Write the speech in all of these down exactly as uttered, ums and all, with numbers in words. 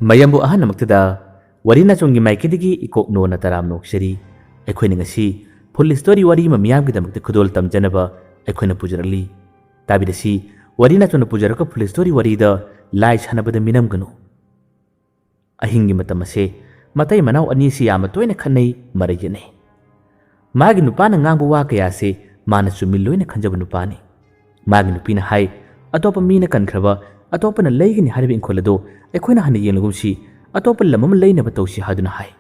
ꯃꯌꯥꯝꯕꯨ ꯑꯍꯥꯟꯕꯃꯛꯇꯗ ꯋꯥꯔꯤ ꯅꯥꯆꯣꯝꯒꯤ ꯃꯥꯏꯀꯩꯗꯒꯤ ꯏꯀꯣꯛ ꯅꯣꯟꯅ ꯇꯔꯥꯝꯅ ꯑꯣꯛꯆꯔꯤ꯫ ꯑꯩꯈꯣꯏꯅ ꯉꯁꯤ full story ꯋꯥꯔꯤ ꯑꯃ ꯃꯤꯌꯥꯝꯒꯤꯗꯃꯛꯇ ꯈꯨꯗꯣꯜ ꯇꯝꯖꯅꯕ ꯑꯩꯈꯣꯏꯅ ꯄꯨꯖꯔꯛꯂꯤ꯫ ꯇꯥꯕꯤꯔꯁꯤ, ꯋꯥꯔꯤ ꯅꯥꯆꯣꯝꯅ ꯄꯨꯖꯔꯛꯄ full story ꯋꯥꯔꯤꯗ ꯂꯥꯏ ꯁꯥꯟꯅꯕꯗ ꯃꯤꯅꯝꯒꯅꯨ꯫ ꯑꯍꯤꯡꯒꯤ ꯃꯇꯝ ꯑꯁꯦ ꯃꯇꯩ ꯃꯅꯥꯎ ꯑꯅꯤ ꯑꯁꯤ ꯌꯥꯝꯅ ꯇꯣꯏꯅ ꯈꯠꯅꯩ, ꯃꯔꯩ ꯌꯦꯠꯅꯩ꯫ ꯃꯥꯒꯤ ꯅꯨꯄꯥꯅ ꯉꯥꯡꯕ ꯋꯥ ꯀꯌꯥꯁꯦ ꯃꯥꯅ ꯆꯨꯝꯃꯤ ꯂꯣꯏꯅ ꯈꯟꯖꯕ ꯅꯨꯄꯥꯅꯤ꯫ ꯃꯥꯒꯤ ꯅꯨꯄꯤꯅ ꯍꯥꯏ, "ꯑꯇꯣꯞꯄ ꯃꯤꯅ ꯀꯟꯈ꯭ꯔꯕ, ꯑꯇꯣꯞꯄꯅ ꯂꯩꯒꯅꯤ ꯍꯥꯏꯔꯤꯕ ꯏꯪꯈꯣꯜ ꯑꯗꯣ ꯑꯩꯈꯣꯏꯅ ꯍꯥꯟꯅ ꯌꯦꯡꯂꯒꯨꯝꯁꯤ, ꯑꯇꯣꯞꯄ ꯂꯝ ꯑꯃ ꯂꯩꯅꯕ ꯇꯧꯁꯤ" ꯍꯥꯏꯗꯨꯅ ꯍꯥꯏ꯫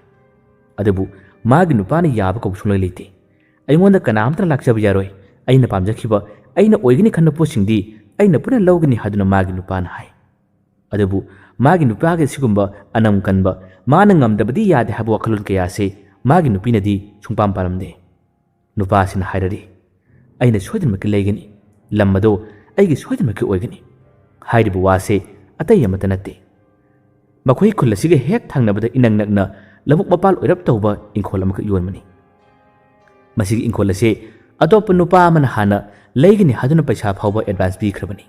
ꯑꯗꯨꯕꯨ ꯃꯥꯒꯤ ꯅꯨꯄꯥꯅ ꯌꯥꯕ ꯀꯧꯕ ꯁꯨꯡꯂꯩ ꯂꯩꯇꯦ꯫ "ꯑꯩꯉꯣꯟꯗ ꯀꯅꯥꯝꯇꯅ ꯂꯥꯛꯆꯕ ꯌꯥꯔꯣꯏ꯫ ꯑꯩꯅ ꯄꯥꯝꯖꯈꯤꯕ, ꯑꯩꯅ ꯑꯣꯏꯒꯅꯤ ꯈꯟꯕ ꯄꯣꯠꯁꯤꯡꯗꯤ ꯑꯩꯅ ꯄꯨꯟꯅ ꯂꯧꯒꯅꯤ" ꯍꯥꯏꯗꯨꯅ ꯃꯥꯒꯤ ꯅꯨꯄꯥꯅ ꯍꯥꯏ꯫ ꯑꯗꯨꯕꯨ ꯃꯥꯒꯤ ꯅꯨꯄꯥꯒꯤ ꯑꯁꯤꯒꯨꯝꯕ ꯑꯅꯝ ꯀꯟꯕ, ꯃꯥꯅ ꯉꯝꯗꯕꯗꯤ ꯌꯥꯗꯦ ꯍꯥꯏꯕ ꯋꯥꯈꯜꯂꯣꯟ ꯀꯌꯥ ꯑꯁꯤ ꯃꯥꯒꯤ ꯅꯨꯄꯤꯅꯗꯤ ꯁꯨꯡꯄꯥꯝ ꯄꯥꯝꯂꯝꯗꯦ꯫ ꯅꯨꯄꯥꯁꯤꯅ ꯍꯥꯏꯔꯔꯤ, "ꯑꯩꯅ ꯁꯣꯏꯗꯅꯃꯛꯀꯤ ꯂꯩꯒꯅꯤ, ꯂꯝ ꯑꯗꯣ ꯑꯩꯒꯤ ꯁꯣꯏꯗꯅꯃꯛꯀꯤ ꯑꯣꯏꯒꯅꯤ" ꯍꯥꯏꯔꯤꯕ ꯋꯥꯁꯦ ꯑꯇꯩ ꯑꯃꯠꯇ ꯅꯠꯇꯦ꯫ ꯃꯈꯣꯏ ꯈꯨꯜ ꯑꯁꯤꯒ ꯍꯦꯛ ꯊꯪꯅꯕꯗ ꯏꯅꯛ ꯅꯛꯅ ꯂꯧꯕꯨꯛ ꯃꯄꯥꯜ ꯑꯣꯏꯔꯞ ꯇꯧꯕ ꯏꯪꯈꯣꯜ ꯑꯃꯈꯛ ꯌꯣꯟꯕꯅꯤ꯫ ꯃꯁꯤꯒꯤ ꯏꯪꯈꯣꯜ ꯑꯁꯤ ꯑꯇꯣꯞꯄ ꯅꯨꯄꯥ ꯑꯃꯅ ꯍꯥꯟꯅ ꯂꯩꯒꯅꯤ ꯍꯥꯏꯗꯨꯅ ꯄꯩꯁꯥ ꯐꯥꯎꯕ advance ꯄꯤꯈ꯭ꯔꯕꯅꯤ꯫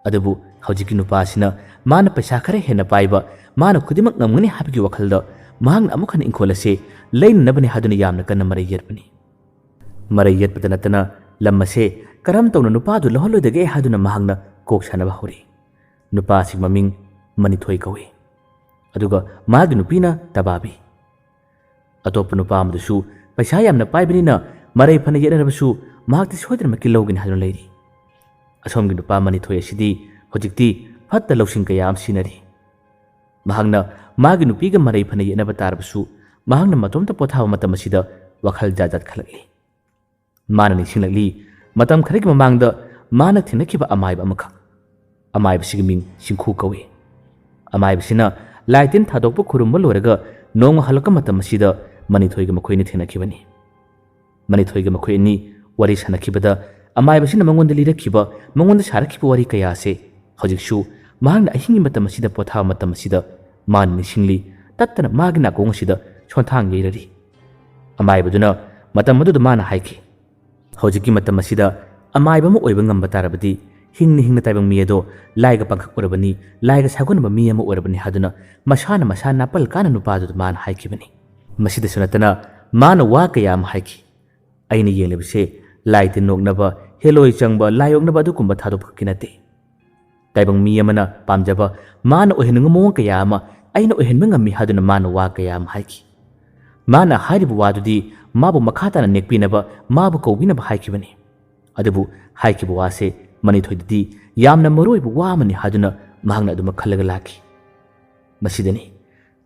ꯑꯗꯨꯕꯨ ꯍꯧꯖꯤꯛꯀꯤ ꯅꯨꯄꯥ ꯑꯁꯤꯅ ꯃꯥꯅ ꯄꯩꯁꯥ ꯈꯔ ꯍꯦꯟꯅ ꯄꯥꯏꯕ, ꯃꯥꯅ ꯈꯨꯗꯤꯡꯃꯛ ꯉꯝꯒꯅꯤ ꯍꯥꯏꯕꯒꯤ ꯋꯥꯈꯜꯗ ꯃꯍꯥꯛꯅ ꯑꯃꯨꯛ ꯍꯟꯅ ꯏꯪꯈꯣꯜ ꯑꯁꯤ ꯂꯩꯅꯅꯕꯅꯤ ꯍꯥꯏꯗꯨꯅ ꯌꯥꯝꯅ ꯀꯟꯅ ꯃꯔꯩ ꯌꯦꯠꯄꯅꯤ꯫ ꯃꯔꯩ ꯌꯦꯠꯄꯗ ꯅꯠꯇꯅ ꯂꯝ ꯑꯁꯦ ꯀꯔꯝ ꯇꯧꯅ ꯅꯨꯄꯥꯗꯨ ꯂꯧꯍꯜꯂꯣꯏꯗꯒꯦ ꯍꯥꯏꯗꯨꯅ ꯃꯍꯥꯛꯅ ꯀꯣꯛ ꯁꯥꯟꯅꯕ ꯍꯧꯔꯤ꯫ ꯅꯨꯄꯥ ꯑꯁꯤꯒꯤ ꯃꯃꯤꯡ ꯃꯅꯤꯊꯣꯏ ꯀꯧꯏ꯫ ꯑꯗꯨꯒ ꯃꯥꯒꯤ ꯅꯨꯄꯤꯅ ꯇꯕꯥꯕꯤ꯫ ꯑꯇꯣꯞꯄ ꯅꯨꯄꯥ ꯑꯃꯗꯨꯁꯨ ꯄꯩꯁꯥ ꯌꯥꯝꯅ ꯄꯥꯏꯕꯅꯤꯅ ꯃꯔꯩ ꯐꯅ ꯌꯦꯠꯅꯔꯕꯁꯨ ꯃꯍꯥꯛꯇꯤ ꯁꯣꯏꯗꯅꯃꯛꯀꯤ ꯂꯧꯒꯅꯤ ꯍꯥꯏꯗꯨꯅ ꯂꯩꯔꯤ꯫ ꯑꯁꯣꯝꯒꯤ ꯅꯨꯄꯥ ꯃꯅꯤꯊꯣꯏ ꯑꯁꯤꯗꯤ ꯍꯧꯖꯤꯛꯇꯤ ꯐꯠꯇ ꯂꯧꯁꯤꯡ ꯀꯌꯥ ꯑꯃ ꯁꯤꯖꯤꯟꯅꯔꯤ꯫ ꯃꯍꯥꯛꯅ ꯃꯥꯒꯤ ꯅꯨꯄꯤꯒ ꯃꯔꯩ ꯐꯅ ꯌꯦꯠꯅꯕ ꯇꯥꯔꯕꯁꯨ ꯃꯍꯥꯛꯅ ꯃꯇꯣꯝꯇ ꯄꯣꯊꯥꯕ ꯃꯇꯝ ꯑꯁꯤꯗ ꯋꯥꯈꯜ ꯖꯥꯠ ꯖꯥꯠ ꯈꯜꯂꯛꯂꯤ꯫ ꯃꯥꯅ ꯅꯤꯡꯁꯤꯡꯂꯛꯂꯤ, ꯃꯇꯝ ꯈꯔꯒꯤ ꯃꯃꯥꯡꯗ ꯃꯥꯅ ꯊꯦꯡꯅꯈꯤꯕ ꯑꯃꯥꯏꯕ ꯑꯃꯈꯛ꯫ ꯑꯃꯥꯏꯕꯁꯤꯒꯤ ꯃꯤꯡ ꯁꯤꯡꯈꯨ ꯀꯧꯏ꯫ ꯑꯃꯥꯏꯕꯁꯤꯅ ꯂꯥꯏ ꯇꯤꯟ ꯊꯥꯗꯣꯛꯄ ꯈꯨꯔꯨꯝꯕ ꯂꯣꯏꯔꯒ ꯅꯣꯡꯃ ꯍꯜꯂꯛꯄ ꯃꯇꯝ ꯑꯁꯤꯗ ꯃꯅꯤꯊꯣꯏꯒ ꯃꯈꯣꯏ ꯑꯅꯤ ꯊꯦꯡꯅꯈꯤꯕꯅꯤ꯫ ꯃꯅꯤꯊꯣꯏꯒ ꯃꯈꯣꯏ ꯑꯅꯤ ꯋꯥꯔꯤ ꯁꯥꯟꯅꯈꯤꯕꯗ ꯑꯃꯥꯏꯕꯁꯤꯅ ꯃꯉꯣꯟꯗ ꯂꯤꯔꯛꯈꯤꯕ, ꯃꯉꯣꯟꯗ ꯁꯥꯔꯛꯈꯤꯕ ꯋꯥꯔꯤ ꯀꯌꯥ ꯑꯁꯦ ꯍꯧꯖꯤꯛꯁꯨ ꯃꯍꯥꯛꯅ ꯑꯍꯤꯡꯒꯤ ꯃꯇꯝ ꯑꯁꯤꯗ ꯄꯣꯊꯥꯕ ꯃꯇꯝ ꯑꯁꯤꯗ ꯃꯥꯅ ꯅꯤꯡꯁꯤꯡꯂꯤ, ꯇꯠꯇꯅ ꯃꯥꯒꯤ ꯅꯥꯀꯣꯡ ꯑꯁꯤꯗ ꯁꯣꯟꯊꯥꯡ ꯌꯩꯔꯔꯤ꯫ ꯑꯃꯥꯏꯕꯗꯨꯅ ꯃꯇꯝ ꯑꯗꯨꯗ ꯃꯥꯅ ꯍꯥꯏꯈꯤ, "ꯍꯧꯖꯤꯛꯀꯤ ꯃꯇꯝ ꯑꯁꯤꯗ ꯑꯃꯥꯏꯕ ꯑꯃ ꯑꯣꯏꯕ ꯉꯝꯕ ꯇꯥꯔꯕꯗꯤ ꯍꯤꯡꯅ ꯍꯤꯡꯅ ꯇꯥꯏꯕꯪ ꯃꯤ ꯑꯗꯣ ꯂꯥꯏꯒ ꯄꯥꯡꯈꯛ ꯑꯣꯏꯔꯕꯅꯤ, ꯂꯥꯏꯒ ꯁꯥꯒꯣꯟꯅꯕ ꯃꯤ ꯑꯃ ꯑꯣꯏꯔꯕꯅꯤ ꯍꯥꯏꯗꯨꯅ ꯃꯁꯥꯅ ꯃꯁꯥ ꯅꯥꯄꯜ ꯀꯥꯅ ꯅꯨꯄꯥꯗꯨꯗ ꯃꯥꯅ ꯍꯥꯏꯈꯤꯕꯅꯤ꯫ ꯃꯁꯤꯗꯁꯨ ꯅꯠꯇꯅ ꯃꯥꯅ ꯋꯥ ꯀꯌꯥ ꯑꯃ ꯍꯥꯏꯈꯤ꯫ ꯑꯩꯅ ꯌꯦꯡꯂꯤꯕꯁꯦ ꯂꯥꯏ ꯇꯤꯟ ꯅꯣꯛꯅꯕ, ꯍꯦꯂꯣꯏ ꯆꯪꯕ, ꯂꯥꯏ ꯑꯣꯛꯅꯕ ꯑꯗꯨꯒꯨꯝꯕ ꯊꯥꯗꯣꯛꯄ ꯈꯛꯀꯤ ꯅꯠꯇꯦ꯫ ꯇꯥꯏꯕꯪ ꯃꯤ ꯑꯃꯅ ꯄꯥꯝꯖꯕ, ꯃꯥꯅ ꯑꯣꯏꯍꯟꯅꯤꯡꯕ ꯃꯑꯣꯡ ꯀꯌꯥ ꯑꯃ ꯑꯩꯅ ꯑꯣꯏꯍꯟꯕ ꯉꯝꯃꯤ ꯍꯥꯏꯗꯨꯅ ꯃꯥꯅ ꯋꯥ ꯀꯌꯥ ꯑꯃ ꯍꯥꯏꯈꯤ꯫ ꯃꯥꯅ ꯍꯥꯏꯔꯤꯕ ꯋꯥꯗꯨꯗꯤ ꯃꯥꯕꯨ ꯃꯈꯥ ꯇꯥꯅ ꯅꯦꯛꯄꯤꯅꯕ, ꯃꯥꯕꯨ ꯀꯧꯕꯤꯅꯕ ꯍꯥꯏꯈꯤꯕꯅꯤ꯫ ꯑꯗꯨꯕꯨ ꯍꯥꯏꯈꯤꯕ ꯋꯥꯁꯦ ꯃꯅꯤꯊꯣꯏꯗꯗꯤ ꯌꯥꯝꯅ ꯃꯔꯨ ꯑꯣꯏꯕ ꯋꯥ ꯑꯃꯅꯤ ꯍꯥꯏꯗꯨꯅ ꯃꯍꯥꯛꯅ ꯑꯗꯨꯃꯛ ꯈꯜꯂꯒ ꯂꯥꯛꯈꯤ꯫ ꯃꯁꯤꯗꯅꯤ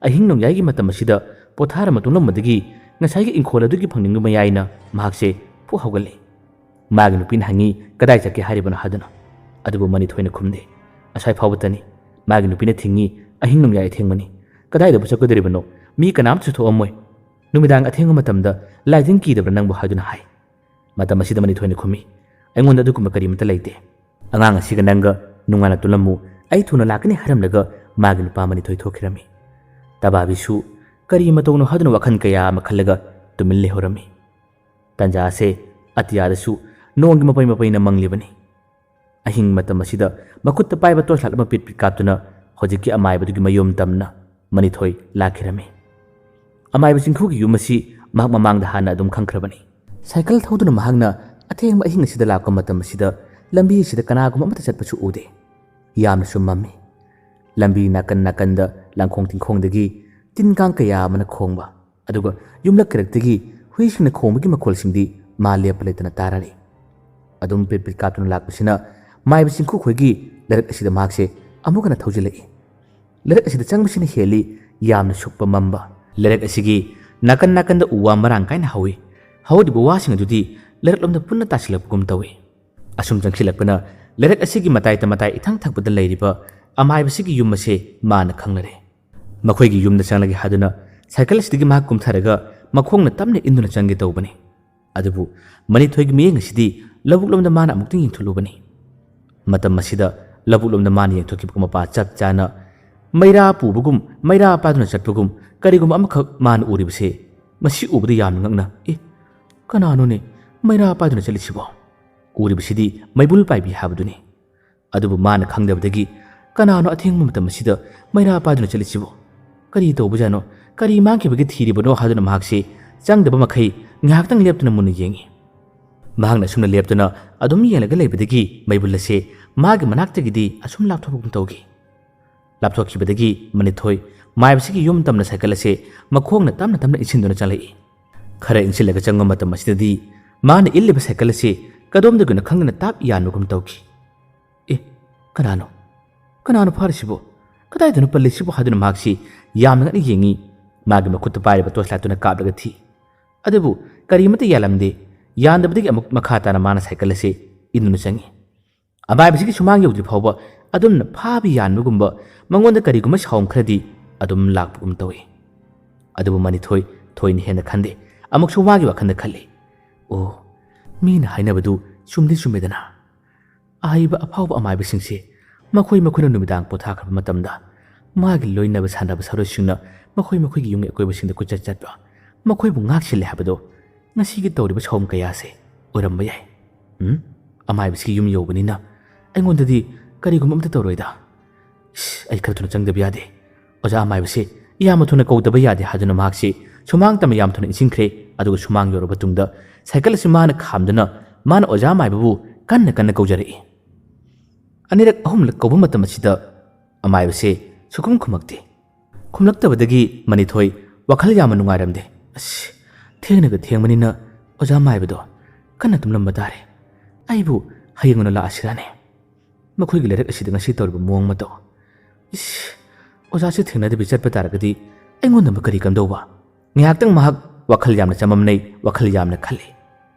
ꯑꯍꯤꯡ ꯅꯣꯡꯌꯥꯏꯒꯤ ꯃꯇꯝ ꯑꯁꯤꯗ ꯄꯣꯊꯥꯔ ꯃꯇꯨꯡꯂꯝꯕꯗꯒꯤ ꯉꯁꯥꯏꯒꯤ ꯏꯪꯈꯣꯜ ꯑꯗꯨꯒꯤ ꯐꯪꯅꯤꯡꯕ ꯃꯌꯥꯏꯅ ꯃꯍꯥꯛꯁꯦ ꯐꯨꯛ ꯍꯧꯒꯠꯂꯦ꯫ ꯃꯥꯒꯤ ꯅꯨꯄꯤꯅ ꯍꯪꯉꯤ, "ꯀꯗꯥꯏ ꯆꯠꯀꯦ ꯍꯥꯏꯔꯤꯕꯅꯣ?" ꯍꯥꯏꯗꯨꯅ꯫ ꯑꯗꯨꯕꯨ ꯃꯅꯤꯊꯣꯏꯅ ꯈꯨꯝꯗꯦ꯫ "ꯑꯁ꯭ꯋꯥꯏ ꯐꯥꯎꯕꯇꯅꯤ"꯫ ꯃꯥꯒꯤ ꯅꯨꯄꯤꯅ ꯊꯤꯡꯉꯤ, "ꯑꯍꯤꯡ ꯅꯣꯡꯌꯥꯏ ꯑꯊꯦꯡꯕꯅꯤ꯫ ꯀꯗꯥꯏꯗꯕꯨ ꯆꯠꯀꯗꯧꯔꯤꯕꯅꯣ? ꯃꯤ ꯀꯅꯥꯝꯇꯁꯨ ꯊꯣꯛꯑꯝꯃꯣꯏ꯫ ꯅꯨꯃꯤꯗꯥꯡ ꯑꯊꯦꯡꯕ ꯃꯇꯝꯗ ꯂꯥꯏ ꯇꯤꯟ ꯀꯤꯗꯕ꯭ꯔꯥ ꯅꯪꯕꯨ?" ꯍꯥꯏꯗꯨꯅ ꯍꯥꯏ꯫ ꯃꯇꯝ ꯑꯁꯤꯗ ꯃꯅꯤꯊꯣꯏꯅ ꯈꯨꯝꯃꯤ, "ꯑꯩꯉꯣꯟꯗ ꯑꯗꯨꯒꯨꯝꯕ ꯀꯔꯤꯃꯠꯇ ꯂꯩꯇꯦ꯫ ꯑꯉꯥꯡ ꯑꯁꯤꯒ ꯅꯪꯒ ꯅꯨꯡꯉꯥꯏꯅ ꯇꯨꯝꯂꯝꯃꯨ, ꯑꯩ ꯊꯨꯅ ꯂꯥꯛꯀꯅꯤ" ꯍꯥꯏꯔꯝꯂꯒ ꯃꯥꯒꯤ ꯅꯨꯄꯥ ꯃꯅꯤꯊꯣꯏ ꯊꯣꯛꯈꯤꯔꯝꯃꯤ꯫ ꯇꯕꯥꯕꯤꯁꯨ ꯀꯔꯤ ꯃꯇꯧꯅꯣ ꯍꯥꯏꯗꯨꯅ ꯋꯥꯈꯜ ꯀꯌꯥ ꯑꯃ ꯈꯜꯂꯒ ꯇꯨꯃꯤꯟ ꯂꯩꯍꯧꯔꯝꯃꯤ꯫ ꯇꯟꯖꯥ ꯑꯁꯦ ꯑꯇꯤꯌꯥꯗꯁꯨ ꯅꯣꯡꯒꯤ ꯃꯄꯩ ꯃꯄꯩꯅ ꯃꯪꯂꯤꯕꯅꯤ꯫ ꯑꯍꯤꯡ ꯃꯇꯝ ꯑꯁꯤꯗ ꯃꯈꯨꯠꯇ ꯄꯥꯏꯕ ꯇꯣꯔꯆ ꯂꯥꯏꯠ ꯑꯃ ꯄꯤꯠ ꯄꯤꯠ ꯀꯥꯞꯇꯨꯅ ꯍꯧꯖꯤꯛꯀꯤ ꯑꯃꯥꯏꯕꯗꯨꯒꯤ ꯃꯌꯨꯝ ꯇꯝꯅ ꯃꯅꯤꯊꯣꯏ ꯂꯥꯛꯈꯤꯔꯝꯃꯤ꯫ ꯑꯃꯥꯏꯕ ꯆꯤꯡꯈꯨꯒꯤ ꯌꯨꯝ ꯑꯁꯤ ꯃꯍꯥꯛ ꯃꯃꯥꯡꯗ ꯍꯥꯟꯅ ꯑꯗꯨꯝ ꯈꯪꯈ꯭ꯔꯕꯅꯤ꯫ ꯁꯥꯏꯀꯜ ꯊꯧꯗꯨꯅ ꯃꯍꯥꯛꯅ ꯑꯊꯦꯡꯕ ꯑꯍꯤꯡ ꯑꯁꯤꯗ ꯂꯥꯛꯄ ꯃꯇꯝ ꯑꯁꯤꯗ ꯂꯝꯕꯤ ꯑꯁꯤꯗ ꯀꯅꯥꯒꯨꯝꯕ ꯑꯃꯠꯇ ꯆꯠꯄꯁꯨ ꯎꯗꯦ꯫ ꯌꯥꯝꯅꯁꯨ ꯃꯝꯃꯤ꯫ ꯂꯝꯕꯤ ꯅꯥꯀꯟ ꯅꯥꯀꯟꯗ ꯂꯪꯈꯣꯡ ꯇꯤꯡꯈꯣꯡꯗꯒꯤ ꯇꯤꯟ ꯀꯥꯡ ꯀꯌꯥ ꯑꯃꯅ ꯈꯣꯡꯕ, ꯑꯗꯨꯒ ꯌꯨꯝꯂꯛ ꯀꯩꯔꯛꯇꯒꯤ ꯍꯨꯏꯁꯤꯡꯅ ꯈꯣꯡꯕꯒꯤ ꯃꯈꯣꯜꯁꯤꯡꯗꯤ ꯃꯥ ꯂꯦꯞꯄ ꯂꯩꯇꯅ ꯇꯥꯔꯔꯤ꯫ ꯑꯗꯨꯝ ꯄꯤꯠ ꯄꯤꯠ ꯀꯥꯞꯇꯨꯅ ꯂꯥꯛꯄꯁꯤꯅ ꯃꯥꯏꯕ ꯆꯤꯡꯈꯨ ꯈꯣꯏꯒꯤ ꯂꯩꯔꯛ ꯑꯁꯤꯗ ꯃꯍꯥꯛꯁꯦ ꯑꯃꯨꯛ ꯍꯟꯅ ꯊꯧꯖꯤꯜꯂꯛꯏ꯫ ꯂꯩꯔꯛ ꯑꯁꯤꯗ ꯆꯪꯕꯁꯤꯅ ꯍꯦꯜꯂꯤ ꯌꯥꯝꯅ ꯁꯨꯛꯄ ꯃꯝꯕ꯫ ꯂꯩꯔꯛ ꯑꯁꯤꯒꯤ ꯅꯥꯀꯟ ꯅꯥꯀꯟꯗ ꯎ ꯋꯥ ꯃꯔꯥꯡ ꯀꯥꯏꯅ ꯍꯧꯏ꯫ ꯍꯧꯔꯤꯕ ꯋꯥꯁꯤꯡ ꯑꯗꯨꯗꯤ ꯂꯩꯔꯛꯂꯣꯝꯗ ꯄꯨꯟꯅ ꯇꯥꯁꯤꯜꯂꯛꯄꯒꯨꯝ ꯇꯧꯏ꯫ ꯑꯁꯨꯝ ꯆꯪꯁꯤꯜꯂꯛꯄꯅ ꯂꯩꯔꯛ ꯑꯁꯤꯒꯤ ꯃꯇꯥꯏ ꯃꯇꯥꯏ ꯏꯊꯪ ꯊꯪꯕꯗ ꯂꯩꯔꯤꯕ ꯑꯃꯥꯏꯕꯁꯤꯒꯤ ꯌꯨꯝ ꯑꯁꯦ ꯃꯥꯅ ꯈꯪꯂꯔꯦ꯫ ꯃꯈꯣꯏꯒꯤ ꯌꯨꯝꯗ ꯆꯪꯂꯒꯦ ꯍꯥꯏꯗꯨꯅ ꯁꯥꯏꯀꯜ ꯑꯁꯤꯗꯒꯤ ꯃꯍꯥꯛ ꯀꯨꯝꯊꯔꯒ ꯃꯈꯣꯡꯅ ꯇꯞꯅ ꯏꯟꯗꯨꯅ ꯆꯪꯒꯦ ꯇꯧꯕꯅꯤ꯫ ꯑꯗꯨꯕꯨ ꯃꯅꯤꯊꯣꯏꯒꯤ ꯃꯤꯠꯌꯦꯡ ꯑꯁꯤꯗꯤ ꯂꯧꯕꯨꯛꯂꯣꯝꯗ ꯃꯥꯅ ꯑꯃꯨꯛꯇꯪ ꯌꯦꯡꯊꯣꯛꯂꯨꯕꯅꯤ꯫ ꯃꯇꯝ ꯑꯁꯤꯗ ꯂꯧꯕꯨꯛꯂꯣꯝꯗ ꯃꯥꯅ ꯌꯦꯡꯊꯣꯛꯈꯤꯕꯒ ꯃꯄꯥ ꯆꯞ ꯆꯥꯅ ꯃꯩꯔꯥ ꯄꯨꯕꯒꯨꯝ, ꯃꯩꯔꯥ ꯄꯥꯏꯗꯨꯅ ꯆꯠꯄꯒꯨꯝ ꯀꯔꯤꯒꯨꯝꯕ ꯑꯃꯈꯛ ꯃꯥꯅ ꯎꯔꯤꯕꯁꯦ꯫ ꯃꯁꯤ ꯎꯕꯗ ꯌꯥꯝꯅ ꯉꯛꯅ, "ꯑꯦ, ꯀꯅꯥꯅꯣꯅꯦ ꯃꯩꯔꯥ ꯄꯥꯏꯗꯨꯅ ꯆꯠꯂꯤꯁꯤꯕꯣ?" ꯎꯔꯤꯕꯁꯤꯗꯤ ꯃꯩꯕꯨꯜ ꯄꯥꯏꯕꯤ ꯍꯥꯏꯕꯗꯨꯅꯤ꯫ ꯑꯗꯨꯕꯨ ꯃꯥꯅ ꯈꯪꯗꯕꯗꯒꯤ, "ꯀꯅꯥꯅꯣ ꯑꯊꯦꯡꯕ ꯃꯇꯝ ꯑꯁꯤꯗ ꯃꯩꯔꯥ ꯄꯥꯏꯗꯨꯅ ꯆꯠꯂꯤꯁꯤꯕꯨ? ꯀꯔꯤ ꯇꯧꯕꯖꯥꯠꯅꯣ? ꯀꯔꯤ ꯃꯥꯡꯈꯤꯕꯒꯦ ꯊꯤꯔꯤꯕꯅꯣ?" ꯍꯥꯏꯗꯨꯅ ꯃꯍꯥꯛꯁꯤ ꯆꯪꯗꯕ ꯃꯈꯩ ꯉꯥꯏꯍꯥꯛꯇꯪ ꯂꯦꯞꯇꯨꯅ ꯃꯨꯟꯅ ꯌꯦꯡꯉꯤ꯫ ꯃꯍꯥꯛꯅ ꯑꯁꯨꯝꯅ ꯂꯦꯞꯇꯨꯅ ꯑꯗꯨꯝ ꯌꯦꯡꯂꯒ ꯂꯩꯕꯗꯒꯤ ꯃꯩꯕꯨꯜ ꯑꯁꯦ ꯃꯥꯒꯤ ꯃꯅꯥꯛꯇꯒꯤꯗꯤ ꯑꯁꯨꯝ ꯂꯥꯞꯊꯣꯛꯄꯒꯨꯝ ꯇꯧꯈꯤ꯫ ꯂꯥꯞꯊꯣꯛꯈꯤꯕꯗꯒꯤ ꯃꯅꯤꯊꯣꯏ ꯃꯥꯏꯕꯁꯤꯒꯤ ꯌꯨꯝ ꯇꯝꯅ ꯁꯥꯏꯀꯜ ꯑꯁꯦ ꯃꯈꯣꯡꯅ ꯇꯞꯅ ꯇꯞꯅ ꯏꯟꯁꯤꯟꯗꯨꯅ ꯆꯪꯂꯛꯏ꯫ ꯈꯔ ꯏꯟꯁꯤꯜꯂꯒ ꯆꯪꯕ ꯃꯇꯝ ꯑꯁꯤꯗꯗꯤ ꯃꯥꯅ ꯏꯜꯂꯤꯕ ꯁꯥꯏꯀꯜ ꯑꯁꯤ ꯀꯗꯣꯝꯗꯒꯤꯅꯣ ꯈꯪꯗꯅ ꯇꯥꯞ ꯌꯥꯟꯕꯒꯨꯝ ꯇꯧꯈꯤ꯫ "ꯑꯦ, ꯀꯅꯥꯅꯣ? ꯀꯅꯥꯅꯣ ꯐꯥꯔꯤꯁꯤꯕꯣ? ꯀꯗꯥꯏꯗꯅꯣ ꯄꯜꯂꯤꯁꯤꯕꯣ?" ꯍꯥꯏꯗꯨꯅ ꯃꯍꯥꯛꯁꯤ ꯌꯥꯝꯅ ꯉꯛꯅ ꯌꯦꯡꯉꯤ꯫ ꯃꯥꯒꯤ ꯃꯈꯨꯠꯇ ꯄꯥꯏꯔꯤꯕ ꯇꯣꯔꯆ ꯂꯥꯏꯠꯇꯨꯅ ꯀꯥꯞꯂꯒ ꯊꯤ꯫ ꯑꯗꯨꯕꯨ ꯀꯔꯤꯃꯠꯇ ꯌꯥꯜꯂꯝꯗꯦ꯫ ꯌꯥꯟꯗꯕꯗꯒꯤ ꯑꯃꯨꯛ ꯃꯈꯥ ꯇꯥꯅ ꯃꯥꯅ ꯁꯥꯏꯀꯜ ꯑꯁꯤ ꯏꯟꯗꯨꯅ ꯆꯪꯉꯤ꯫ ꯑꯃꯥꯏꯕꯁꯤꯒꯤ ꯁꯨꯃꯥꯡ ꯌꯧꯗ꯭ꯔꯤ ꯐꯥꯎꯕ ꯑꯗꯨꯝꯅ ꯐꯥꯕ ꯌꯥꯟꯕꯒꯨꯝꯕ, ꯃꯉꯣꯟꯗ ꯀꯔꯤꯒꯨꯝꯕ ꯁꯥꯎꯝ ꯈꯔꯗꯤ ꯑꯗꯨꯝ ꯂꯥꯛꯄꯒꯨꯝ ꯇꯧꯏ꯫ ꯑꯗꯨꯕꯨ ꯃꯅꯤꯊꯣꯏ ꯊꯣꯏꯅ ꯍꯦꯟꯅ ꯈꯟꯗꯦ꯫ ꯑꯃꯨꯛꯁꯨ ꯃꯥꯒꯤ ꯋꯥꯈꯜꯗ ꯈꯜꯂꯤ, "ꯑꯣ, ꯃꯤꯅ ꯍꯥꯏꯅꯕꯗꯨ ꯆꯨꯝꯗꯤ ꯆꯨꯝꯃꯦꯗꯅ꯫ ꯑꯍꯩꯕ ꯑꯐꯥꯎꯕ ꯑꯃꯥꯏꯕꯁꯤꯡꯁꯦ ꯃꯈꯣꯏ ꯃꯈꯣꯏꯅ ꯅꯨꯃꯤꯗꯥꯡ ꯄꯣꯊꯥꯈ꯭ꯔꯕ ꯃꯇꯝꯗ ꯃꯥꯒꯤ ꯂꯣꯏꯅꯕ ꯁꯥꯟꯅꯕ ꯁꯥꯔꯣꯏꯁꯤꯡꯅ ꯃꯈꯣꯏ ꯃꯈꯣꯏꯒꯤ ꯌꯨꯝꯒꯤ ꯑꯀꯣꯏꯕꯁꯤꯡꯗ ꯀꯣꯏꯆꯠ ꯆꯠꯄ, ꯃꯈꯣꯏꯕꯨ ꯉꯥꯛ ꯁꯤꯜꯂꯦ ꯍꯥꯏꯕꯗꯣ ꯉꯁꯤꯒꯤ ꯇꯧꯔꯤꯕ ꯁꯥꯎꯝ ꯀꯌꯥꯁꯦ ꯑꯣꯏꯔꯝꯕ ꯌꯥꯏ꯫ ꯎꯝ? ꯑꯃꯥꯏꯕꯁꯤꯒꯤ ꯌꯨꯝ ꯌꯧꯕꯅꯤꯅ ꯑꯩꯉꯣꯟꯗꯗꯤ ꯀꯔꯤꯒꯨꯝꯕ ꯑꯝꯇ ꯇꯧꯔꯣꯏꯗ꯫ ꯏꯁ, ꯑꯩ ꯈꯔ ꯊꯨꯅ ꯆꯪꯗꯕ ꯌꯥꯗꯦ꯫ ꯑꯣꯖꯥ ꯑꯃꯥꯏꯕꯁꯦ ꯌꯥꯝꯅ ꯊꯨꯅ ꯀꯧꯗꯕ ꯌꯥꯗꯦ" ꯍꯥꯏꯗꯨꯅ ꯃꯍꯥꯛꯁꯤ ꯁꯨꯃꯥꯡ ꯇꯝꯅ ꯌꯥꯝ ꯊꯨꯅ ꯏꯟꯁꯤꯟꯈ꯭ꯔꯦ꯫ ꯑꯗꯨꯒ ꯁꯨꯃꯥꯡ ꯌꯧꯔꯕ ꯇꯨꯡꯗ ꯁꯥꯏꯀꯜ ꯑꯁꯤ ꯃꯥꯅ ꯈꯥꯝꯗꯨꯅ ꯃꯥꯅ ꯑꯣꯖꯥ ꯑꯃꯥꯏꯕꯕꯨ ꯀꯟꯅ ꯀꯟꯅ ꯀꯧꯖꯔꯛꯏ꯫ ꯑꯅꯤꯔꯛ ꯑꯍꯨꯝꯂꯛ ꯀꯧꯕ ꯃꯇꯝ ꯑꯁꯤꯗ ꯑꯃꯥꯏꯕꯁꯦ ꯁꯨꯈꯨꯝ ꯈꯨꯝꯃꯛꯇꯦ꯫ ꯈꯨꯝꯂꯛꯇꯕꯗꯒꯤ ꯃꯅꯤꯊꯣꯏ ꯋꯥꯈꯜ ꯌꯥꯝꯅ ꯅꯨꯡꯉꯥꯏꯔꯝꯗꯦ꯫ "ꯑꯁ, ꯊꯦꯡꯅꯒ ꯊꯦꯡꯕꯅꯤꯅ ꯑꯣꯖꯥ ꯃꯥꯏꯕꯗꯣ ꯀꯟꯅ ꯇꯨꯝꯂꯝꯕ ꯇꯥꯔꯦ꯫ ꯑꯩꯕꯨ ꯍꯌꯦꯡ ꯑꯣꯏꯅ ꯂꯥꯛꯑꯁꯤꯔꯥꯅꯦ? ꯃꯈꯣꯏꯒꯤ ꯂꯥꯏꯔꯤꯛ ꯑꯁꯤꯗ ꯉꯁꯤ ꯇꯧꯔꯤꯕ ꯃꯑꯣꯡ ꯃꯇꯧ꯫ ꯏꯁ, ꯑꯣꯖꯥꯁꯤ ꯊꯦꯡꯅꯗꯕꯤ ꯆꯠꯄ ꯇꯥꯔꯒꯗꯤ ꯑꯩꯉꯣꯟꯗ ꯑꯃꯨꯛ ꯀꯔꯤ ꯀꯝꯗꯧꯕ?" ꯉꯥꯏꯍꯥꯛꯇꯪ ꯃꯍꯥꯛ ꯋꯥꯈꯜ ꯌꯥꯝꯅ ꯆꯃꯝꯅꯩ, ꯋꯥꯈꯜ ꯌꯥꯝꯅ ꯈꯜꯂꯤ꯫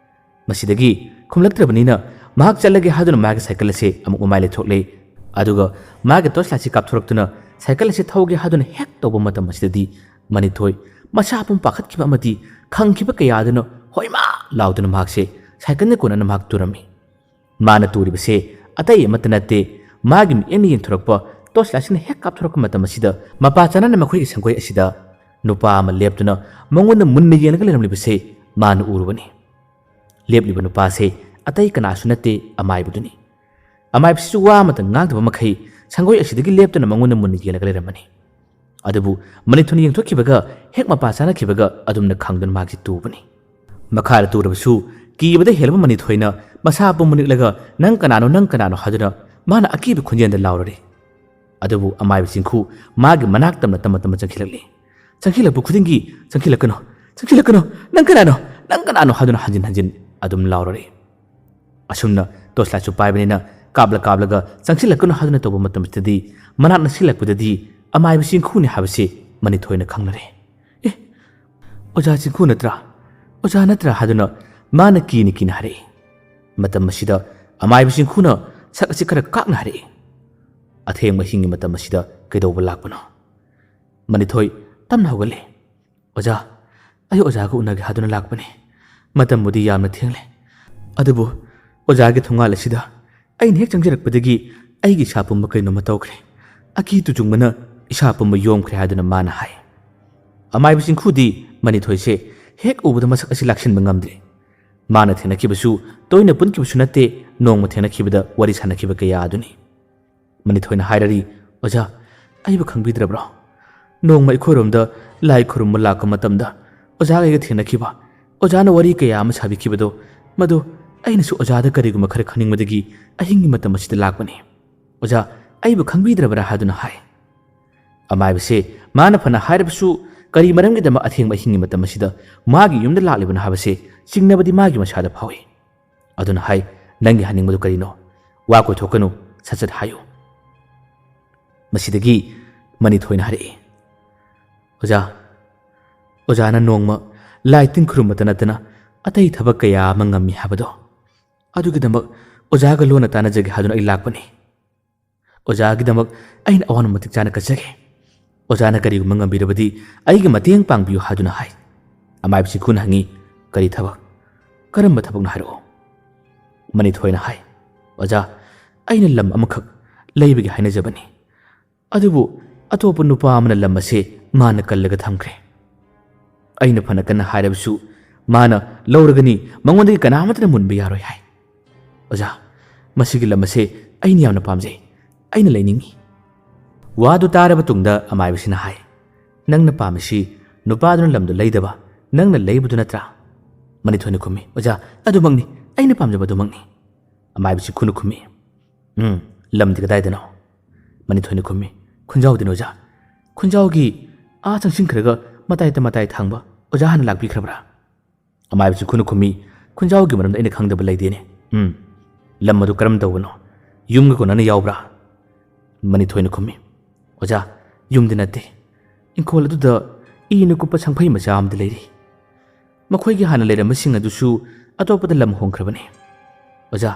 ꯃꯁꯤꯗꯒꯤ ꯈꯨꯝꯂꯛꯇ꯭ꯔꯕꯅꯤꯅ ꯃꯍꯥꯛ ꯆꯠꯂꯒꯦ ꯍꯥꯏꯗꯨꯅ ꯃꯥꯒꯤ ꯁꯥꯏꯀꯜ ꯑꯁꯤ ꯑꯃꯨꯛ ꯃꯃꯥꯏ ꯂꯩꯊꯣꯛꯂꯦ꯫ ꯑꯗꯨꯒ ꯃꯥꯒꯤ ꯇꯣꯔꯆ ꯂꯥꯏꯠꯁꯤ ꯀꯥꯞꯊꯣꯔꯛꯇꯨꯅ ꯁꯥꯏꯀꯜ ꯑꯁꯤ ꯊꯧꯒꯦ ꯍꯥꯏꯗꯨꯅ ꯍꯦꯛ ꯇꯧꯕ ꯃꯇꯝ ꯑꯁꯤꯗꯗꯤ ꯃꯅꯤꯊꯣꯏ ꯃꯁꯥ ꯑꯄꯨꯝ ꯄꯥꯈꯠꯈꯤꯕ ꯑꯃꯗꯤ ꯈꯪꯈꯤꯕ ꯀꯌꯥ ꯑꯗꯨꯅ ꯍꯣꯏꯃꯥ ꯂꯥꯎꯗꯨꯅ ꯃꯍꯥꯛꯁꯦ ꯁꯥꯏꯀꯜꯅ ꯀꯣꯟꯅꯅ ꯃꯍꯥꯛ ꯇꯨꯔꯝꯃꯤ꯫ ꯃꯥꯅ ꯇꯨꯔꯤꯕꯁꯦ ꯑꯇꯩ ꯑꯃꯠꯇ ꯅꯠꯇꯦ, ꯃꯥꯒꯤ ꯃꯤꯠꯌꯦꯡꯅ ꯌꯦꯡꯊꯣꯔꯛꯄ ꯇꯣꯔꯆ ꯂꯥꯏꯠꯁꯤꯅ ꯍꯦꯛ ꯀꯥꯞꯊꯣꯔꯛꯄ ꯃꯇꯝ ꯑꯁꯤꯗ ꯃꯄꯥ ꯆꯥꯅꯅ ꯃꯈꯣꯏꯒꯤ ꯁꯪꯒꯣꯏ ꯑꯁꯤꯗ ꯅꯨꯄꯥ ꯑꯃ ꯂꯦꯞꯇꯨꯅ ꯃꯉꯣꯟꯗ ꯃꯨꯟꯅ ꯌꯦꯡꯂꯒ ꯂꯩꯔꯝꯂꯤꯕꯁꯦ ꯃꯥꯅ ꯎꯔꯨꯕꯅꯤ꯫ ꯂꯦꯞꯂꯤꯕ ꯅꯨꯄꯥꯁꯦ ꯑꯇꯩ ꯀꯅꯥꯁꯨ ꯅꯠꯇꯦ, ꯑꯃꯥꯏꯕꯗꯨꯅꯤ꯫ ꯑꯃꯥꯏꯕꯁꯤꯁꯨ ꯋꯥ ꯑꯃꯇ ꯉꯥꯡꯗꯕ ꯃꯈꯩ ꯁꯪꯒꯣꯏ ꯑꯁꯤꯗꯒꯤ ꯂꯦꯞꯇꯅ ꯃꯉꯣꯟꯗ ꯃꯨꯟꯅ ꯌꯦꯡꯂꯒ ꯂꯩꯔꯝꯃꯅꯤ꯫ ꯑꯗꯨꯕꯨ ꯃꯅꯤꯊꯣꯏꯅ ꯌꯦꯡꯊꯣꯛꯈꯤꯕꯒ ꯍꯦꯛ ꯃꯄꯥ ꯆꯥꯅꯈꯤꯕꯒ ꯑꯗꯨꯝꯅ ꯈꯪꯗꯨꯅ ꯃꯥꯒꯤ ꯇꯨꯕꯅꯤ꯫ ꯃꯈꯥꯗ ꯇꯨꯔꯕꯁꯨ ꯀꯤꯕꯗ ꯍꯦꯜꯂꯕ ꯃꯅꯤꯊꯣꯏꯅ ꯃꯁꯥ ꯄꯨꯝꯕ ꯅꯤꯛꯂꯒ "ꯅꯪ ꯀꯅꯥꯅꯣ, ꯅꯪ ꯀꯅꯥꯅꯣ?" ꯍꯥꯏꯗꯨꯅ ꯃꯥꯅ ꯑꯀꯤꯕ ꯈꯣꯟꯖꯦꯜꯗ ꯂꯥꯎꯔꯔꯤ꯫ ꯑꯗꯨꯕꯨ ꯑꯃꯥꯏꯕ ꯆꯤꯡꯈꯨ ꯃꯥꯒꯤ ꯃꯅꯥꯛ ꯇꯝꯅ ꯇꯝꯅ ꯇꯝꯅ ꯆꯪꯁꯤꯜꯂꯛꯂꯤ꯫ ꯆꯪꯁꯤꯜꯂꯛꯄ ꯈꯨꯗꯤꯡꯒꯤ "ꯆꯪꯁꯤꯜꯂꯛꯀꯅꯨ, ꯆꯪꯁꯤꯜꯂꯛꯀꯅꯨ, ꯅꯪ ꯀꯅꯥꯅꯣ, ꯅꯪ ꯀꯅꯥꯅꯣ?" ꯍꯥꯏꯗꯨꯅ ꯍꯟꯖꯤꯟ ꯍꯟꯖꯤꯟ ꯑꯗꯨꯝ ꯂꯥꯎꯔꯔꯤ꯫ ꯑꯁꯨꯝꯅ ꯇꯣꯔꯆ ꯂꯥꯏꯠꯁꯨ ꯄꯥꯏꯕꯅꯤꯅ ꯀꯥꯞꯂ ꯀꯥꯞꯂꯒ "ꯆꯪꯁꯤꯜꯂꯛꯀꯅꯨ" ꯍꯥꯏꯗꯨꯅ ꯇꯧꯕ ꯃꯇꯝꯁꯤꯗꯗꯤ ꯃꯅꯥꯛ ꯅꯛꯁꯤꯜꯂꯛꯄꯗꯗꯤ ꯑꯃꯥꯏꯕ ꯆꯤꯡꯈꯨꯅꯤ ꯍꯥꯏꯕꯁꯤ ꯃꯅꯤꯊꯣꯏꯅ ꯈꯪꯂꯔꯦ꯫ "ꯑꯦ, ꯑꯣꯖꯥ ꯆꯤꯡꯈꯨ ꯅꯠꯇ꯭ꯔꯥ? ꯑꯣꯖꯥ ꯅꯠꯇ꯭ꯔꯥ?" ꯍꯥꯏꯗꯨꯅ ꯃꯥꯅ ꯀꯤꯅ ꯀꯤꯅ ꯍꯥꯏꯔꯛꯏ꯫ ꯃꯇꯝ ꯑꯁꯤꯗ ꯑꯃꯥꯏꯕ ꯆꯤꯡꯈꯨꯅ ꯁꯛ ꯑꯁꯤ ꯈꯔ ꯀꯥꯛꯅ ꯍꯥꯏꯔꯛꯏ꯫ "ꯑꯊꯦꯡꯕ ꯑꯍꯤꯡꯒꯤ ꯃꯇꯝ ꯑꯁꯤꯗ ꯀꯩꯗꯧꯕ ꯂꯥꯛꯄꯅꯣ?" ꯃꯅꯤꯊꯣꯏ ꯇꯞꯅ ꯍꯧꯒꯠꯂꯦ꯫ "ꯑꯣꯖꯥ, ꯑꯩ ꯑꯣꯖꯥꯒ ꯎꯅꯒꯦ ꯍꯥꯏꯗꯨꯅ ꯂꯥꯛꯄꯅꯦ꯫ ꯃꯇꯝꯕꯨꯗꯤ ꯌꯥꯝꯅ ꯊꯦꯡꯂꯦ, ꯑꯗꯨꯕꯨ ꯑꯣꯖꯥꯒꯤ ꯊꯣꯡꯒꯥꯜ ꯑꯁꯤꯗ ꯑꯩꯅ ꯍꯦꯛ ꯆꯪꯖꯔꯛꯄꯗꯒꯤ ꯑꯩꯒꯤ ꯏꯁꯥ ꯄꯨꯝꯕ ꯀꯩꯅꯣꯝꯃ ꯇꯧꯈ꯭ꯔꯦ꯫ ꯑꯀꯤ ꯇꯨꯖꯨꯡꯕꯅ ꯏꯁꯥ ꯄꯨꯝꯕ ꯌꯣꯝꯈ꯭ꯔꯦ" ꯍꯥꯏꯗꯨꯅ ꯃꯥꯅ ꯍꯥꯏ꯫ ꯑꯃꯥꯏꯕ ꯆꯤꯡꯈꯨꯗꯤ ꯃꯅꯤꯊꯣꯏꯁꯦ ꯍꯦꯛ ꯎꯕꯗ ꯃꯁꯛ ꯑꯁꯤ ꯂꯥꯛꯁꯤꯟꯕ ꯉꯝꯗ꯭ꯔꯦ꯫ ꯃꯥꯅ ꯊꯦꯡꯅꯈꯤꯕꯁꯨ ꯇꯣꯏꯅ ꯄꯨꯟꯈꯤꯕꯁꯨ ꯅꯠꯇꯦ, ꯅꯣꯡꯃ ꯊꯦꯡꯅꯈꯤꯕꯗ ꯋꯥꯔꯤ ꯁꯥꯟꯅꯈꯤꯕ ꯀꯌꯥ ꯑꯗꯨꯅꯤ꯫ ꯃꯅꯤꯊꯣꯏꯅ ꯍꯥꯏꯔꯔꯤ, "ꯑꯣꯖꯥ, ꯑꯩꯕꯨ ꯈꯪꯕꯤꯗ꯭ꯔꯕ꯭ꯔꯣ? ꯅꯣꯡꯃ ꯑꯩꯈꯣꯏꯔꯣꯝꯗ ꯂꯥꯏ ꯈꯨꯔꯨꯝꯕ ꯂꯥꯛꯄ ꯃꯇꯝꯗ ꯑꯣꯖꯥꯒ ꯑꯩꯒ ꯊꯦꯡꯅꯈꯤꯕ, ꯑꯣꯖꯥꯅ ꯋꯥꯔꯤ ꯀꯌꯥ ꯑꯃ ꯁꯥꯕꯤꯈꯤꯕꯗꯣ, ꯃꯗꯨ ꯑꯩꯅꯁꯨ ꯑꯣꯖꯥꯗ ꯀꯔꯤꯒꯨꯝꯕ ꯈꯔ ꯈꯪꯅꯤꯡꯕꯗꯒꯤ ꯑꯍꯤꯡꯒꯤ ꯃꯇꯝ ꯑꯁꯤꯗ ꯂꯥꯛꯄꯅꯤ꯫ ꯑꯣꯖꯥ, ꯑꯩꯕꯨ ꯈꯪꯕꯤꯗ꯭ꯔꯕ꯭ꯔꯥ?" ꯍꯥꯏꯗꯨꯅ ꯍꯥꯏ꯫ ꯑꯃꯥꯏꯕꯁꯦ ꯃꯥꯅ ꯐꯅ ꯍꯥꯏꯔꯕꯁꯨ ꯀꯔꯤ ꯃꯔꯝꯒꯤꯗꯃꯛ ꯑꯊꯦꯡꯕ ꯑꯍꯤꯡꯒꯤ ꯃꯇꯝ ꯑꯁꯤꯗ ꯃꯥꯒꯤ ꯌꯨꯝꯗ ꯂꯥꯛꯂꯤꯕꯅꯣ ꯍꯥꯏꯕꯁꯦ ꯆꯤꯡꯅꯕꯗꯤ ꯃꯥꯒꯤ ꯃꯁꯥꯗ ꯐꯥꯎꯏ꯫ ꯑꯗꯨꯅ ꯍꯥꯏ, "ꯅꯪꯒꯤ ꯍꯥꯏꯅꯤꯡꯕꯗꯨ ꯀꯔꯤꯅꯣ? ꯋꯥ ꯀꯣꯏꯊꯣꯛꯀꯅꯨ, ꯁꯠ ꯁꯠ ꯍꯥꯏꯌꯨ"꯫ ꯃꯁꯤꯗꯒꯤ ꯃꯅꯤꯊꯣꯏꯅ ꯍꯥꯏꯔꯛꯏ, "ꯑꯣꯖꯥ, ꯑꯣꯖꯥꯅ ꯅꯣꯡꯃ ꯂꯥꯏ ꯇꯤꯟ ꯈꯨꯔꯨꯝꯕꯇ ꯅꯠꯇꯅ ꯑꯇꯩ ꯊꯕꯛ ꯀꯌꯥ ꯑꯃ ꯉꯝꯃꯤ ꯍꯥꯏꯕꯗꯣ, ꯑꯗꯨꯒꯤꯗꯃꯛ ꯑꯣꯖꯥꯒ ꯂꯣꯟꯅ ꯇꯥꯟꯅꯖꯒꯦ ꯍꯥꯏꯗꯨꯅ ꯑꯩ ꯂꯥꯛꯄꯅꯤ꯫ ꯑꯣꯖꯥꯒꯤꯗꯃꯛ ꯑꯩꯅ ꯑꯋꯥꯅ ꯃꯇꯤꯛ ꯆꯥꯅ ꯀꯠꯆꯒꯦ꯫ ꯑꯣꯖꯥꯅ ꯀꯔꯤꯒꯨꯝꯕ ꯉꯝꯕꯤꯔꯕꯗꯤ ꯑꯩꯒꯤ ꯃꯇꯦꯡ ꯄꯥꯡꯕꯤꯌꯨ" ꯍꯥꯏꯗꯨꯅ ꯍꯥꯏ꯫ ꯑꯃꯥꯏꯕ ꯆꯤꯡꯈꯨꯅ ꯍꯪꯉꯤ, "ꯀꯔꯤ ꯊꯕꯛ? ꯀꯔꯝꯕ ꯊꯕꯛꯅꯣ ꯍꯥꯏꯔꯛꯑꯣ"꯫ ꯃꯅꯤꯊꯣꯏꯅ ꯍꯥꯏ, "ꯑꯣꯖꯥ, ꯑꯩꯅ ꯂꯝ ꯑꯃꯈꯛ ꯂꯩꯕꯒꯤ ꯍꯥꯏꯅꯖꯕꯅꯤ꯫ ꯑꯗꯨꯕꯨ ꯑꯇꯣꯞꯄ ꯅꯨꯄꯥ ꯑꯃꯅ ꯂꯝ ꯑꯁꯦ ꯃꯥꯅ ꯀꯜꯂꯒ ꯊꯝꯈ꯭ꯔꯦ꯫ ꯑꯩꯅ ꯐꯅ ꯀꯟꯅ ꯍꯥꯏꯔꯕꯁꯨ ꯃꯥꯅ ꯂꯧꯔꯒꯅꯤ, ꯃꯉꯣꯟꯗꯒꯤ ꯀꯅꯥꯃꯠꯇꯅ ꯃꯨꯟꯕ ꯌꯥꯔꯣꯏ" ꯍꯥꯏ꯫ "ꯑꯣꯖꯥ, "ꯃꯁꯤꯒꯤ ꯂꯝ ꯑꯁꯦ ꯑꯩꯅ ꯌꯥꯝꯅ ꯄꯥꯝꯖꯩ, ꯑꯩꯅ ꯂꯩꯅꯤꯡꯏ꯫" ꯋꯥꯗꯨ ꯇꯥꯔꯕ ꯇꯨꯡꯗ ꯑꯃꯥꯏꯕꯁꯤꯅ ꯍꯥꯏ, "ꯅꯪꯅ ꯄꯥꯝꯃꯤꯁꯤ ꯅꯨꯄꯥꯗꯨꯅ ꯂꯝꯗꯨ ꯂꯩꯗꯕ, ꯅꯪꯅ ꯂꯩꯕꯗꯨ ꯅꯠꯇ꯭ꯔꯥ?" ꯃꯅꯤꯊꯣꯏꯅ ꯈꯨꯝꯃꯤ, "ꯑꯣꯖꯥ, ꯑꯗꯨꯃꯛꯅꯤ, ꯑꯩꯅ ꯄꯥꯝꯖꯕ ꯑꯗꯨꯃꯛꯅꯤ꯫" ꯑꯃꯥꯏꯕ ꯆꯤꯡꯈꯨꯅ ꯈꯨꯝꯃꯤ, "ꯎꯝ, ꯂꯝꯗꯤ ꯀꯗꯥꯏꯗꯅꯣ?" ꯃꯅꯤꯊꯣꯏꯅ ꯈꯨꯝꯃꯤ, "ꯈꯨꯟꯖꯥꯎꯗꯤꯅꯣ ꯑꯣꯖꯥ?" "ꯈꯨꯟꯖꯥꯎꯒꯤ ꯑꯥ ꯆꯪꯁꯤꯟꯈ꯭ꯔꯒ ꯃꯇꯥꯏꯗ ꯃꯇꯥꯏ ꯊꯥꯡꯕ꯫ ꯑꯣꯖꯥ ꯍꯥꯟꯅ ꯂꯥꯛꯄꯤꯈ꯭ꯔꯕ꯭ꯔꯥ?" ꯑꯃꯥꯏꯕ ꯆꯤꯡꯈꯨꯅ ꯈꯨꯝꯃꯤ, "ꯈꯨꯟꯖꯥꯎꯒꯤ ꯃꯔꯝꯗ ꯑꯩꯅ ꯈꯪꯗꯕ ꯂꯩꯇꯦꯅꯦ꯫" "ꯎꯝ, ꯂꯝ ꯑꯗꯨ ꯀꯔꯝ ꯇꯧꯕꯅꯣ? ꯌꯨꯝꯒ ꯀꯣꯟꯅꯅ ꯌꯥꯎꯕ꯭ꯔꯥ?" ꯃꯅꯤꯊꯣꯏꯅ ꯈꯨꯝꯃꯤ, "ꯑꯣꯖꯥ, ꯌꯨꯝꯗꯤ ꯅꯠꯇꯦ꯫ ꯏꯪꯈꯣꯜ ꯑꯗꯨꯗ ꯏꯅ ꯀꯨꯞꯄ ꯁꯪꯐꯩ ꯃꯆꯥ ꯑꯃꯗꯤ ꯂꯩꯔꯤ꯫ ꯃꯈꯣꯏꯒꯤ ꯍꯥꯟꯅ ꯂꯩꯔꯝꯕꯁꯤꯡ ꯑꯗꯨꯁꯨ ꯑꯇꯣꯞꯄꯗ ꯂꯝ ꯍꯣꯡꯈ꯭ꯔꯕꯅꯤ꯫ ꯑꯣꯖꯥ,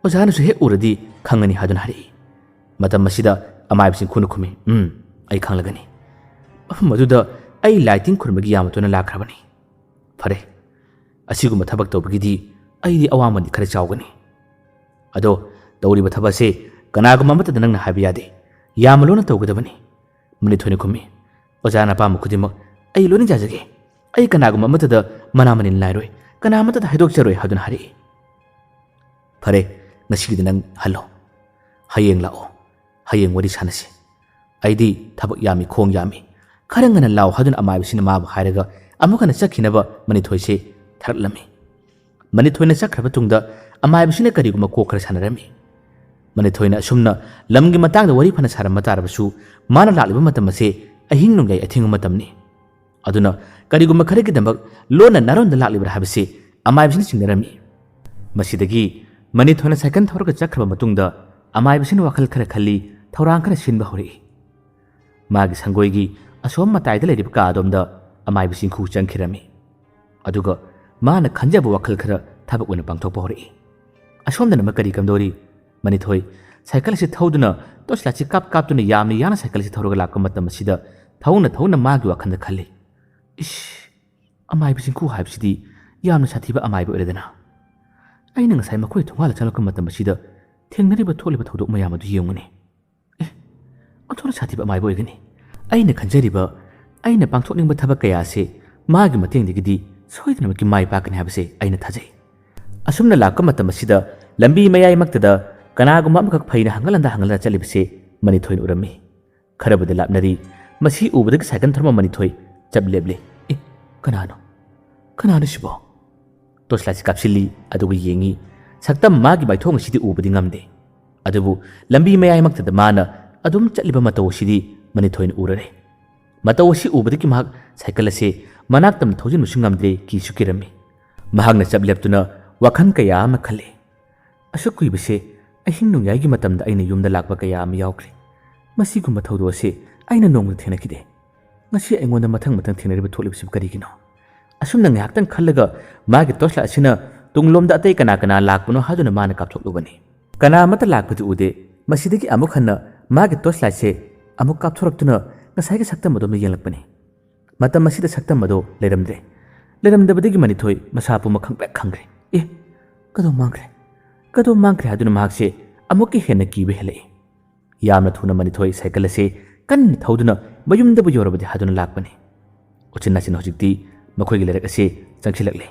ꯑꯣꯖꯥꯅꯁꯨ ꯍꯦꯛ ꯎꯔꯗꯤ ꯈꯪꯒꯅꯤ" ꯍꯥꯏꯗꯨꯅ ꯍꯥꯏꯔꯛꯏ꯫ ꯃꯇꯝ ꯑꯁꯤꯗ ꯑꯃꯥꯏꯕ ꯆꯤꯡꯈꯨꯅ ꯈꯨꯝꯃꯤ, "ꯎꯝ, ꯑꯩ ꯈꯪꯂꯒꯅꯤ꯫ ꯃꯐꯝ ꯑꯗꯨꯗ ꯑꯩ ꯂꯥꯏ ꯇꯤꯟ ꯈꯨꯔꯨꯝꯕꯒꯤ ꯌꯥꯝꯅ ꯇꯣꯏꯅ ꯂꯥꯛꯈ꯭ꯔꯕꯅꯤ꯫" "ꯐꯔꯦ, ꯑꯁꯤꯒꯨꯝꯕ ꯊꯕꯛ ꯇꯧꯕꯒꯤꯗꯤ ꯑꯩꯗꯤ ꯑꯋꯥꯃꯟꯗꯤ ꯈꯔ ꯆꯥꯎꯒꯅꯤ꯫ ꯑꯗꯣ ꯇꯧꯔꯤꯕ ꯊꯕꯛ ꯑꯁꯤ ꯀꯅꯥꯒꯨꯝꯕ ꯑꯃꯠꯇꯗ ꯅꯪꯅ ꯍꯥꯏꯕ ꯌꯥꯗꯦ, ꯌꯥꯝꯅ ꯂꯣꯟꯅ ꯇꯧꯒꯗꯕꯅꯤ꯫" ꯃꯅꯤꯊꯣꯏꯅ ꯈꯨꯝꯃꯤ, "ꯑꯣꯖꯥꯅ ꯑꯄꯥꯝꯕ ꯈꯨꯗꯤꯡꯃꯛ ꯑꯩ ꯂꯣꯏꯅ ꯌꯥꯖꯒꯦ꯫ ꯑꯩ ꯀꯅꯥꯒꯨꯝꯕ ꯑꯃꯠꯇꯗ ꯃꯅꯥ ꯃꯅꯤꯟ ꯂꯥꯏꯔꯣꯏ, ꯀꯅꯥ ꯑꯃꯠꯇꯗ ꯍꯥꯏꯗꯣꯛꯆꯔꯣꯏ" ꯍꯥꯏꯗꯨꯅ ꯍꯥꯏꯔꯛꯏ꯫ "ꯐꯔꯦ, ꯉꯁꯤꯒꯤꯗꯤ ꯅꯪ ꯍꯜꯂꯣ꯫ ꯍꯌꯦꯡ ꯂꯥꯛꯑꯣ, ꯍꯌꯦꯡ ꯋꯥꯔꯤ ꯁꯥꯟꯅꯁꯤ꯫ ꯑꯩꯗꯤ ꯊꯕꯛ ꯌꯥꯝꯃꯤ, ꯈꯣꯡ ꯌꯥꯝꯃꯤ꯫ ꯈꯔ ꯉꯟꯅ ꯂꯥꯛꯑꯣ" ꯍꯥꯏꯗꯨꯅ ꯑꯃꯥꯏꯕꯁꯤꯅ ꯃꯥꯕꯨ ꯍꯥꯏꯔꯒ ꯑꯃꯨꯛ ꯍꯟꯅ ꯆꯠꯈꯤꯅꯕ ꯃꯅꯤꯊꯣꯏꯁꯦ ꯊꯔꯛꯂꯝꯃꯤ꯫ ꯃꯅꯤꯊꯣꯏꯅ ꯆꯠꯈ꯭ꯔꯕ ꯇꯨꯡꯗ ꯑꯃꯥꯏꯕꯁꯤꯅ ꯀꯔꯤꯒꯨꯝꯕ ꯀꯣꯛ ꯈꯔ ꯁꯥꯟꯅꯔꯝꯃꯤ꯫ ꯃꯅꯤꯊꯣꯏꯅ ꯑꯁꯨꯝꯅ ꯂꯝꯒꯤ ꯃꯇꯥꯡꯗ ꯋꯥꯔꯤ ꯐꯅ ꯁꯥꯔꯝꯕ ꯇꯥꯔꯕꯁꯨ, ꯃꯥꯅ ꯂꯥꯛꯂꯤꯕ ꯃꯇꯝ ꯑꯁꯦ ꯑꯍꯤꯡ ꯅꯣꯡꯌꯥꯏ ꯑꯊꯦꯡꯕ ꯃꯇꯝꯅꯤ꯫ ꯑꯗꯨꯅ ꯀꯔꯤꯒꯨꯝꯕ ꯈꯔꯒꯤꯗꯃꯛ ꯂꯣꯟꯅ ꯅꯥꯔꯣꯟꯗ ꯂꯥꯛꯂꯤꯕ꯭ꯔꯥ ꯍꯥꯏꯕꯁꯤ ꯑꯃꯥꯏꯕꯁꯤꯅ ꯆꯤꯡꯅꯔꯝꯃꯤ꯫ ꯃꯁꯤꯗꯒꯤ ꯃꯅꯤꯊꯣꯏꯅ ꯁꯥꯏꯀꯜ ꯊꯧꯔꯒ ꯆꯠꯈ꯭ꯔꯕ ꯃꯇꯨꯡꯗ ꯑꯃꯥꯏꯕꯁꯤꯅ ꯋꯥꯈꯜ ꯈꯔ ꯈꯜꯂꯤ, ꯊꯧꯔꯥꯡ ꯈꯔ ꯁꯤꯟꯕ ꯍꯧꯔꯛꯏ꯫ ꯃꯥꯒꯤ ꯁꯪꯒꯣꯏꯒꯤ ꯑꯁꯣꯝ ꯃꯇꯥꯏꯗ ꯂꯩꯔꯤꯕ ꯀꯥ ꯑꯗꯣꯝꯗ ꯑꯃꯥꯏꯕ ꯆꯤꯡꯈꯨ ꯆꯪꯈꯤꯔꯝꯃꯤ꯫ ꯑꯗꯨꯒ ꯃꯥꯅ ꯈꯟꯖꯕ ꯋꯥꯈꯜ ꯈꯔ ꯊꯕꯛ ꯑꯣꯏꯅ ꯄꯥꯡꯊꯣꯛꯄ ꯍꯧꯔꯛꯏ꯫ ꯑꯁꯣꯝꯗꯅ ꯑꯃ ꯀꯔꯤ ꯀꯝꯗꯧꯔꯤ? ꯃꯅꯤꯊꯣꯏ ꯁꯥꯏꯀꯜ ꯑꯁꯤ ꯊꯧꯗꯨꯅ, ꯇꯣꯔꯆ ꯂꯥꯏꯠꯁꯤ ꯀꯥꯞ ꯀꯥꯞꯇꯨꯅ ꯌꯥꯝꯅ ꯌꯥꯡꯅ ꯁꯥꯏꯀꯜ ꯑꯁꯤ ꯊꯧꯔꯒ ꯂꯥꯛꯄ ꯃꯇꯝ ꯑꯁꯤꯗ ꯊꯧꯅ ꯊꯧꯅ ꯃꯥꯒꯤ ꯋꯥꯈꯜꯗ ꯈꯜꯂꯤ, "ꯏꯁ, ꯑꯃꯥꯏꯕ ꯆꯤꯡꯈꯨ ꯍꯥꯏꯕꯁꯤꯗꯤ ꯌꯥꯝꯅ ꯁꯥꯊꯤꯕ ꯑꯃꯥꯏꯕ ꯑꯣꯏꯔꯦꯗꯅ꯫ ꯑꯩꯅ ꯉꯁꯥꯏ ꯃꯈꯣꯏ ꯊꯣꯡꯒꯥꯜꯗ ꯆꯪꯂꯛꯄ ꯃꯇꯝ ꯑꯁꯤꯗ ꯊꯦꯡꯅꯔꯤꯕ ꯊꯣꯛꯂꯤꯕ ꯊꯧꯗꯣꯛ ꯃꯌꯥꯝ ꯑꯗꯨ ꯌꯦꯡꯉꯨꯅꯦ꯫ ꯑꯦ, ꯑꯣꯟꯊꯣꯛꯅ ꯁꯥꯊꯤꯕ ꯑꯃꯥꯏꯕ ꯑꯣꯏꯒꯅꯤ꯫ ꯑꯩꯅ ꯈꯟꯖꯔꯤꯕ, ꯑꯩꯅ ꯄꯥꯡꯊꯣꯛꯅꯤꯡꯕ ꯊꯕꯛ ꯀꯌꯥ ꯑꯁꯤ ꯃꯥꯒꯤ ꯃꯇꯦꯡꯗꯒꯤꯗꯤ ꯁꯣꯏꯗꯅꯃꯛꯀꯤ ꯃꯥꯏ ꯄꯥꯛꯀꯅꯤ ꯍꯥꯏꯕꯁꯦ ꯑꯩꯅ ꯊꯥꯖꯩ꯫" ꯑꯁꯨꯝꯅ ꯂꯥꯛꯄ ꯃꯇꯝ ꯑꯁꯤꯗ ꯂꯝꯕꯤ ꯃꯌꯥꯏꯃꯛꯇꯗ ꯀꯅꯥꯒꯨꯝꯕ ꯑꯃꯈꯛ ꯐꯩꯅ ꯍꯪꯒꯠ ꯍꯟꯗ ꯍꯪꯒꯠ ꯍꯟꯗ ꯆꯠꯂꯤꯕꯁꯤ ꯃꯅꯤꯊꯣꯏꯅ ꯎꯔꯝꯃꯤ꯫ ꯈꯔꯕꯨꯗꯤ ꯂꯥꯞꯅꯔꯤ꯫ ꯃꯁꯤ ꯎꯕꯗꯒꯤ ꯁꯥꯏꯀꯜ ꯊꯧꯔꯝꯕ ꯃꯅꯤꯊꯣꯏ ꯆꯞ ꯂꯦꯞꯂꯦ꯫ "ꯑꯦ, ꯀꯅꯥꯅꯣ? ꯀꯅꯥꯅꯣ ꯁꯤꯕꯣ?" ꯇꯣꯔꯆ ꯂꯥꯏꯠꯁꯤ ꯀꯥꯞꯁꯤꯜꯂꯤ, ꯑꯗꯨꯒ ꯌꯦꯡꯉꯤ꯫ ꯁꯛꯇꯝ ꯃꯥꯒꯤ ꯃꯥꯏꯊꯣꯡ ꯑꯁꯤꯗꯤ ꯎꯕꯗꯤ ꯉꯝꯗꯦ꯫ ꯑꯗꯨꯕꯨ ꯂꯝꯕꯤ ꯃꯌꯥꯏꯃꯛꯇꯗ ꯃꯥꯅ ꯑꯗꯨꯝ ꯆꯠꯂꯤꯕ ꯃꯇꯧ ꯑꯁꯤꯗꯤ ꯃꯅꯤꯊꯣꯏꯅ ꯎꯔꯔꯦ꯫ ꯃꯇꯧ ꯑꯁꯤ ꯎꯕꯗꯒꯤ ꯃꯍꯥꯛ ꯁꯥꯏꯀꯜ ꯑꯁꯤ ꯃꯅꯥꯛ ꯇꯝꯅ ꯊꯧꯖꯤꯟꯕꯁꯨ ꯉꯝꯗ꯭ꯔꯦ, ꯀꯤꯁꯨ ꯀꯤꯔꯝꯃꯤ꯫ ꯃꯍꯥꯛꯅ ꯆꯞ ꯂꯦꯞꯇꯨꯅ ꯋꯥꯈꯜ ꯀꯌꯥ ꯑꯃ ꯈꯜꯂꯤ꯫ "ꯑꯁꯨꯛ ꯀꯨꯏꯕꯁꯦ ꯑꯍꯤꯡ ꯅꯣꯡꯌꯥꯏꯒꯤ ꯃꯇꯝꯗ ꯑꯩꯅ ꯌꯨꯝꯗ ꯂꯥꯛꯄ ꯀꯌꯥ ꯑꯃ ꯌꯥꯎꯈ꯭ꯔꯦ꯫ ꯃꯁꯤꯒꯨꯝꯕ ꯊꯧꯗꯣꯛ ꯑꯁꯤ ꯑꯩꯅ ꯅꯣꯡꯃꯗ ꯊꯦꯡꯅꯈꯤꯗꯦ꯫ ꯉꯁꯤ ꯑꯩꯉꯣꯟꯗ ꯃꯊꯪ ꯃꯊꯪ ꯊꯦꯡꯅꯔꯤꯕ ꯊꯣꯛꯂꯤꯕꯁꯤꯕꯨ ꯀꯔꯤꯒꯤꯅꯣ?" ꯑꯁꯨꯝꯅ ꯉꯥꯏꯍꯥꯛꯇꯪ ꯈꯜꯂꯒ ꯃꯥꯒꯤ ꯇꯣꯔꯆ ꯂꯥꯏꯠ ꯑꯁꯤꯅ ꯇꯨꯡꯂꯣꯝꯗ ꯑꯇꯩ ꯀꯅꯥ ꯀꯅꯥ ꯂꯥꯛꯄꯅꯣ ꯍꯥꯏꯗꯨꯅ ꯃꯥꯅ ꯀꯥꯞꯊꯣꯛꯂꯨꯕꯅꯤ꯫ ꯀꯅꯥ ꯑꯃꯠꯇ ꯂꯥꯛꯄꯗꯤ ꯎꯗꯦ꯫ ꯃꯁꯤꯗꯒꯤ ꯑꯃꯨꯛ ꯍꯟꯅ ꯃꯥꯒꯤ ꯇꯣꯔꯆ ꯂꯥꯏꯠꯁꯦ ꯑꯃꯨꯛ ꯀꯥꯞꯊꯣꯔꯛꯇꯨꯅ ꯉꯁꯥꯏꯒꯤ ꯁꯛꯇꯝ ꯑꯗꯣꯝꯗ ꯌꯦꯡꯂꯛꯄꯅꯤ꯫ ꯃꯇꯝ ꯑꯁꯤꯗ ꯁꯛꯇꯝ ꯑꯗꯣ ꯂꯩꯔꯝꯗ꯭ꯔꯦ꯫ ꯂꯩꯔꯝꯗꯕꯗꯒꯤ ꯃꯅꯤꯊꯣꯏ ꯃꯁꯥ ꯄꯨꯝꯕ ꯈꯪꯄ꯭ꯔꯦꯛ ꯈꯪꯈ꯭ꯔꯦ꯫ "ꯑꯦ, ꯀꯗꯧ ꯃꯥꯡꯈ꯭ꯔꯦ? ꯀꯗꯧ ꯃꯥꯡꯈ꯭ꯔꯦ?" ꯍꯥꯏꯗꯨꯅ ꯃꯍꯥꯛꯁꯦ ꯑꯃꯨꯛꯀ ꯍꯦꯟꯅ ꯀꯤꯕ ꯍꯦꯜꯂꯛꯏ꯫ ꯌꯥꯝꯅ ꯊꯨꯅ ꯃꯅꯤꯊꯣꯏ ꯁꯥꯏꯀꯜ ꯑꯁꯤ ꯀꯟꯅ ꯊꯧꯗꯨꯅ ꯃꯌꯨꯝꯗꯕꯨ ꯌꯧꯔꯕꯗꯤ ꯍꯥꯏꯗꯨꯅ ꯂꯥꯛꯄꯅꯤ꯫ ꯎꯆꯤꯟ ꯅꯥꯆꯤꯟ ꯍꯧꯖꯤꯛꯇꯤ ꯃꯈꯣꯏꯒꯤ ꯂꯩꯔꯛ ꯑꯁꯤ ꯆꯪꯁꯤꯜꯂꯛꯂꯦ꯫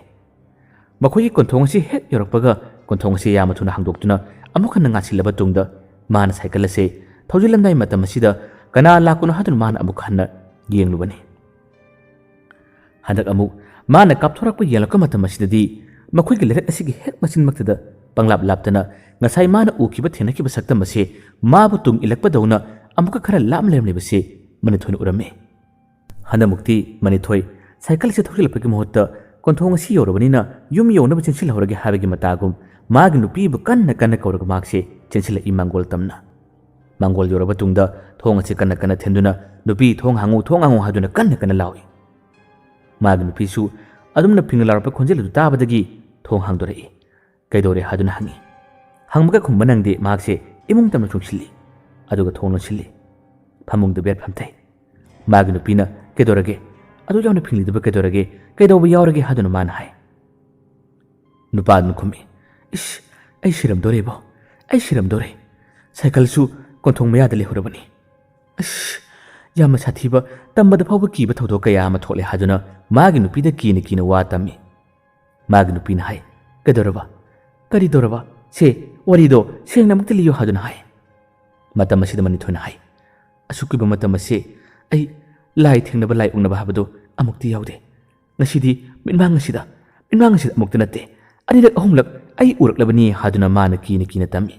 ꯃꯈꯣꯏꯒꯤ ꯀꯣꯟꯊꯣꯡ ꯑꯁꯤ ꯍꯦꯛ ꯌꯧꯔꯛꯄꯒ ꯀꯣꯟꯊꯣꯡ ꯑꯁꯤ ꯌꯥꯝꯅ ꯊꯨꯅ ꯍꯥꯡꯗꯣꯛꯇꯨꯅ ꯑꯃꯨꯛ ꯍꯟꯅ ꯉꯥꯁꯤꯜꯂꯕ ꯇꯨꯡꯗ ꯃꯥꯅ ꯁꯥꯏꯀꯜ ꯑꯁꯤ ꯊꯧꯖꯤꯜꯂꯝꯗꯥꯏ ꯃꯇꯝ ꯑꯁꯤꯗ ꯀꯅꯥ ꯂꯥꯛꯄꯅꯣ ꯍꯥꯏꯗꯨꯅ ꯃꯥꯅ ꯑꯃꯨꯛ ꯍꯟꯅ ꯌꯦꯡꯂꯨꯕꯅꯤ꯫ ꯍꯟꯗꯛ ꯑꯃꯨꯛ ꯃꯥꯅ ꯀꯥꯞꯊꯣꯔꯛꯄ ꯌꯦꯡꯂꯛꯄ ꯃꯇꯝ ꯑꯁꯤꯗꯗꯤ ꯃꯈꯣꯏꯒꯤ ꯂꯩꯔꯛ ꯑꯁꯤꯒꯤ ꯍꯦꯛ ꯃꯆꯤꯟꯃꯛꯇꯗ ꯄꯪꯂꯥꯞ ꯂꯥꯞꯇꯅ ꯉꯁꯥꯏ ꯃꯥꯅ ꯎꯈꯤꯕ ꯊꯦꯡꯅꯈꯤꯕ ꯁꯛꯇꯝ ꯑꯁꯤ ꯃꯥꯕꯨ ꯇꯨꯡ ꯏꯜꯂꯛꯄꯗꯧꯅ ꯑꯃꯨꯛꯀ ꯈꯔ ꯂꯥꯞꯅ ꯂꯩꯔꯝꯂꯤꯕꯁꯤ ꯃꯅꯤꯊꯣꯏꯅ ꯎꯔꯝꯃꯤ꯫ ꯍꯟꯗꯛꯃꯨꯛꯇꯤ ꯃꯅꯤꯊꯣꯏ ꯁꯥꯏꯀꯜ ꯑꯁꯤ ꯊꯧꯖꯤꯜꯂꯛꯄꯒꯤ ꯃꯍꯨꯠꯇ ꯀꯣꯟꯊꯣꯡ ꯑꯁꯤ ꯌꯧꯔꯕꯅꯤꯅ ꯌꯨꯝ ꯌꯧꯅꯕ ꯆꯦꯟꯁꯤꯜꯍꯧꯔꯒꯦ ꯍꯥꯏꯕꯒꯤ ꯃꯇꯥꯒꯨꯝ ꯃꯥꯒꯤ ꯅꯨꯄꯤꯕꯨ ꯀꯟꯅ ꯀꯟꯅ ꯀꯧꯔꯒ ꯃꯍꯥꯛꯁꯦ ꯆꯦꯟꯁꯤꯜꯂꯛꯏ ꯃꯥꯡꯒꯣꯜ ꯇꯝꯅ꯫ ꯃꯥꯡꯒꯣꯜ ꯌꯧꯔꯕ ꯇꯨꯡꯗ ꯊꯣꯡ ꯑꯁꯤ ꯀꯟꯅ ꯀꯟꯅ ꯊꯤꯟꯗꯨꯅ, "ꯅꯨꯄꯤ, ꯊꯣꯡ ꯍꯥꯡꯉꯨ, ꯊꯣꯡ ꯍꯥꯡꯉꯨ" ꯍꯥꯏꯗꯨꯅ ꯀꯟꯅ ꯀꯟꯅ ꯂꯥꯎꯏ꯫ ꯃꯥꯒꯤ ꯅꯨꯄꯤꯁꯨ ꯑꯗꯨꯝꯅ ꯐꯤꯡꯅ ꯂꯥꯎꯔꯛꯄ ꯈꯣꯟꯖꯦꯜ ꯑꯗꯨ ꯇꯥꯕꯗꯒꯤ ꯊꯣꯡ ꯍꯥꯡꯗꯣꯔꯛꯏ꯫ "ꯀꯩꯗꯧꯔꯦ?" ꯍꯥꯏꯗꯨꯅ ꯍꯪꯉꯤ꯫ ꯍꯪꯕꯒ ꯈꯨꯝꯕ ꯅꯪꯗꯦ, ꯃꯍꯥꯛꯁꯦ ꯏꯃꯨꯡ ꯇꯝꯅ ꯆꯨꯡꯁꯤꯜꯂꯤ꯫ ꯑꯗꯨꯒ ꯊꯣꯡ ꯂꯣꯟꯁꯤꯜꯂꯤ꯫ ꯐꯃꯨꯡꯗ ꯕꯦꯠ ꯐꯝꯊꯩ꯫ ꯃꯥꯒꯤ ꯅꯨꯄꯤꯅ, "ꯀꯩꯗꯧꯔꯒꯦ? ꯑꯗꯨ ꯌꯥꯝꯅ ꯐꯤꯡꯂꯤꯗꯨꯕꯨ ꯀꯩꯗꯧꯔꯒꯦ? ꯀꯩꯗꯧꯕ ꯌꯥꯎꯔꯒꯦ?" ꯍꯥꯏꯗꯨꯅ ꯃꯥꯅ ꯍꯥꯏ꯫ ꯅꯨꯄꯥꯗꯨꯅ ꯈꯨꯝꯃꯤ, "ꯏꯁ, ꯑꯩ ꯁꯤꯔꯝꯗꯣꯔꯦꯕꯣ, ꯑꯩ ꯁꯤꯔꯝꯗꯣꯔꯦ꯫ ꯁꯥꯏꯀꯜꯁꯨ ꯀꯣꯟꯊꯣꯡ ꯃꯌꯥꯗ ꯂꯩꯍꯧꯔꯕꯅꯤ꯫ ꯑꯁ, ꯌꯥꯝꯅ ꯁꯥꯊꯤꯕ, ꯇꯝꯕꯗ ꯐꯥꯎꯕ ꯀꯤꯕ ꯊꯧꯗꯣꯛ ꯀꯌꯥ ꯑꯃ ꯊꯣꯛꯂꯦ" ꯍꯥꯏꯗꯨꯅ ꯃꯥꯒꯤ ꯅꯨꯄꯤꯗ ꯀꯤꯅ ꯀꯤꯅ ꯋꯥ ꯇꯝꯃꯤ꯫ ꯃꯥꯒꯤ ꯅꯨꯄꯤꯅ ꯍꯥꯏ, "ꯀꯩꯗꯧꯔꯕ? ꯀꯔꯤ ꯇꯧꯔꯕ?" "ꯁꯦ, ꯋꯥꯔꯤꯗꯣ ꯁꯦꯡꯅ ꯑꯃꯨꯛꯇ ꯂꯤꯌꯨ" ꯍꯥꯏꯗꯨꯅ ꯍꯥꯏ꯫ ꯃꯇꯝ ꯑꯁꯤꯗ ꯃꯅꯤꯊꯣꯏꯅ ꯍꯥꯏ, "ꯑꯁꯨꯛ ꯀꯨꯏꯕ ꯃꯇꯝ ꯑꯁꯤ ꯑꯩ ꯂꯥꯏ ꯊꯦꯡꯅꯕ, ꯂꯥꯏ ꯎꯅꯕ ꯍꯥꯏꯕꯗꯨ ꯑꯃꯨꯛꯇꯤ ꯌꯥꯎꯗꯦ꯫ ꯉꯁꯤꯗꯤ ꯃꯤꯠꯃꯥꯡ ꯑꯁꯤꯗ, ꯃꯤꯠꯃꯥꯡ ꯑꯁꯤꯗ ꯑꯃꯨꯛꯇ ꯅꯠꯇꯦ, ꯑꯅꯤꯔꯛ ꯑꯍꯨꯝꯂꯛ ꯑꯩ ꯎꯔꯛꯂꯕꯅꯤ" ꯍꯥꯏꯗꯨꯅ ꯃꯥꯅ ꯀꯤꯅ ꯀꯤꯅ ꯇꯝꯃꯤ꯫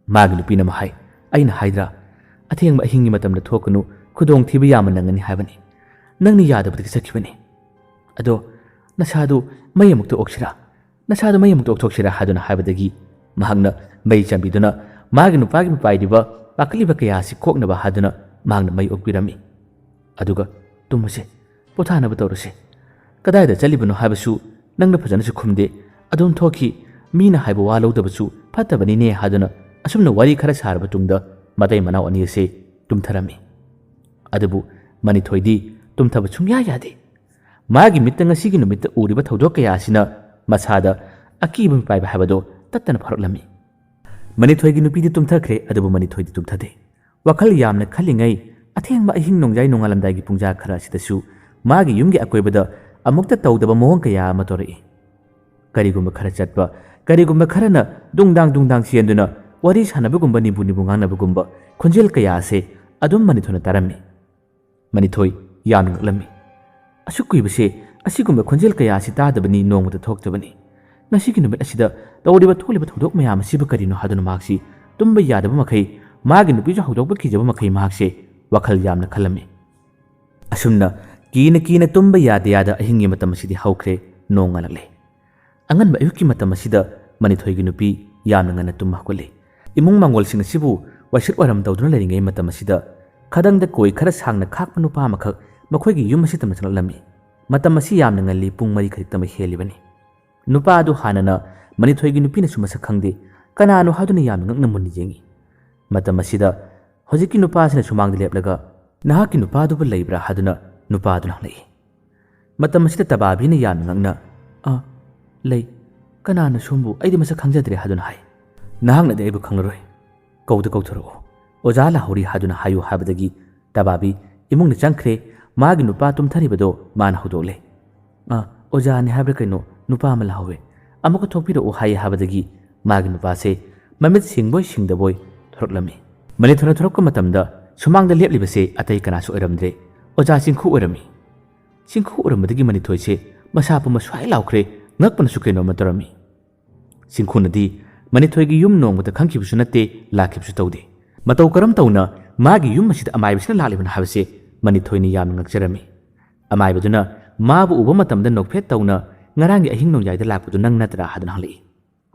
ꯃꯥꯒꯤ ꯅꯨꯄꯤꯅ ꯑꯃ ꯍꯥꯏ, "ꯑꯩꯅ ꯍꯥꯏꯗ꯭ꯔꯥ, ꯑꯊꯦꯡꯕ ꯑꯍꯤꯡꯒꯤ ꯃꯇꯝꯗ ꯊꯣꯛꯀꯅꯨ, ꯈꯨꯗꯣꯡꯊꯤꯕ ꯌꯥꯝꯅ ꯅꯪꯒꯅꯤ ꯍꯥꯏꯕꯅꯤ꯫ ꯅꯪꯅ ꯌꯥꯗꯕꯗꯒꯤ ꯆꯠꯈꯤꯕꯅꯤ꯫ ꯑꯗꯣ ꯅꯁꯥꯗꯨ ꯃꯩ ꯑꯃꯨꯛꯇ ꯑꯣꯛꯁꯤꯔꯥ? ꯅꯁꯥꯗꯨ ꯃꯩ ꯑꯃꯨꯛꯇ ꯑꯣꯛꯊꯣꯛꯁꯤꯔꯥ?" ꯍꯥꯏꯗꯨꯅ ꯍꯥꯏꯕꯗꯒꯤ ꯃꯍꯥꯛꯅ ꯃꯩ ꯆꯝꯕꯤꯗꯨꯅ ꯃꯥꯒꯤ ꯅꯨꯄꯥꯒꯤ ꯃꯄꯥꯏꯔꯤꯕ ꯄꯥꯈꯠꯂꯤꯕ ꯀꯌꯥ ꯑꯁꯤ ꯀꯣꯛꯅꯕ ꯍꯥꯏꯗꯨꯅ ꯃꯍꯥꯛꯅ ꯃꯩ ꯑꯣꯛꯄꯤꯔꯝꯃꯤ꯫ ꯑꯗꯨꯒ "ꯇꯨꯝꯃꯁꯦ, ꯄꯣꯊꯥꯅꯕ ꯇꯧꯔꯁꯦ꯫ ꯀꯗꯥꯏꯗ ꯆꯠꯂꯤꯕꯅꯣ ꯍꯥꯏꯕꯁꯨ ꯅꯪꯅ ꯐꯖꯅꯁꯨ ꯈꯨꯝꯗꯦ꯫ ꯑꯗꯨꯝ ꯊꯣꯛꯈꯤ꯫ ꯃꯤꯅ ꯍꯥꯏꯕ ꯋꯥ ꯂꯧꯗꯕꯁꯨ ꯐꯠꯇꯕꯅꯤꯅꯦ" ꯍꯥꯏꯗꯨꯅ ꯑꯁꯨꯝꯅ ꯋꯥꯔꯤ ꯈꯔ ꯁꯥꯔꯕ ꯇꯨꯡꯗ ꯃꯇꯩ ꯃꯅꯥꯎ ꯑꯅꯤ ꯑꯁꯦ ꯇꯨꯝꯊꯔꯝꯃꯤ꯫ ꯑꯗꯨꯕꯨ ꯃꯅꯤꯊꯣꯏꯗꯤ ꯇꯨꯝꯊꯕ ꯁꯨꯡꯌꯥ ꯌꯥꯗꯦ꯫ ꯃꯥꯒꯤ ꯃꯤꯠꯇ ꯉꯁꯤꯒꯤ ꯅꯨꯃꯤꯠꯇ ꯎꯔꯤꯕ ꯊꯧꯗꯣꯛ ꯀꯌꯥ ꯑꯁꯤꯅ ꯃꯁꯥꯗ ꯑꯀꯤꯕ ꯃꯤꯄꯥꯏꯕ ꯍꯥꯏꯕꯗꯨ ꯇꯠꯇꯅ ꯐꯥꯎꯔꯛꯂꯝꯃꯤ꯫ ꯃꯅꯤꯊꯣꯏꯒꯤ ꯅꯨꯄꯤꯗꯤ ꯇꯨꯝꯊꯈ꯭ꯔꯦ, ꯑꯗꯨꯕꯨ ꯃꯅꯤꯊꯣꯏꯗꯤ ꯇꯨꯝꯊꯗꯦ꯫ ꯋꯥꯈꯜ ꯌꯥꯝꯅ ꯈꯜꯂꯤꯉꯩ ꯑꯊꯦꯡꯕ ꯑꯍꯤꯡ ꯅꯣꯡꯌꯥꯏ ꯅꯣꯡꯉꯥꯜꯂꯝꯗꯥꯏꯒꯤ ꯄꯨꯡꯖꯥ ꯈꯔ ꯑꯁꯤꯗꯁꯨ ꯃꯥꯒꯤ ꯌꯨꯝꯒꯤ ꯑꯀꯣꯏꯕꯗ ꯑꯃꯨꯛꯇ ꯇꯧꯗꯕ ꯃꯑꯣꯡ ꯀꯌꯥ ꯑꯃ ꯇꯧꯔꯛꯏ꯫ ꯀꯔꯤꯒꯨꯝꯕ ꯈꯔ ꯆꯠꯄ, ꯀꯔꯤꯒꯨꯝꯕ ꯈꯔꯅ ꯗꯨꯡꯗꯥꯡ ꯗꯨꯡꯗꯥꯡ ꯆꯦꯟꯗꯨꯅ ꯋꯥꯔꯤ ꯁꯥꯟꯅꯕꯒꯨꯝꯕ, ꯅꯤꯕꯨ ꯅꯤꯕꯨ ꯉꯥꯡꯅꯕꯒꯨꯝꯕ ꯈꯣꯟꯖꯦꯜ ꯀꯌꯥ ꯑꯁꯦ ꯑꯗꯨꯝ ꯃꯅꯤꯊꯣꯏꯅ ꯇꯥꯔꯝꯃꯤ꯫ ꯃꯅꯤꯊꯣꯏ ꯌꯥꯝꯅ ꯉꯛꯂꯝꯃꯤ꯫ ꯑꯁꯨꯛ ꯀꯨꯏꯕꯁꯦ ꯑꯁꯤꯒꯨꯝꯕ ꯈꯣꯟꯖꯦꯜ ꯀꯌꯥ ꯑꯁꯤ ꯇꯥꯗꯕꯅꯤ, ꯅꯣꯡꯃꯇ ꯊꯣꯛꯇꯕꯅꯤ꯫ ꯉꯁꯤꯒꯤ ꯅꯨꯃꯤꯠ ꯑꯁꯤꯗ ꯇꯧꯔꯤꯕ ꯊꯣꯛꯂꯤꯕ ꯊꯧꯗꯣꯛ ꯃꯌꯥꯝ ꯑꯁꯤꯕꯨ ꯀꯔꯤꯅꯣ ꯍꯥꯏꯗꯨꯅ ꯃꯍꯥꯛꯁꯤ ꯇꯨꯝꯕ ꯌꯥꯗꯕ ꯃꯈꯩ, ꯃꯥꯒꯤ ꯅꯨꯄꯤꯁꯨ ꯍꯧꯗꯣꯛꯄ ꯀꯤꯖꯕ ꯃꯈꯩ ꯃꯍꯥꯛꯁꯦ ꯋꯥꯈꯜ ꯌꯥꯝꯅ ꯈꯜꯂꯝꯃꯤ꯫ ꯑꯁꯨꯝꯅ ꯀꯤꯅ ꯀꯤꯅ ꯇꯨꯝꯕ ꯌꯥꯗ ꯌꯥꯗ ꯑꯍꯤꯡꯒꯤ ꯃꯇꯝ ꯑꯁꯤꯗꯤ ꯍꯧꯈ꯭ꯔꯦ, ꯅꯣꯡ ꯉꯥꯜꯂꯛꯂꯦ꯫ ꯑꯉꯟꯕ ꯑꯌꯨꯛꯀꯤ ꯃꯇꯝ ꯑꯁꯤꯗ ꯃꯅꯤꯊꯣꯏꯒꯤ ꯅꯨꯄꯤ ꯌꯥꯝꯅ ꯉꯟꯅ ꯇꯨꯝꯕ ꯍꯧꯒꯠꯂꯤ꯫ ꯏꯃꯨꯡ ꯃꯥꯡꯒꯣꯜꯁꯤꯡ ꯑꯁꯤꯕꯨ ꯋꯥꯏꯁꯤꯠ ꯋꯥꯏꯔꯝ ꯇꯧꯗꯨꯅ ꯂꯩꯔꯤꯉꯩ ꯃꯇꯝ ꯑꯁꯤꯗ ꯈꯗꯪꯗ ꯀꯣꯏ ꯈꯔ ꯁꯥꯡꯅ ꯈꯥꯛꯄ ꯅꯨꯄꯥ ꯑꯃꯈꯛ ꯃꯈꯣꯏꯒꯤ ꯌꯨꯝ ꯑꯁꯤꯗꯃꯛ ꯆꯪꯂꯛꯂꯝꯃꯤ꯫ ꯃꯇꯝ ꯑꯁꯤ ꯌꯥꯝꯅ ꯉꯜꯂꯤ, ꯄꯨꯡ ꯃꯔꯤ ꯈꯖꯤꯛꯇꯃꯛ ꯍꯦꯜꯂꯤꯕꯅꯤ꯫ ꯅꯨꯄꯥ ꯑꯗꯨ ꯍꯥꯟꯅꯅ ꯃꯅꯤꯊꯣꯏꯒꯤ ꯅꯨꯄꯤꯅꯁꯨ ꯃꯁꯛ ꯈꯪꯗꯦ, ꯀꯅꯥꯅꯣ ꯍꯥꯏꯗꯨꯅ ꯌꯥꯝꯅ ꯉꯛꯅ ꯃꯨꯟꯅ ꯌꯦꯡꯏ꯫ ꯃꯇꯝ ꯑꯁꯤꯗ ꯍꯧꯖꯤꯛꯀꯤ ꯅꯨꯄꯥꯁꯤꯅ ꯁꯨꯃꯥꯡꯗ ꯂꯦꯞꯂꯒ, "ꯅꯍꯥꯛꯀꯤ ꯅꯨꯄꯥꯗꯨꯕꯨ ꯂꯩꯕ꯭ꯔꯥ?" ꯍꯥꯏꯗꯨꯅ ꯅꯨꯄꯥ ꯑꯗꯨꯅ ꯍꯪꯂꯛꯏ꯫ ꯃꯇꯝ ꯑꯁꯤꯗ ꯇꯕꯥꯕꯤꯅ ꯌꯥꯝꯅ ꯉꯛꯅ, "ꯑ, ꯂꯩ꯫ ꯀꯅꯥꯅꯣ ꯁꯣꯝꯕꯨ? ꯑꯩꯗꯤ ꯃꯁꯛ ꯈꯪꯖꯗ꯭ꯔꯦ" ꯍꯥꯏꯗꯨꯅ ꯍꯥꯏ꯫ "ꯅꯍꯥꯛꯅꯗꯤ ꯑꯩꯕꯨ ꯈꯪꯂꯔꯣꯏ꯫ ꯀꯧꯗ ꯀꯧꯊꯣꯔꯛꯑꯣ꯫ ꯑꯣꯖꯥ ꯂꯥꯍꯧꯔꯤ ꯍꯥꯏꯗꯨꯅ ꯍꯥꯏꯌꯨ" ꯍꯥꯏꯕꯗꯒꯤ ꯇꯕꯥꯕꯤ ꯏꯃꯨꯡꯗ ꯆꯪꯈ꯭ꯔꯦ꯫ ꯃꯥꯒꯤ ꯅꯨꯄꯥ ꯇꯨꯝꯊꯔꯤꯕꯗꯣ ꯃꯥꯅ ꯍꯧꯗꯣꯛꯂꯦ꯫ "ꯑ, ꯑꯣꯖꯥꯅꯤ ꯍꯥꯏꯕ꯭ꯔꯥ ꯀꯩꯅꯣ, ꯅꯨꯄꯥ ꯑꯃ ꯂꯥꯍꯧꯋꯦ꯫ ꯑꯃꯨꯛꯀ ꯊꯣꯛꯄꯤꯔꯛꯑꯣ" ꯍꯥꯏꯌꯦ ꯍꯥꯏꯕꯗꯒꯤ ꯃꯥꯒꯤ ꯅꯨꯄꯥꯁꯦ ꯃꯃꯤꯠ ꯁꯤꯡꯕꯣꯏ ꯁꯤꯡꯗꯕꯣꯏ ꯊꯣꯔꯛꯂꯝꯃꯤ꯫ ꯃꯅꯤꯊꯣꯏꯅ ꯊꯣꯔꯛꯄ ꯃꯇꯝꯗ ꯁꯨꯃꯥꯡꯗ ꯂꯦꯞꯂꯤꯕꯁꯦ ꯑꯇꯩ ꯀꯅꯥꯁꯨ ꯑꯣꯏꯔꯝꯗ꯭ꯔꯦ, ꯑꯣꯖꯥ ꯆꯤꯡꯈꯨ ꯑꯣꯏꯔꯝꯃꯤ꯫ ꯆꯤꯡꯈꯨ ꯎꯔꯝꯕꯗꯒꯤ ꯃꯅꯤꯊꯣꯏꯁꯦ ꯃꯁꯥ ꯄꯨꯝꯕ ꯁ꯭ꯋꯥꯏ ꯂꯥꯎꯈ꯭ꯔꯦ, ꯉꯛꯄꯅꯁꯨ ꯀꯩꯅꯣꯝꯃ ꯇꯧꯔꯝꯃꯤ꯫ ꯆꯤꯡꯈꯨꯅꯗꯤ ꯃꯅꯤꯊꯣꯏꯒꯤ ꯌꯨꯝ ꯅꯣꯡꯃꯇ ꯈꯪꯈꯤꯕꯁꯨ ꯅꯠꯇꯦ, ꯂꯥꯛꯈꯤꯕꯁꯨ ꯇꯧꯗꯦ꯫ ꯃꯇꯧ ꯀꯔꯝ ꯇꯧꯅ ꯃꯥꯒꯤ ꯌꯨꯝ ꯑꯁꯤꯗ ꯑꯃꯥꯏꯕꯁꯤꯅ ꯂꯥꯛꯂꯤꯕꯅꯣ ꯍꯥꯏꯕꯁꯦ ꯃꯅꯤꯊꯣꯏꯅ ꯌꯥꯝꯅ ꯉꯛꯆꯔꯝꯃꯤ꯫ ꯑꯃꯥꯏꯕꯗꯨꯅ ꯃꯥꯕꯨ ꯎꯕ ꯃꯇꯝꯗ ꯅꯣꯛꯐꯦꯠ ꯇꯧꯅ, "ꯉꯔꯥꯡꯒꯤ ꯑꯍꯤꯡ ꯅꯣꯡꯌꯥꯏꯗ ꯂꯥꯛꯄꯗꯨ ꯅꯪ ꯅꯠꯇ꯭ꯔꯥ?" ꯍꯥꯏꯗꯨꯅ ꯍꯪꯂꯛꯏ꯫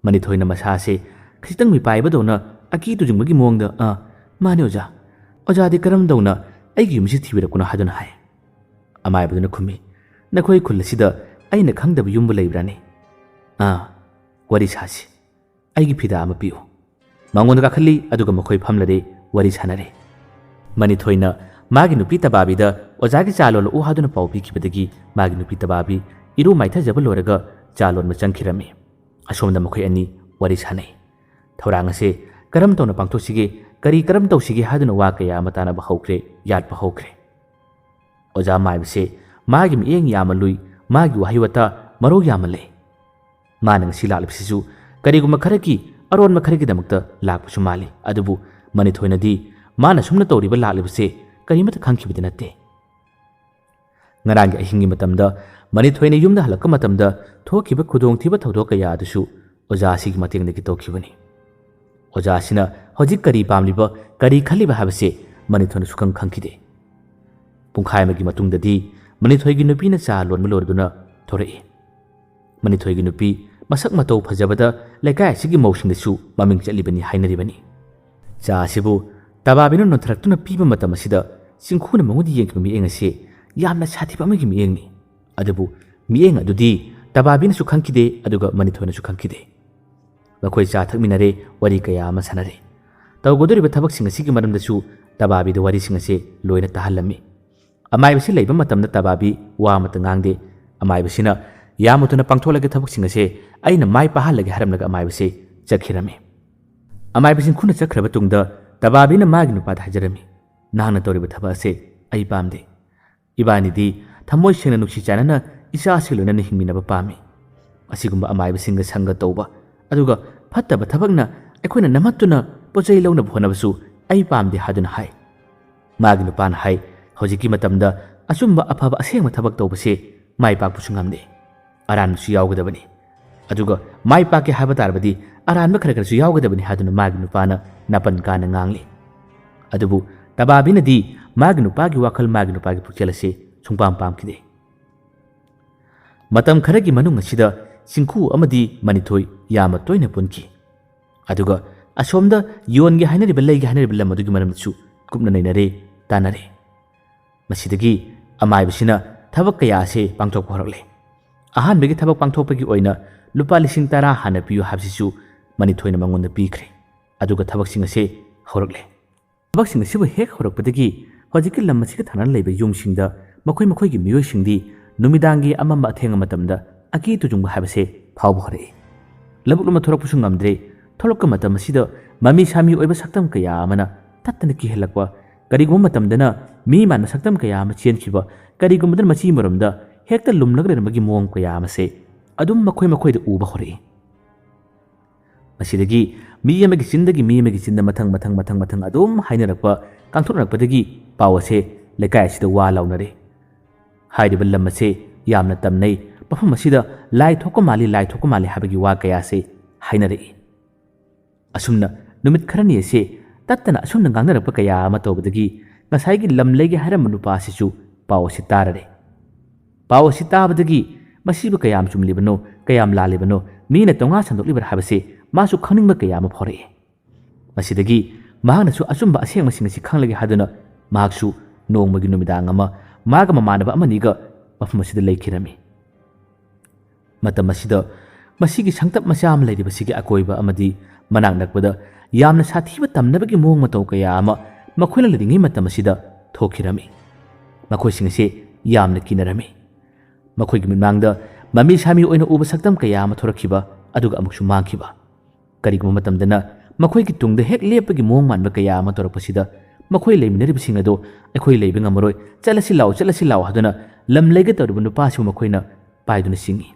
ꯃꯅꯤꯊꯣꯏꯅ ꯃꯁꯥꯁꯦ ꯈꯖꯤꯛꯇꯪ ꯃꯤꯄꯥꯏꯕꯗꯧꯅ ꯑꯀꯤ ꯇꯨꯖꯤꯡꯕꯒꯤ ꯃꯑꯣꯡꯗ, "ꯑꯥ, ꯃꯥꯅꯦ ꯑꯣꯖꯥ꯫ ꯑꯣꯖꯥꯗꯤ ꯀꯔꯝ ꯇꯧꯅ ꯑꯩꯒꯤ ꯌꯨꯝꯁꯤ ꯊꯤꯕꯤꯔꯛꯄꯅꯣ?" ꯍꯥꯏꯗꯨꯅ ꯍꯥꯏ꯫ ꯑꯃꯥꯏꯕꯗꯨꯅ ꯈꯨꯝꯃꯤ, "ꯅꯈꯣꯏ ꯈꯨꯜ ꯑꯁꯤꯗ ꯑꯩꯅ ꯈꯪꯗꯕ ꯌꯨꯝꯕꯨ ꯂꯩꯕ꯭ꯔꯥꯅꯦ? ꯑꯥ, ꯋꯥꯔꯤ ꯁꯥꯁꯤ꯫ ꯑꯩꯒꯤ ꯐꯤꯗꯥ ꯑꯃ ꯄꯤꯌꯨ꯫" ꯃꯉꯣꯟꯗ ꯀꯥꯈꯠꯂꯤ, ꯑꯗꯨꯒ ꯃꯈꯣꯏ ꯐꯝꯂꯗꯤ ꯋꯥꯔꯤ ꯁꯥꯟꯅꯔꯦ꯫ ꯃꯅꯤꯊꯣꯏꯅ ꯃꯥꯒꯤ ꯅꯨꯄꯤ ꯇꯕꯥꯕꯤꯗ ꯑꯣꯖꯥꯒꯤ ꯆꯥ ꯂꯣꯜꯂꯛꯎ ꯍꯥꯏꯗꯨꯅ ꯄꯥꯎ ꯄꯤꯈꯤꯕꯗꯒꯤ ꯃꯥꯒꯤ ꯅꯨꯄꯤ ꯇꯕꯥꯕꯤ ꯏꯔꯨ ꯃꯥꯏꯊꯖꯕ ꯂꯣꯏꯔꯒ ꯆꯥ ꯂꯣꯟꯕ ꯆꯪꯈꯤꯔꯝꯃꯤ꯫ ꯑꯁꯣꯝꯗ ꯃꯈꯣꯏ ꯑꯅꯤ ꯋꯥꯔꯤ ꯁꯥꯟꯅꯩ꯫ ꯊꯧꯔꯥꯡ ꯑꯁꯦ ꯀꯔꯝ ꯇꯧꯅ ꯄꯥꯡꯊꯣꯛꯁꯤꯒꯦ, ꯀꯔꯤ ꯀꯔꯝ ꯇꯧꯁꯤꯒꯦ ꯍꯥꯏꯗꯨꯅ ꯋꯥ ꯀꯌꯥ ꯑꯃ ꯇꯥꯟꯅꯕ ꯍꯧꯈ꯭ꯔꯦ, ꯌꯥꯠꯄ ꯍꯧꯈ꯭ꯔꯦ꯫ ꯑꯣꯖꯥ ꯃꯥꯏꯕꯁꯦ ꯃꯥꯒꯤ ꯃꯤꯠꯌꯦꯡ ꯌꯥꯝꯅ ꯂꯨꯏ, ꯃꯥꯒꯤ ꯋꯥꯍꯩ ꯋꯥꯇꯥ ꯃꯔꯧ ꯌꯥꯝꯅ ꯂꯩ꯫ ꯃꯥꯅ ꯉꯁꯤ ꯂꯥꯛꯂꯤꯕꯁꯤꯁꯨ ꯀꯔꯤꯒꯨꯝꯕ ꯈꯔꯒꯤ ꯑꯔꯣꯟꯕ ꯈꯔꯒꯤꯗꯃꯛꯇ ꯂꯥꯛꯄꯁꯨ ꯃꯥꯜꯂꯤ꯫ ꯑꯗꯨꯕꯨ ꯃꯅꯤꯊꯣꯏꯅꯗꯤ ꯃꯥꯅ ꯁꯨꯝꯅ ꯇꯧꯔꯤꯕ ꯂꯥꯛꯂꯤꯕꯁꯦ ꯀꯔꯤꯃꯠꯇ ꯈꯪꯈꯤꯕꯗꯤ ꯅꯠꯇꯦ꯫ ꯉꯔꯥꯡꯒꯤ ꯑꯍꯤꯡꯒꯤ ꯃꯇꯝꯗ ꯃꯅꯤꯊꯣꯏꯅ ꯌꯨꯝꯗ ꯍꯜꯂꯛꯄ ꯃꯇꯝꯗ ꯊꯣꯛꯈꯤꯕ ꯈꯨꯗꯣꯡꯊꯤꯕ ꯊꯧꯗꯣꯛ ꯀꯌꯥ ꯑꯗꯨꯁꯨ ꯑꯣꯖꯥ ꯑꯁꯤꯒꯤ ꯃꯇꯦꯡꯗꯒꯤ ꯇꯧꯈꯤꯕꯅꯤ꯫ ꯑꯣꯖꯥ ꯑꯁꯤꯅ ꯍꯧꯖꯤꯛ ꯀꯔꯤ ꯄꯥꯝꯂꯤꯕ, ꯀꯔꯤ ꯈꯜꯂꯤꯕ ꯍꯥꯏꯕꯁꯦ ꯃꯅꯤꯊꯣꯏꯅ ꯁꯨꯈꯪ ꯈꯪꯈꯤꯗꯦ꯫ ꯄꯨꯡꯈꯥꯏ ꯑꯃꯒꯤ ꯃꯇꯨꯡꯗꯗꯤ ꯃꯅꯤꯊꯣꯏꯒꯤ ꯅꯨꯄꯤꯅ ꯆꯥ ꯂꯣꯟꯕ ꯂꯣꯏꯔꯗꯨꯅ ꯊꯣꯔꯛꯏ꯫ ꯃꯅꯤꯊꯣꯏꯒꯤ ꯅꯨꯄꯤ ꯃꯁꯛ ꯃꯇꯧ ꯐꯖꯕꯗ ꯂꯩꯀꯥꯏ ꯑꯁꯤꯒꯤ ꯃꯧꯁꯤꯡꯗꯁꯨ ꯃꯃꯤꯡ ꯆꯠꯂꯤꯕꯅꯤ ꯍꯥꯏꯅꯔꯤꯕꯅꯤ꯫ ꯆꯥ ꯑꯁꯤꯕꯨ ꯇꯕꯥꯕꯤꯅ ꯅꯣꯟꯊꯔꯛꯇꯨꯅ ꯄꯤꯕ ꯃꯇꯝ ꯑꯁꯤꯗ ꯆꯤꯡꯈꯨꯅ ꯃꯉꯣꯟꯗ ꯌꯦꯡꯈꯤꯕ ꯃꯤꯠꯌꯦꯡ ꯑꯁꯤ ꯌꯥꯝꯅ ꯁꯥꯊꯤꯕ ꯑꯃꯒꯤ ꯃꯤꯠꯌꯦꯡꯅꯤ꯫ ꯑꯗꯨꯕꯨ ꯃꯤꯠꯌꯦꯡ ꯑꯗꯨꯗꯤ ꯇꯕꯥꯕꯤꯅꯁꯨ ꯈꯪꯈꯤꯗꯦ, ꯑꯗꯨꯒ ꯃꯅꯤꯊꯣꯏꯅꯁꯨ ꯈꯪꯈꯤꯗꯦ꯫ ꯃꯈꯣꯏ ꯆꯥ ꯊꯛꯃꯤꯟꯅꯔꯦ, ꯋꯥꯔꯤ ꯀꯌꯥ ꯑꯃ ꯁꯥꯟꯅꯔꯦ꯫ ꯇꯧꯒꯗꯧꯔꯤꯕ ꯊꯕꯛꯁꯤꯡ ꯑꯁꯤꯒꯤ ꯃꯔꯝꯗꯁꯨ ꯇꯕꯥꯕꯤꯗ ꯋꯥꯔꯤꯁꯤꯡ ꯑꯁꯤ ꯂꯣꯏꯅ ꯇꯥꯍꯜꯂꯝꯃꯤ꯫ ꯑꯃꯥꯏꯕꯁꯤ ꯂꯩꯕ ꯃꯇꯝꯗ ꯇꯕꯥꯕꯤ ꯋꯥ ꯑꯃꯠꯇ ꯉꯥꯡꯗꯦ꯫ ꯑꯃꯥꯏꯕꯁꯤꯅ, "ꯌꯥꯝꯅ ꯊꯨꯅ ꯄꯥꯡꯊꯣꯛꯂꯒꯦ ꯊꯕꯛꯁꯤꯡ ꯑꯁꯦ, ꯑꯩꯅ ꯃꯥꯏ ꯄꯥꯍꯜꯂꯒꯦ" ꯍꯥꯏꯔꯝꯂꯒ ꯑꯃꯥꯏꯕꯁꯤ ꯆꯠꯈꯤꯔꯝꯃꯤ꯫ ꯑꯃꯥꯏꯕꯁꯤ ꯈꯨꯅ ꯆꯠꯈ꯭ꯔꯕ ꯇꯨꯡꯗ ꯇꯕꯥꯕꯤꯅ ꯃꯥꯒꯤ ꯅꯨꯄꯥꯗ ꯍꯥꯏꯖꯔꯝꯃꯤ, "ꯅꯍꯥꯛꯅ ꯇꯧꯔꯤꯕ ꯊꯕꯛ ꯑꯁꯦ ꯑꯩ ꯄꯥꯝꯗꯦ꯫ ꯏꯕꯥꯅꯤꯗꯤ ꯊꯃꯣꯏ ꯁꯦꯡꯅ ꯅꯨꯡꯁꯤ ꯆꯥꯟꯅꯅ ꯏꯆꯥ ꯑꯁꯤ ꯂꯣꯏꯅꯅ ꯍꯤꯡꯃꯤꯟꯅꯕ ꯄꯥꯝꯃꯤ꯫ ꯑꯁꯤꯒꯨꯝꯕ ꯑꯃꯥꯏꯕꯁꯤꯡꯒ ꯁꯪꯒ ꯇꯧꯕ, ꯑꯗꯨꯒ ꯐꯠꯇꯕ ꯊꯕꯛꯅ ꯑꯩꯈꯣꯏꯅ ꯅꯝꯍꯠꯇꯨꯅ ꯄꯣꯠ ꯆꯩ ꯂꯧꯅꯕ ꯍꯣꯠꯅꯕꯁꯨ ꯑꯩ ꯄꯥꯝꯗꯦ" ꯍꯥꯏꯗꯨꯅ ꯍꯥꯏ꯫ ꯃꯥꯒꯤ ꯅꯨꯄꯥꯅ ꯍꯥꯏ, "ꯍꯧꯖꯤꯛꯀꯤ ꯃꯇꯝꯗ ꯑꯆꯨꯝꯕ, ꯑꯐꯕ, ꯑꯁꯦꯡꯕ ꯊꯕꯛ ꯇꯧꯕꯁꯦ ꯃꯥꯏ ꯄꯥꯛꯄꯁꯨ ꯉꯝꯗꯦ, ꯑꯔꯥꯟꯕꯁꯨ ꯌꯥꯎꯒꯗꯕꯅꯤ꯫ ꯑꯗꯨꯒ ꯃꯥꯏ ꯄꯥꯛꯀꯦ ꯍꯥꯏꯕ ꯇꯥꯔꯕꯗꯤ ꯑꯔꯥꯟꯕ ꯈꯔ ꯈꯔꯁꯨ ꯌꯥꯎꯒꯗꯕꯅꯤ" ꯍꯥꯏꯗꯨꯅ ꯃꯥꯒꯤ ꯅꯨꯄꯥꯅ ꯅꯥꯄꯟ ꯀꯥꯅ ꯉꯥꯡꯂꯤ꯫ ꯑꯗꯨꯕꯨ ꯇꯕꯥꯕꯤꯅꯗꯤ ꯃꯥꯒꯤ ꯅꯨꯄꯥꯒꯤ ꯋꯥꯈꯜ, ꯃꯥꯒꯤ ꯅꯨꯄꯥꯒꯤ ꯄꯨꯛꯆꯦꯜ ꯑꯁꯤ ꯁꯨꯡꯄꯥꯝ ꯄꯥꯝꯈꯤꯗꯦ꯫ ꯃꯇꯝ ꯈꯔꯒꯤ ꯃꯅꯨꯡ ꯑꯁꯤꯗ ꯆꯤꯡꯈꯨ ꯑꯃꯗꯤ ꯃꯅꯤꯊꯣꯏ ꯌꯥꯝꯅ ꯇꯣꯏꯅ ꯄꯨꯟꯈꯤ꯫ ꯑꯗꯨꯒ ꯑꯁꯣꯝꯗ ꯌꯣꯟꯒꯦ ꯍꯥꯏꯅꯔꯤꯕ, ꯂꯩꯒꯦ ꯍꯥꯏꯅꯔꯤꯕ ꯂꯝ ꯑꯗꯨꯒꯤ ꯃꯔꯝꯗꯁꯨ ꯀꯨꯞꯅ ꯅꯩꯅꯔꯦ, ꯇꯥꯟꯅꯔꯦ꯫ ꯃꯁꯤꯗꯒꯤ ꯑꯃꯥꯏꯕꯁꯤꯅ ꯊꯕꯛ ꯀꯌꯥ ꯑꯁꯤ ꯄꯥꯡꯊꯣꯛꯄ ꯍꯧꯔꯛꯂꯦ꯫ ꯑꯍꯥꯟꯕꯒꯤ ꯊꯕꯛ ꯄꯥꯡꯊꯣꯛꯄꯒꯤ ꯑꯣꯏꯅ ꯂꯨꯄꯥ ꯂꯤꯁꯤꯡ ꯇꯔꯥ ꯍꯥꯟꯅ ꯄꯤꯌꯨ ꯍꯥꯏꯕꯁꯤꯁꯨ ꯃꯅꯤꯊꯣꯏꯅ ꯃꯉꯣꯟꯗ ꯄꯤꯈ꯭ꯔꯦ꯫ ꯑꯗꯨꯒ ꯊꯕꯛꯁꯤꯡ ꯑꯁꯤ ꯍꯧꯔꯛꯂꯦ꯫ ꯊꯕꯛꯁꯤꯡ ꯑꯁꯤꯕꯨ ꯍꯦꯛ ꯍꯧꯔꯛꯄꯗꯒꯤ ꯍꯧꯖꯤꯛꯀꯤ ꯂꯝ ꯑꯁꯤꯒ ꯊꯪꯅꯅ ꯂꯩꯕ ꯌꯨꯝꯁꯤꯡꯗ ꯃꯈꯣꯏ ꯃꯈꯣꯏꯒꯤ ꯃꯤꯑꯣꯏꯁꯤꯡꯗꯤ ꯅꯨꯃꯤꯗꯥꯡꯒꯤ ꯑꯃꯝꯕ ꯑꯊꯦꯡꯕ ꯃꯇꯝꯗ ꯑꯀꯤ ꯇꯨꯖꯨꯡꯕ ꯍꯥꯏꯕꯁꯦ ꯐꯥꯎꯕ ꯍꯧꯔꯛꯏ꯫ ꯂꯧꯕꯨꯛ ꯂꯣꯝꯗ ꯊꯣꯛꯂꯛꯄꯁꯨ ꯉꯝꯗ꯭ꯔꯦ꯫ ꯊꯣꯛꯂꯛꯄ ꯃꯇꯝ ꯑꯁꯤꯗ ꯃꯃꯤ ꯁꯥꯃꯤ ꯑꯣꯏꯕ ꯁꯛꯇꯝ ꯀꯌꯥ ꯑꯃꯅ ꯇꯠꯇꯅ ꯀꯤꯍꯜꯂꯛꯄ, ꯀꯔꯤꯒꯨꯝꯕ ꯃꯇꯝꯗꯅ ꯃꯤ ꯃꯥꯟꯕ ꯁꯛꯇꯝ ꯀꯌꯥ ꯑꯃ ꯆꯦꯟꯈꯤꯕ, ꯀꯔꯤꯒꯨꯝꯕꯗꯅ ꯃꯆꯤ ꯃꯔꯨꯝꯗ ꯍꯦꯛꯇ ꯂꯨꯝꯂꯒ ꯂꯩꯔꯝꯕꯒꯤ ꯃꯑꯣꯡ ꯀꯌꯥ ꯑꯃꯁꯦ ꯑꯗꯨꯝ ꯃꯈꯣꯏ ꯃꯈꯣꯏꯗ ꯎꯕ ꯍꯧꯔꯛꯏ꯫ ꯃꯁꯤꯗꯒꯤ ꯃꯤ ꯑꯃꯒꯤ ꯆꯤꯟꯗꯒꯤ ꯃꯤ ꯑꯃꯒꯤ ꯆꯤꯟꯗ ꯃꯊꯪ ꯃꯊꯪ ꯃꯊꯪ ꯃꯊꯪ ꯑꯗꯨꯝ ꯍꯥꯏꯅꯔꯛꯄ, ꯀꯥꯡꯊꯣꯛꯅꯔꯛꯄꯗꯒꯤ ꯄꯥꯎ ꯑꯁꯦ ꯂꯩꯀꯥꯏ ꯑꯁꯤꯗ ꯋꯥ ꯂꯥꯎꯅꯔꯦ꯫ ꯍꯥꯏꯔꯤꯕ ꯂꯝ ꯑꯁꯦ ꯌꯥꯝꯅ ꯇꯝꯅꯩ, ꯃꯐꯝ ꯑꯁꯤꯗ ꯂꯥꯏ ꯊꯣꯛꯄ ꯃꯥꯜꯂꯤ, ꯂꯥꯏ ꯊꯣꯛꯄ ꯃꯥꯜꯂꯤ ꯍꯥꯏꯕꯒꯤ ꯋꯥ ꯀꯌꯥ ꯑꯁꯦ ꯍꯥꯏꯅꯔꯛꯏ꯫ ꯑꯁꯨꯝꯅ ꯅꯨꯃꯤꯠ ꯈꯔꯅꯤ ꯑꯁꯦ ꯇꯠꯇꯅ ꯑꯁꯨꯝꯅ ꯉꯥꯡꯅꯔꯛꯄ ꯀꯌꯥ ꯑꯃ ꯇꯧꯕꯗꯒꯤ ꯉꯁꯥꯏꯒꯤ ꯂꯝ ꯂꯩꯒꯦ ꯍꯥꯏꯔꯝꯕ ꯅꯨꯄꯥ ꯑꯁꯤꯁꯨ ꯄꯥꯎ ꯑꯁꯤ ꯇꯥꯔꯔꯦ꯫ ꯄꯥꯎ ꯑꯁꯤ ꯇꯥꯕꯗꯒꯤ ꯃꯁꯤꯕꯨ ꯀꯌꯥꯝ ꯆꯨꯝꯂꯤꯕꯅꯣ, ꯀꯌꯥꯝ ꯂꯥꯜꯂꯤꯕꯅꯣ, ꯃꯤꯅ ꯇꯣꯉꯥ ꯁꯟꯗꯣꯛꯂꯤꯕ꯭ꯔꯥ ꯍꯥꯏꯕꯁꯤ ꯃꯥꯁꯨ ꯈꯪꯅꯤꯡꯕ ꯀꯌꯥ ꯑꯃ ꯐꯥꯎꯔꯛꯏ꯫ ꯃꯁꯤꯗꯒꯤ ꯃꯍꯥꯛꯅꯁꯨ ꯑꯆꯨꯝꯕ ꯑꯁꯦꯡꯕꯁꯤꯡ ꯑꯁꯤ ꯈꯪꯂꯒꯦ ꯍꯥꯏꯗꯨꯅ ꯃꯍꯥꯛꯁꯨ ꯅꯣꯡꯃꯒꯤ ꯅꯨꯃꯤꯗꯥꯡ ꯑꯃ ꯃꯥꯒ ꯃꯃꯥꯟꯅꯕ ꯑꯃꯅꯤꯒ ꯃꯐꯝ ꯑꯁꯤꯗ ꯂꯩꯈꯤꯔꯝꯃꯤ꯫ ꯃꯇꯝ ꯑꯁꯤꯗ ꯃꯁꯤꯒꯤ ꯁꯪꯇꯞ ꯃꯆꯥ ꯑꯃ ꯂꯩꯔꯤꯕꯁꯤꯒꯤ ꯑꯀꯣꯏꯕ ꯑꯃꯗꯤ ꯃꯅꯥꯛ ꯅꯛꯄꯗ ꯌꯥꯝꯅ ꯁꯥꯊꯤꯕ ꯇꯝꯅꯕꯒꯤ ꯃꯑꯣꯡ ꯃꯇꯧ ꯀꯌꯥ ꯑꯃ ꯃꯈꯣꯏꯅ ꯂꯩꯔꯤꯉꯩ ꯃꯇꯝ ꯑꯁꯤꯗ ꯊꯣꯛꯈꯤꯔꯝꯃꯤ꯫ ꯃꯈꯣꯏꯁꯤꯡ ꯑꯁꯤ ꯌꯥꯝꯅ ꯀꯤꯅꯔꯝꯃꯤ꯫ ꯃꯈꯣꯏꯒꯤ ꯃꯤꯠꯃꯥꯡꯗ ꯃꯃꯤ ꯁꯥꯃꯤ ꯑꯣꯏꯅ ꯎꯕ ꯁꯛꯇꯝ ꯀꯌꯥ ꯑꯃ ꯊꯣꯔꯛꯈꯤꯕ, ꯑꯗꯨꯒ ꯑꯃꯨꯛꯁꯨ ꯃꯥꯡꯈꯤꯕ꯫ ꯀꯔꯤꯒꯨꯝꯕ ꯃꯇꯝꯗꯅ ꯃꯈꯣꯏꯒꯤ ꯇꯨꯡꯗ ꯍꯦꯛ ꯂꯦꯞꯄꯒꯤ ꯃꯑꯣꯡ ꯃꯥꯟꯕ ꯀꯌꯥ ꯑꯃ ꯇꯧꯔꯛꯄꯁꯤꯗ ꯃꯈꯣꯏ ꯂꯩꯃꯤꯟꯅꯔꯤꯕꯁꯤꯡ ꯑꯗꯨ "ꯑꯩꯈꯣꯏ ꯂꯩꯕ ꯉꯝꯃꯔꯣꯏ, ꯆꯠꯂꯁꯤ ꯂꯥꯎ, ꯆꯠꯂꯁꯤ ꯂꯥꯎ" ꯍꯥꯏꯗꯨꯅ ꯂꯝ ꯂꯩꯒꯦ ꯇꯧꯔꯤꯕ ꯅꯨꯄꯥꯁꯤꯕꯨ ꯃꯈꯣꯏꯅ ꯄꯥꯏꯗꯨꯅ ꯆꯤꯡꯏ꯫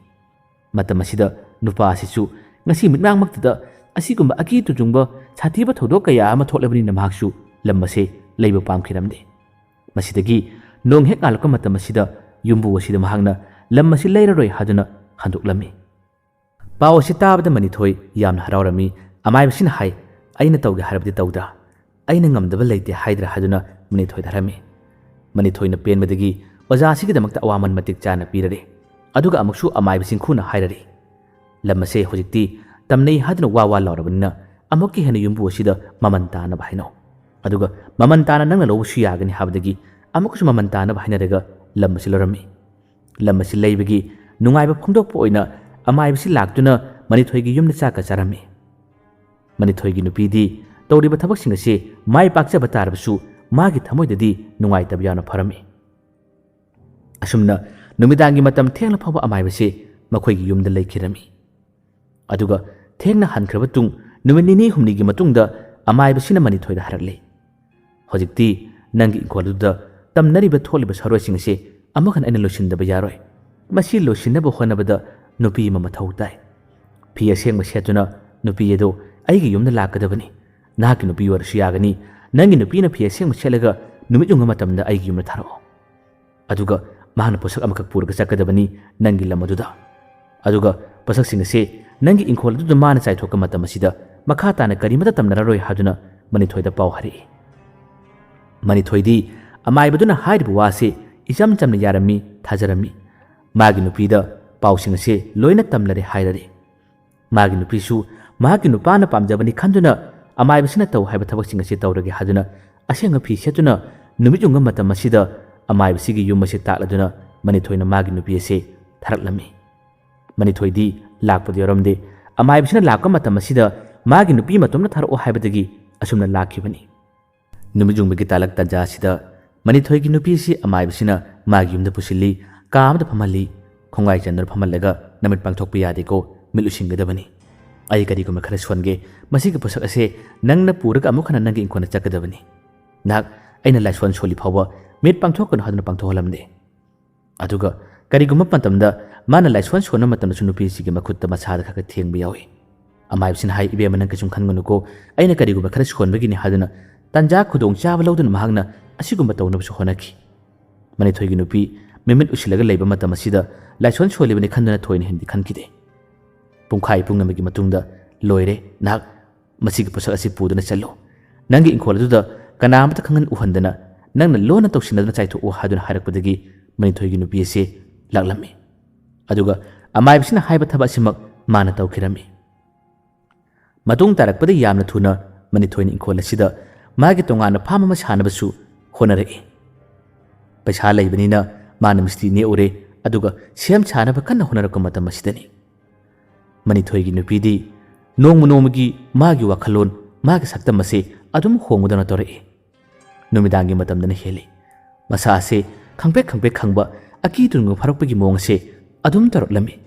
ꯃꯇꯝ ꯑꯁꯤꯗ ꯅꯨꯄꯥ ꯑꯁꯤꯁꯨ ꯉꯁꯤ ꯃꯤꯠꯃꯥꯡꯃꯛꯇꯗ ꯑꯁꯤꯒꯨꯝꯕ ꯑꯀꯤ ꯇꯨꯖꯨꯡꯕ ꯁꯥꯊꯤꯕ ꯊꯧꯗꯣꯛ ꯀꯌꯥ ꯑꯃ ꯊꯣꯛꯂꯕꯅꯤꯅ ꯃꯍꯥꯛꯁꯨ ꯂꯝ ꯑꯁꯦ ꯂꯩꯕ ꯄꯥꯝꯈꯤꯔꯝꯗꯦ꯫ ꯃꯁꯤꯗꯒꯤ ꯅꯣꯡ ꯍꯦꯛ ꯉꯥꯜꯂꯛꯄ ꯃꯇꯝ ꯑꯁꯤꯗ ꯌꯨꯝꯕꯨ ꯑꯁꯤꯗ ꯃꯍꯥꯛꯅ ꯂꯝ ꯑꯁꯤ ꯂꯩꯔꯔꯣꯏ ꯍꯥꯏꯗꯨꯅ ꯍꯟꯗꯣꯛꯂꯝꯃꯤ꯫ ꯄꯥꯎ ꯑꯁꯤ ꯇꯥꯕꯗ ꯃꯅꯤꯊꯣꯏ ꯌꯥꯝꯅ ꯍꯔꯥꯎꯔꯝꯃꯤ꯫ ꯑꯃꯥꯏꯕꯁꯤꯅ ꯍꯥꯏ, "ꯑꯩꯅ ꯇꯧꯒꯦ ꯍꯥꯏꯔꯕꯗꯤ ꯇꯧꯗ꯭ꯔꯥ? ꯑꯩꯅ ꯉꯝꯗꯕ ꯂꯩꯇꯦ ꯍꯥꯏꯗ꯭ꯔꯥ?" ꯍꯥꯏꯗꯨꯅ ꯃꯅꯤꯊꯣꯏꯗ ꯍꯥꯏꯔꯝꯃꯤ꯫ ꯃꯅꯤꯊꯣꯏꯅ ꯄꯦꯟꯕꯗꯒꯤ ꯑꯣꯖꯥ ꯑꯁꯤꯒꯤꯗꯃꯛꯇ ꯑꯋꯥꯃꯟ ꯃꯇꯤꯛ ꯆꯥꯅ ꯄꯤꯔꯔꯦ꯫ ꯑꯗꯨꯒ ꯑꯃꯨꯛꯁꯨ ꯑꯃꯥꯏꯕ ꯆꯤꯡꯈꯨꯅ ꯍꯥꯏꯔꯔꯦ, "ꯂꯝ ꯑꯁꯦ ꯍꯧꯖꯤꯛꯇꯤ ꯇꯝꯅꯩ ꯍꯥꯏꯗꯨꯅ ꯋꯥ ꯋꯥ ꯂꯥꯎꯔꯕꯅꯤꯅ ꯑꯃꯨꯛꯀ ꯍꯦꯟꯅ ꯌꯨꯝꯕꯨ ꯑꯁꯤꯗ ꯃꯃꯜ ꯇꯥꯅꯕ ꯍꯥꯏꯅꯧ꯫ ꯑꯗꯨꯒ ꯃꯃꯜ ꯇꯥꯅ ꯅꯪꯅ ꯂꯧꯕꯁꯨ ꯌꯥꯒꯅꯤ" ꯍꯥꯏꯕꯗꯒꯤ ꯑꯃꯨꯛꯀꯁꯨ ꯃꯃꯜ ꯇꯥꯅꯕ ꯍꯥꯏꯅꯔꯒ ꯂꯝ ꯑꯁꯤ ꯂꯧꯔꯝꯃꯤ꯫ ꯂꯝ ꯑꯁꯤ ꯂꯩꯕꯒꯤ ꯅꯨꯡꯉꯥꯏꯕ ꯐꯣꯡꯗꯣꯛꯄ ꯑꯣꯏꯅ ꯑꯃꯥꯏꯕꯁꯤ ꯂꯥꯛꯇꯨꯅ ꯃꯅꯤꯊꯣꯏꯒꯤ ꯌꯨꯝꯗ ꯆꯥꯛꯀ ꯆꯥꯔꯝꯃꯤ꯫ ꯃꯅꯤꯊꯣꯏꯒꯤ ꯅꯨꯄꯤꯗꯤ ꯇꯧꯔꯤꯕ ꯊꯕꯛꯁꯤꯡ ꯑꯁꯤ ꯃꯥꯏ ꯄꯥꯛꯆꯕ ꯇꯥꯔꯕꯁꯨ ꯃꯥꯒꯤ ꯊꯃꯣꯏꯗꯗꯤ ꯅꯨꯡꯉꯥꯏꯇꯕ ꯌꯥꯎꯅ ꯐꯥꯎꯔꯝꯃꯤ꯫ ꯑꯁꯨꯝꯅ ꯅꯨꯃꯤꯗꯥꯡꯒꯤ ꯃꯇꯝ ꯊꯦꯡꯂ ꯐꯥꯎꯕ ꯑꯃꯥꯏꯕꯁꯤ ꯃꯈꯣꯏꯒꯤ ꯌꯨꯝꯗ ꯂꯩꯈꯤꯔꯝꯃꯤ꯫ ꯑꯗꯨꯒ ꯊꯦꯡꯅ ꯍꯟꯈ꯭ꯔꯕ ꯇꯨꯡ ꯅꯨꯃꯤꯠ ꯅꯤꯅꯤ ꯍꯨꯝꯅꯤꯒꯤ ꯃꯇꯨꯡꯗ ꯑꯃꯥꯏꯕꯁꯤꯅ ꯃꯅꯤꯊꯣꯏꯗ ꯍꯥꯏꯔꯛꯂꯤ, "ꯍꯧꯖꯤꯛꯇꯤ ꯅꯪꯒꯤ ꯏꯪꯈꯣꯜ ꯑꯗꯨꯗ ꯇꯝꯅꯔꯤꯕ ꯊꯣꯛꯂꯤꯕ ꯁꯥꯔꯣꯏꯁꯤꯡ ꯑꯁꯤ ꯑꯃꯨꯛ ꯍꯟꯅ ꯑꯩꯅ ꯂꯣꯏꯁꯤꯟꯗꯕ ꯌꯥꯔꯣꯏ꯫ ꯃꯁꯤ ꯂꯣꯏꯁꯤꯟꯅꯕ ꯍꯣꯠꯅꯕꯗ ꯅꯨꯄꯤ ꯑꯃ ꯃꯊꯧ ꯇꯥꯏ꯫ ꯐꯤ ꯑꯁꯦꯡꯕ ꯁꯦꯠꯇꯨꯅ ꯅꯨꯄꯤ ꯑꯗꯨ ꯑꯩꯒꯤ ꯌꯨꯝꯗ ꯂꯥꯛꯀꯗꯕꯅꯤ꯫ ꯅꯍꯥꯛꯀꯤ ꯅꯨꯄꯤ ꯑꯣꯏꯔꯁꯨ ꯌꯥꯒꯅꯤ꯫ ꯅꯪꯒꯤ ꯅꯨꯄꯤꯅ ꯐꯤ ꯑꯁꯦꯡꯕ ꯁꯦꯠꯂꯒ ꯅꯨꯃꯤꯠ ꯌꯨꯡꯕ ꯃꯇꯝꯗ ꯑꯩꯒꯤ ꯌꯨꯝꯗ ꯊꯥꯔꯛꯑꯣ꯫ ꯑꯗꯨꯒ ꯃꯍꯥꯛꯅ ꯄꯣꯠꯁꯛ ꯑꯃꯈꯛ ꯄꯨꯔꯒ ꯆꯠꯀꯗꯕꯅꯤ ꯅꯪꯒꯤ ꯂꯝ ꯑꯗꯨꯗ꯫ ꯑꯗꯨꯒ ꯄꯣꯠꯁꯛꯁꯤꯡ ꯑꯁꯤ ꯅꯪꯒꯤ ꯏꯪꯈꯣꯜ ꯑꯗꯨꯗ ꯃꯥꯅ ꯆꯥꯏꯊꯣꯛꯄ ꯃꯇꯝ ꯑꯁꯤꯗ ꯃꯈꯥ ꯇꯥꯅ ꯀꯔꯤꯃꯠꯇ ꯇꯝꯅꯔꯔꯣꯏ" ꯍꯥꯏꯗꯨꯅ ꯃꯅꯤꯊꯣꯏꯗ ꯄꯥꯎ ꯍꯥꯏꯔꯛꯏ꯫ ꯃꯅꯤꯊꯣꯏꯗꯤ ꯑꯃꯥꯏꯕꯗꯨꯅ ꯍꯥꯏꯔꯤꯕ ꯋꯥꯁꯤ ꯏꯆꯝ ꯆꯝꯅ ꯌꯥꯔꯝꯃꯤ, ꯊꯥꯖꯔꯝꯃꯤ꯫ ꯃꯥꯒꯤ ꯅꯨꯄꯤꯗ ꯄꯥꯎꯁꯤꯡ ꯑꯁꯤ ꯂꯣꯏꯅ ꯇꯝꯂꯔꯦ ꯍꯥꯏꯔꯔꯦ꯫ ꯃꯥꯒꯤ ꯅꯨꯄꯤꯁꯨ ꯃꯍꯥꯛꯀꯤ ꯅꯨꯄꯥꯅ ꯄꯥꯝꯖꯕꯅꯤ ꯈꯟꯗꯨꯅ ꯑꯃꯥꯏꯕꯁꯤꯅ ꯇꯧ ꯍꯥꯏꯕ ꯊꯕꯛꯁꯤꯡ ꯑꯁꯤ ꯇꯧꯔꯒꯦ ꯍꯥꯏꯗꯨꯅ ꯑꯁꯦꯡꯕ ꯐꯤ ꯁꯦꯠꯇꯨꯅ ꯅꯨꯃꯤꯠ ꯌꯨꯡꯕ ꯃꯇꯝ ꯑꯁꯤꯗ ꯑꯃꯥꯏꯕꯁꯤꯒꯤ ꯌꯨꯝ ꯑꯁꯤ ꯇꯥꯛꯂꯗꯨꯅ ꯃꯅꯤꯊꯣꯏꯅ ꯃꯥꯒꯤ ꯅꯨꯄꯤ ꯑꯁꯤ ꯊꯥꯔꯛꯂꯝꯃꯤ꯫ ꯃꯅꯤꯊꯣꯏꯗꯤ ꯂꯥꯛꯄꯗꯤ ꯌꯥꯎꯔꯝꯗꯦ꯫ ꯑꯃꯥꯏꯕꯁꯤꯅ ꯂꯥꯛꯄ ꯃꯇꯝ ꯑꯁꯤꯗ ꯃꯥꯒꯤ ꯅꯨꯄꯤ ꯃꯇꯣꯝꯇ ꯊꯥꯔꯛꯑꯣ ꯍꯥꯏꯕꯗꯒꯤ ꯑꯁꯨꯝꯅ ꯂꯥꯛꯈꯤꯕꯅꯤ꯫ ꯅꯨꯃꯤꯠ ꯌꯨꯡꯕꯒꯤ ꯇꯥꯂꯛ ꯇꯥꯟꯖꯥ ꯑꯁꯤꯗ ꯃꯅꯤꯊꯣꯏꯒꯤ ꯅꯨꯄꯤ ꯑꯁꯤ ꯑꯃꯥꯏꯕꯁꯤꯅ ꯃꯥꯒꯤ ꯌꯨꯝꯗ ꯄꯨꯁꯤꯜꯂꯤ, ꯀꯥ ꯑꯃꯗ ꯐꯝꯍꯜꯂꯤ꯫ "ꯈꯣꯡꯒꯥꯏ ꯆꯟꯗꯨꯅ ꯐꯝꯍꯜꯂꯒ ꯅꯃꯤꯠ ꯄꯥꯡꯊꯣꯛꯄ ꯌꯥꯗꯦꯀꯣ, ꯃꯤꯠ ꯎꯏꯁꯤꯟꯒꯗꯕꯅꯤ꯫ ꯑꯩ ꯀꯔꯤꯒꯨꯝꯕ ꯈꯔ ꯁꯣꯟꯒꯦ, ꯃꯁꯤꯒꯤ ꯄꯣꯠꯁꯛ ꯑꯁꯦ ꯅꯪꯅ ꯄꯨꯔꯒ ꯑꯃꯨꯛ ꯍꯟꯅ ꯅꯪꯒꯤ ꯏꯪꯈꯣꯜꯗ ꯆꯠꯀꯗꯕꯅꯤ꯫ ꯅꯍꯥꯛ ꯑꯩꯅ ꯂꯥꯏꯁꯣꯟ ꯁꯣꯜꯂꯤ ꯐꯥꯎꯕ ꯃꯤꯠ ꯄꯥꯡꯊꯣꯛꯀꯅꯨ" ꯍꯥꯏꯗꯨꯅ ꯄꯥꯡꯊꯣꯛꯍꯜꯂꯝꯗꯦ꯫ ꯑꯗꯨꯒ ꯀꯔꯤꯒꯨꯝꯕ ꯃꯇꯝꯗ ꯃꯥꯅ ꯂꯥꯏꯁꯣꯟ ꯁꯣꯟꯕ ꯃꯇꯝꯗꯁꯨ ꯅꯨꯄꯤꯁꯤꯒꯤ ꯃꯈꯨꯠꯇ ꯃꯁꯥꯗ ꯈꯔ ꯈꯔ ꯊꯦꯡꯕ ꯌꯥꯎꯏ꯫ ꯑꯃꯥꯏꯕꯁꯤꯅ ꯍꯥꯏ, "ꯏꯕꯦꯝꯃ, ꯅꯪ ꯀꯩꯁꯨꯝ ꯈꯟꯒꯅꯨꯀꯣ, ꯑꯩꯅ ꯀꯔꯤꯒꯨꯝꯕ ꯈꯔ ꯁꯣꯟꯕꯒꯤꯅꯤ" ꯍꯥꯏꯗꯨꯅ ꯇꯥꯟꯖꯥ ꯈꯨꯗꯣꯡ ꯆꯥꯕ ꯂꯧꯗꯨꯅ ꯃꯍꯥꯛꯅ ꯑꯁꯤꯒꯨꯝꯕ ꯇꯧꯅꯕꯁꯨ ꯍꯣꯠꯅꯈꯤ꯫ ꯃꯅꯤꯊꯣꯏꯒꯤ ꯅꯨꯄꯤ ꯃꯤꯃꯤꯠ ꯎꯏꯁꯤꯜꯂꯒ ꯂꯩꯕ ꯃꯇꯝ ꯑꯁꯤꯗ ꯂꯥꯏꯁꯣꯟ ꯁꯣꯜꯂꯤꯕꯅꯤ ꯈꯟꯗꯨꯅ ꯊꯣꯏꯅ ꯍꯦꯟꯅꯗꯤ ꯈꯟꯈꯤꯗꯦ꯫ ꯄꯨꯡꯈꯥꯏ ꯄꯨꯡ ꯑꯃꯒꯤ ꯃꯇꯨꯡꯗ, "ꯂꯣꯏꯔꯦ, ꯅꯍꯥꯛ ꯃꯁꯤꯒꯤ ꯄꯣꯠꯁꯛ ꯑꯁꯤ ꯄꯨꯗꯨꯅ ꯆꯠꯂꯨ꯫ ꯅꯪꯒꯤ ꯏꯪꯈꯣꯜ ꯑꯗꯨꯗ ꯀꯅꯥ ꯑꯃꯇ ꯈꯪꯍꯟ ꯎꯍꯟꯗꯅ ꯅꯪꯅ ꯂꯣꯟꯅ ꯇꯧꯁꯤꯟꯅꯗꯨꯅ ꯆꯥꯏꯊꯣꯛꯎ" ꯍꯥꯏꯗꯨꯅ ꯍꯥꯏꯔꯛꯄꯗꯒꯤ ꯃꯅꯤꯊꯣꯏꯒꯤ ꯅꯨꯄꯤ ꯑꯁꯤ ꯂꯥꯛꯂꯝꯃꯤ꯫ ꯑꯗꯨꯒ ꯑꯃꯥꯏꯕꯁꯤꯅ ꯍꯥꯏꯕ ꯊꯕꯛ ꯑꯁꯤꯃꯛ ꯃꯥꯅ ꯇꯧꯈꯤꯔꯝꯃꯤ꯫ ꯃꯇꯨꯡ ꯇꯥꯔꯛꯄꯗ ꯌꯥꯝꯅ ꯊꯨꯅ ꯃꯅꯤꯊꯣꯏꯅ ꯏꯪꯈꯣꯜ ꯑꯁꯤꯗ ꯃꯥꯒꯤ ꯇꯣꯉꯥꯟꯕ ꯐꯥꯝ ꯑꯃ ꯁꯥꯅꯕꯁꯨ ꯍꯣꯠꯅꯔꯛꯏ꯫ ꯄꯩꯁꯥ ꯂꯩꯕꯅꯤꯅ ꯃꯥꯅ ꯃꯤꯁꯇ꯭ꯔꯤ ꯅꯦꯛꯎꯔꯦ, ꯑꯗꯨꯒ ꯁꯦꯝ ꯁꯥꯅꯕ ꯀꯟꯅ ꯍꯣꯠꯅꯔꯛꯄ ꯃꯇꯝ ꯑꯁꯤꯗꯅꯤ꯫ ꯃꯅꯤꯊꯣꯏꯒꯤ ꯅꯨꯄꯤꯗꯤ ꯅꯣꯡꯃ ꯅꯣꯡꯃꯒꯤ ꯃꯥꯒꯤ ꯋꯥꯈꯜꯂꯣꯟ, ꯃꯥꯒꯤ ꯁꯛꯇꯝ ꯑꯁꯤ ꯑꯗꯨꯝ ꯍꯣꯡꯕꯗꯧꯅ ꯇꯧꯔꯛꯏ꯫ ꯅꯨꯃꯤꯗꯥꯡꯒꯤ ꯃꯇꯝꯗꯅ ꯍꯦꯜꯂꯤ꯫ ꯃꯁꯥ ꯑꯁꯦ ꯈꯪꯄ꯭ꯔꯦꯛ ꯈꯪꯄ꯭ꯔꯦꯛ ꯈꯪꯕ, ꯑꯀꯤ ꯇꯨꯡꯒ ꯐꯥꯔꯛꯄꯒꯤ ꯃꯑꯣꯡ ꯑꯁꯦ ꯑꯗꯨꯝ ꯇꯧꯔꯛꯂꯝꯃꯤ꯫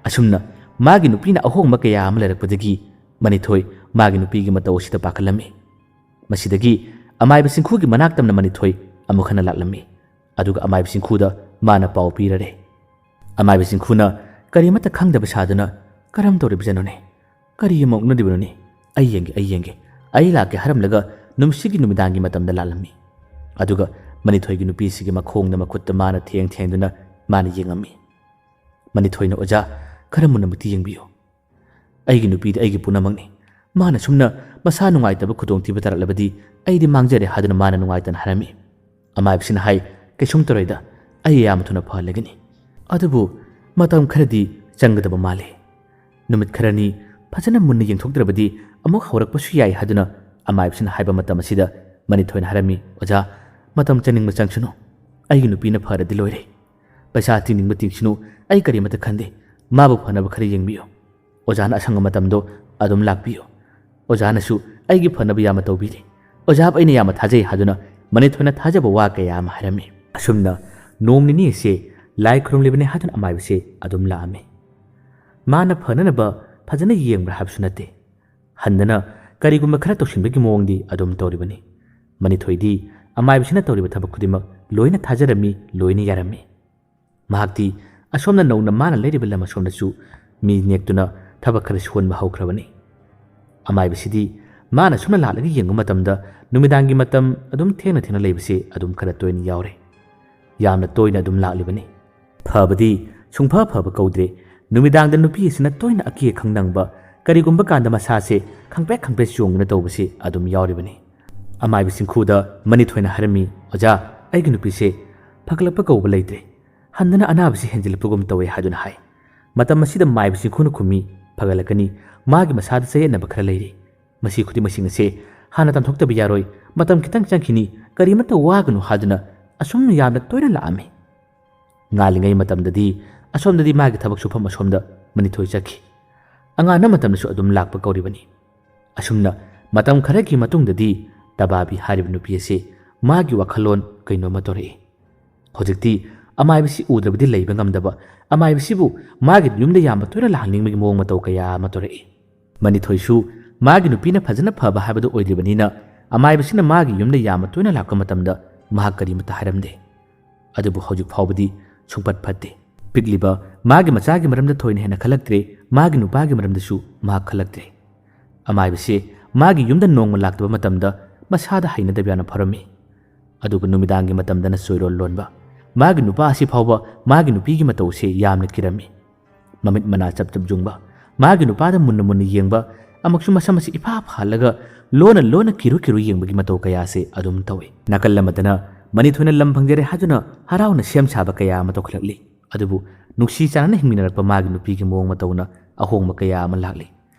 ꯑꯁꯨꯝꯅ ꯃꯥꯒꯤ ꯅꯨꯄꯤꯅ ꯑꯍꯣꯡꯕ ꯀꯌꯥ ꯑꯃ ꯂꯩꯔꯛꯄꯗꯒꯤ ꯃꯅꯤꯊꯣꯏ ꯃꯥꯒꯤ ꯅꯨꯄꯤꯒꯤ ꯃꯇꯧ ꯑꯁꯤꯗ ꯄꯥꯈꯠꯂꯝꯃꯤ꯫ ꯃꯁꯤꯗꯒꯤ ꯑꯃꯥꯏꯕ ꯆꯤꯡꯈꯨꯒꯤ ꯃꯅꯥꯛꯇꯝꯅ ꯃꯅꯤꯊꯣꯏ ꯑꯃꯨꯛ ꯍꯟꯅ ꯂꯥꯛꯂꯝꯃꯤ꯫ ꯑꯗꯨꯒ ꯑꯃꯥꯏꯕ ꯆꯤꯡꯈꯨꯗ ꯃꯥꯅ ꯄꯥꯎ ꯄꯤꯔꯔꯦ꯫ ꯑꯃꯥꯏꯕ ꯆꯤꯡꯈꯨꯅ ꯀꯔꯤꯃꯠꯇ ꯈꯪꯗꯕ ꯁꯥꯗꯨꯅ, "ꯀꯔꯝ ꯇꯧꯔꯤꯕꯖꯥꯠꯅꯣꯅꯦ? ꯀꯔꯤ ꯑꯃ ꯑꯣꯛꯅꯔꯤꯕꯅꯣꯅꯦ? ꯑꯩ ꯌꯦꯡꯒꯦ, ꯑꯩ ꯌꯦꯡꯒꯦ, ꯑꯩ ꯂꯥꯛꯀꯦ" ꯍꯥꯏꯔꯝꯂꯒ ꯅꯨꯃꯤꯠꯁꯤꯒꯤ ꯅꯨꯃꯤꯗꯥꯡꯒꯤ ꯃꯇꯝꯗ ꯂꯥꯛꯂꯝꯃꯤ꯫ ꯑꯗꯨꯒ ꯃꯅꯤꯊꯣꯏꯒꯤ ꯅꯨꯄꯤꯁꯤꯒꯤ ꯃꯈꯣꯡꯗ ꯃꯈꯨꯠꯇ ꯃꯥꯅ ꯊꯦꯡ ꯊꯦꯡꯗꯨꯅ ꯃꯥꯅ ꯌꯦꯡꯉꯝꯃꯤ꯫ ꯃꯅꯤꯊꯣꯏꯅ, "ꯑꯣꯖꯥ, ꯈꯔ ꯃꯨꯟꯅꯃꯛꯇꯤ ꯌꯦꯡꯕꯤꯌꯨ꯫ ꯑꯩꯒꯤ ꯅꯨꯄꯤꯗꯤ ꯑꯩꯒꯤ ꯄꯨꯝꯅꯃꯛꯅꯤ꯫ ꯃꯥꯅ ꯁꯨꯝꯅ ꯃꯁꯥ ꯅꯨꯡꯉꯥꯏꯇꯕ ꯈꯨꯗꯣꯡꯊꯤꯕ ꯇꯥꯔꯛꯂꯕꯗꯤ ꯑꯩꯗꯤ ꯃꯥꯡꯖꯔꯦ" ꯍꯥꯏꯗꯨꯅ ꯃꯥꯅ ꯅꯨꯡꯉꯥꯏꯇꯅ ꯍꯥꯏꯔꯝꯃꯤ꯫ ꯑꯃꯥꯏꯕꯁꯤꯅ ꯍꯥꯏ, "ꯀꯩꯁꯨꯝ ꯇꯧꯔꯣꯏꯗ, ꯑꯩ ꯌꯥꯝ ꯊꯨꯅ ꯐꯍꯜꯂꯒꯅꯤ꯫ ꯑꯗꯨꯕꯨ ꯃꯇꯝ ꯈꯔꯗꯤ ꯆꯪꯒꯗꯕ ꯃꯥꯜꯂꯤ꯫ ꯅꯨꯃꯤꯠ ꯈꯔꯅꯤ ꯐꯖꯅ ꯃꯨꯟꯅ ꯌꯦꯡꯊꯣꯛꯇ꯭ꯔꯕꯗꯤ ꯑꯃꯨꯛ ꯍꯧꯔꯛꯄꯁꯨ ꯌꯥꯏ" ꯍꯥꯏꯗꯨꯅ ꯑꯃꯥꯏꯕꯁꯤꯅ ꯍꯥꯏꯕ ꯃꯇꯝ ꯑꯁꯤꯗ ꯃꯅꯤꯊꯣꯏꯅ ꯍꯥꯏꯔꯝꯃꯤ, "ꯑꯣꯖꯥ, ꯃꯇꯝ ꯆꯪꯅꯤꯡꯕ ꯆꯪꯁꯅꯨ꯫ ꯑꯩꯒꯤ ꯅꯨꯄꯤꯅ ꯐꯔꯗꯤ ꯂꯣꯏꯔꯦ꯫ ꯄꯩꯁꯥ ꯇꯤꯡꯅꯤꯡꯕ ꯇꯤꯡꯁꯅꯨ, ꯑꯩ ꯀꯔꯤꯃꯠꯇ ꯈꯟꯗꯦ꯫ ꯃꯥꯕꯨ ꯐꯅꯕ ꯈꯔ ꯌꯦꯡꯕꯤꯌꯨ꯫ ꯑꯣꯖꯥꯅ ꯑꯁꯪꯕ ꯃꯇꯝꯗꯣ ꯑꯗꯨꯝ ꯂꯥꯛꯄꯤꯌꯨ꯫ ꯑꯣꯖꯥꯅꯁꯨ ꯑꯩꯒꯤ ꯐꯅꯕ ꯌꯥꯝꯅ ꯇꯧꯕꯤꯔꯤ꯫ ꯑꯣꯖꯥꯕꯨ ꯑꯩꯅ ꯌꯥꯝꯅ ꯊꯥꯖꯩ" ꯍꯥꯏꯗꯨꯅ ꯃꯅꯤꯊꯣꯏꯅ ꯊꯥꯖꯕ ꯋꯥ ꯀꯌꯥ ꯑꯃ ꯍꯥꯏꯔꯝꯃꯤ꯫ ꯑꯁꯨꯝꯅ ꯅꯣꯡ ꯅꯤꯅꯤ ꯑꯁꯤ ꯂꯥꯏ ꯈꯨꯔꯨꯝꯂꯤꯕꯅꯤ ꯍꯥꯏꯗꯨꯅ ꯑꯃꯥꯏꯕꯁꯦ ꯑꯗꯨꯝ ꯂꯥꯛꯑꯝꯃꯤ꯫ ꯃꯥꯅ ꯐꯅꯅꯕ ꯐꯖꯅ ꯌꯦꯡꯕ꯭ꯔꯥ ꯍꯥꯏꯕꯁꯨ ꯅꯠꯇꯦ꯫ ꯍꯟꯗꯅ ꯀꯔꯤꯒꯨꯝꯕ ꯈꯔ ꯇꯧꯁꯤꯟꯕꯒꯤ ꯃꯑꯣꯡꯗꯤ ꯑꯗꯨꯝ ꯇꯧꯔꯤꯕꯅꯤ꯫ ꯃꯅꯤꯊꯣꯏꯗꯤ ꯑꯃꯥꯏꯕꯁꯤꯅ ꯇꯧꯔꯤꯕ ꯊꯕꯛ ꯈꯨꯗꯤꯡꯃꯛ ꯂꯣꯏꯅ ꯊꯥꯖꯔꯝꯃꯤ, ꯂꯣꯏꯅ ꯌꯥꯔꯝꯃꯤ꯫ ꯃꯍꯥꯛꯇꯤ ꯑꯁꯣꯝꯅ ꯅꯧꯅ ꯃꯥꯅ ꯂꯩꯔꯤꯕ ꯂꯝ ꯑꯁꯣꯝꯗꯁꯨ ꯃꯤ ꯅꯦꯛꯇꯨꯅ ꯊꯕꯛ ꯈꯔ ꯁꯨꯍꯟꯕ ꯍꯧꯈ꯭ꯔꯕꯅꯤ꯫ ꯑꯃꯥꯏꯕꯁꯤꯗꯤ ꯃꯥꯅ ꯁꯨꯝꯅ ꯂꯥꯛꯂꯒ ꯌꯦꯡꯕ ꯃꯇꯝꯗ ꯅꯨꯃꯤꯗꯥꯡꯒꯤ ꯃꯇꯝ ꯑꯗꯨꯝ ꯊꯦꯡꯅ ꯊꯦꯡꯅ ꯂꯩꯕꯁꯤ ꯑꯗꯨꯝ ꯈꯔ ꯇꯣꯏꯅ ꯌꯥꯎꯔꯦ꯫ ꯌꯥꯝꯅ ꯇꯣꯏꯅ ꯑꯗꯨꯝ ꯂꯥꯛꯂꯤꯕꯅꯤ꯫ ꯐꯕꯗꯤ ꯁꯨꯡꯐ ꯐꯕ ꯀꯧꯗ꯭ꯔꯦ꯫ ꯅꯨꯃꯤꯗꯥꯡꯗ ꯅꯨꯄꯤ ꯑꯁꯤꯅ ꯇꯣꯏꯅ ꯑꯀꯤ ꯑꯈꯪ ꯅꯪꯕ, ꯀꯔꯤꯒꯨꯝꯕ ꯀꯥꯟꯗ ꯃꯁꯥꯁꯦ ꯈꯪꯄ꯭ꯔꯦꯛ ꯈꯪꯄ꯭ꯔꯦꯛ ꯆꯣꯡꯗꯨꯅ ꯇꯧꯕꯁꯤ ꯑꯗꯨꯝ ꯌꯥꯎꯔꯤꯕꯅꯤ꯫ ꯑꯃꯥꯏꯕ ꯆꯤꯡꯈꯨꯗ ꯃꯅꯤꯊꯣꯏꯅ ꯍꯥꯏꯔꯝꯃꯤ, "ꯑꯣꯖꯥ, ꯑꯩꯒꯤ ꯅꯨꯄꯤꯁꯦ ꯐꯒꯠꯂꯛꯄ ꯀꯧꯕ ꯂꯩꯇ꯭ꯔꯦ꯫ ꯍꯟꯗꯅ ꯑꯅꯥꯕꯁꯤ ꯍꯦꯟꯖꯤꯜꯂꯛꯄꯒꯨꯝ ꯇꯧꯋꯦ" ꯍꯥꯏꯗꯨꯅ ꯍꯥꯏ꯫ ꯃꯇꯝ ꯑꯁꯤꯗ ꯃꯥꯏꯕ ꯆꯤꯡꯈꯨꯅ ꯈꯨꯝꯃꯤ, "ꯐꯒꯠꯂꯛꯀꯅꯤ, ꯃꯥꯒꯤ ꯃꯁꯥꯗ ꯆꯌꯦꯠꯅꯕ ꯈꯔ ꯂꯩꯔꯤ꯫ ꯃꯁꯤ ꯈꯨꯗꯤꯡꯃꯛꯁꯤꯡ ꯑꯁꯦ ꯍꯥꯟꯅ ꯇꯥꯟꯊꯣꯛꯇꯕ ꯌꯥꯔꯣꯏ, ꯃꯇꯝ ꯈꯤꯇꯪ ꯆꯪꯈꯤꯅꯤ, ꯀꯔꯤꯃꯠꯇ ꯋꯥꯒꯅꯨ" ꯍꯥꯏꯗꯨꯅ ꯑꯁꯨꯝ ꯌꯥꯝꯅ ꯇꯣꯏꯅ ꯂꯥꯛꯑꯝꯃꯤ꯫ ꯉꯥꯜꯂꯤꯉꯩ ꯃꯇꯝꯗꯗꯤ ꯑꯁꯣꯝꯗꯗꯤ ꯃꯥꯒꯤ ꯊꯕꯛ ꯁꯨꯐꯝ ꯑꯁꯣꯝꯗ ꯃꯅꯤꯊꯣꯏ ꯆꯠꯈꯤ꯫ ꯑꯉꯥꯟꯕ ꯃꯇꯝꯗꯁꯨ ꯑꯗꯨꯝ ꯂꯥꯛꯄ ꯀꯧꯔꯤꯕꯅꯤ꯫ ꯑꯁꯨꯝꯅ ꯃꯇꯝ ꯈꯔꯒꯤ ꯃꯇꯨꯡꯗꯗꯤ ꯇꯕꯥꯕꯤ ꯍꯥꯏꯔꯤꯕ ꯅꯨꯄꯤ ꯑꯁꯤ ꯃꯥꯒꯤ ꯋꯥꯈꯜꯂꯣꯟ ꯀꯩꯅꯣꯝꯃ ꯇꯧꯔꯛꯏ꯫ ꯍꯧꯖꯤꯛꯇꯤ ꯑꯃꯥꯏꯕꯁꯤ ꯎꯗ꯭ꯔꯕꯗꯤ ꯂꯩꯕ ꯉꯝꯗꯕ, ꯑꯃꯥꯏꯕꯁꯤꯕꯨ ꯃꯥꯒꯤ ꯌꯨꯝꯗ ꯌꯥꯝꯅ ꯇꯣꯏꯅ ꯂꯥꯛꯍꯟꯅꯤꯡꯕꯒꯤ ꯃꯑꯣꯡ ꯃꯇꯧ ꯀꯌꯥ ꯑꯃ ꯇꯧꯔꯛꯏ꯫ ꯃꯅꯤꯊꯣꯏꯁꯨ ꯃꯥꯒꯤ ꯅꯨꯄꯤꯅ ꯐꯖꯅ ꯐꯕ ꯍꯥꯏꯕꯗꯨ ꯑꯣꯏꯗ꯭ꯔꯤꯕꯅꯤꯅ, ꯑꯃꯥꯏꯕꯁꯤꯅ ꯃꯥꯒꯤ ꯌꯨꯝꯗ ꯌꯥꯝꯅ ꯇꯣꯏꯅ ꯂꯥꯛꯄ ꯃꯇꯝꯗ ꯃꯍꯥꯛ ꯀꯔꯤꯃꯠꯇ ꯍꯥꯏꯔꯝꯗꯦ꯫ ꯑꯗꯨꯕꯨ ꯍꯧꯖꯤꯛ ꯐꯥꯎꯕꯗꯤ ꯁꯨꯡꯐꯠ ꯐꯠꯇꯦ꯫ ꯄꯤꯛꯂꯤꯕ ꯃꯥꯒꯤ ꯃꯆꯥꯒꯤ ꯃꯔꯝꯗ ꯊꯣꯏꯅ ꯍꯦꯟꯅ ꯈꯜꯂꯛꯇ꯭ꯔꯦ, ꯃꯥꯒꯤ ꯅꯨꯄꯥꯒꯤ ꯃꯔꯝꯗꯁꯨ ꯃꯍꯥꯛ ꯈꯜꯂꯛꯇ꯭ꯔꯦ꯫ ꯑꯃꯥꯏꯕꯁꯤ ꯃꯥꯒꯤ ꯌꯨꯝꯗ ꯅꯣꯡꯃ ꯂꯥꯛꯇꯕ ꯃꯇꯝꯗ ꯃꯁꯥꯗ ꯍꯩꯅꯗꯕ ꯌꯥꯝꯅ ꯐꯥꯎꯔꯝꯃꯤ꯫ ꯑꯗꯨꯒ ꯅꯨꯃꯤꯗꯥꯡꯒꯤ ꯃꯇꯝꯗꯅ ꯆꯣꯏꯔꯣꯜ ꯂꯣꯟꯕ꯫ ꯃꯥꯒꯤ ꯅꯨꯄꯥ ꯑꯁꯤ ꯐꯥꯎꯕ ꯃꯥꯒꯤ ꯅꯨꯄꯤꯒꯤ ꯃꯇꯧꯁꯦ ꯌꯥꯝꯅ ꯀꯤꯔꯝꯃꯤ꯫ ꯃꯃꯤꯠ ꯃꯅꯥ ꯆꯞ ꯆꯞ ꯌꯨꯡꯕ, ꯃꯥꯒꯤ ꯅꯨꯄꯥꯗ ꯃꯨꯟꯅ ꯃꯨꯟꯅ ꯌꯦꯡꯕ, ꯑꯃꯁꯨꯡ ꯃꯁꯝ ꯑꯁꯤ ꯏꯐꯥ ꯐꯥꯍꯜꯂꯒ ꯂꯣꯟꯅ ꯂꯣꯟꯅ ꯀꯤꯔꯨ ꯀꯤꯔꯨ ꯌꯦꯡꯕꯒꯤ ꯃꯇꯧ ꯀꯌꯥ ꯑꯁꯤ ꯑꯗꯨꯝ ꯇꯧꯏ꯫ ꯅꯥꯀꯜ ꯑꯃꯗꯅ ꯃꯅꯤꯊꯣꯏꯅ ꯂꯝ ꯐꯪꯖꯔꯦ ꯍꯥꯏꯗꯨꯅ ꯍꯔꯥꯎꯅ ꯁꯦꯝ ꯁꯥꯕ ꯀꯌꯥ ꯑꯃ ꯇꯧꯈꯠꯂꯛꯂꯤ꯫ ꯑꯗꯨꯕꯨ ꯅꯨꯡꯁꯤ ꯆꯥꯟꯅꯅ ꯍꯤꯡꯃꯤꯟꯅꯔꯛꯄ ꯃꯥꯒꯤ ꯅꯨꯄꯤꯒꯤ ꯃꯑꯣꯡ ꯃꯇꯧꯅ ꯑꯍꯣꯡꯕ ꯀꯌꯥ ꯑꯃ ꯂꯥꯛꯂꯤ꯫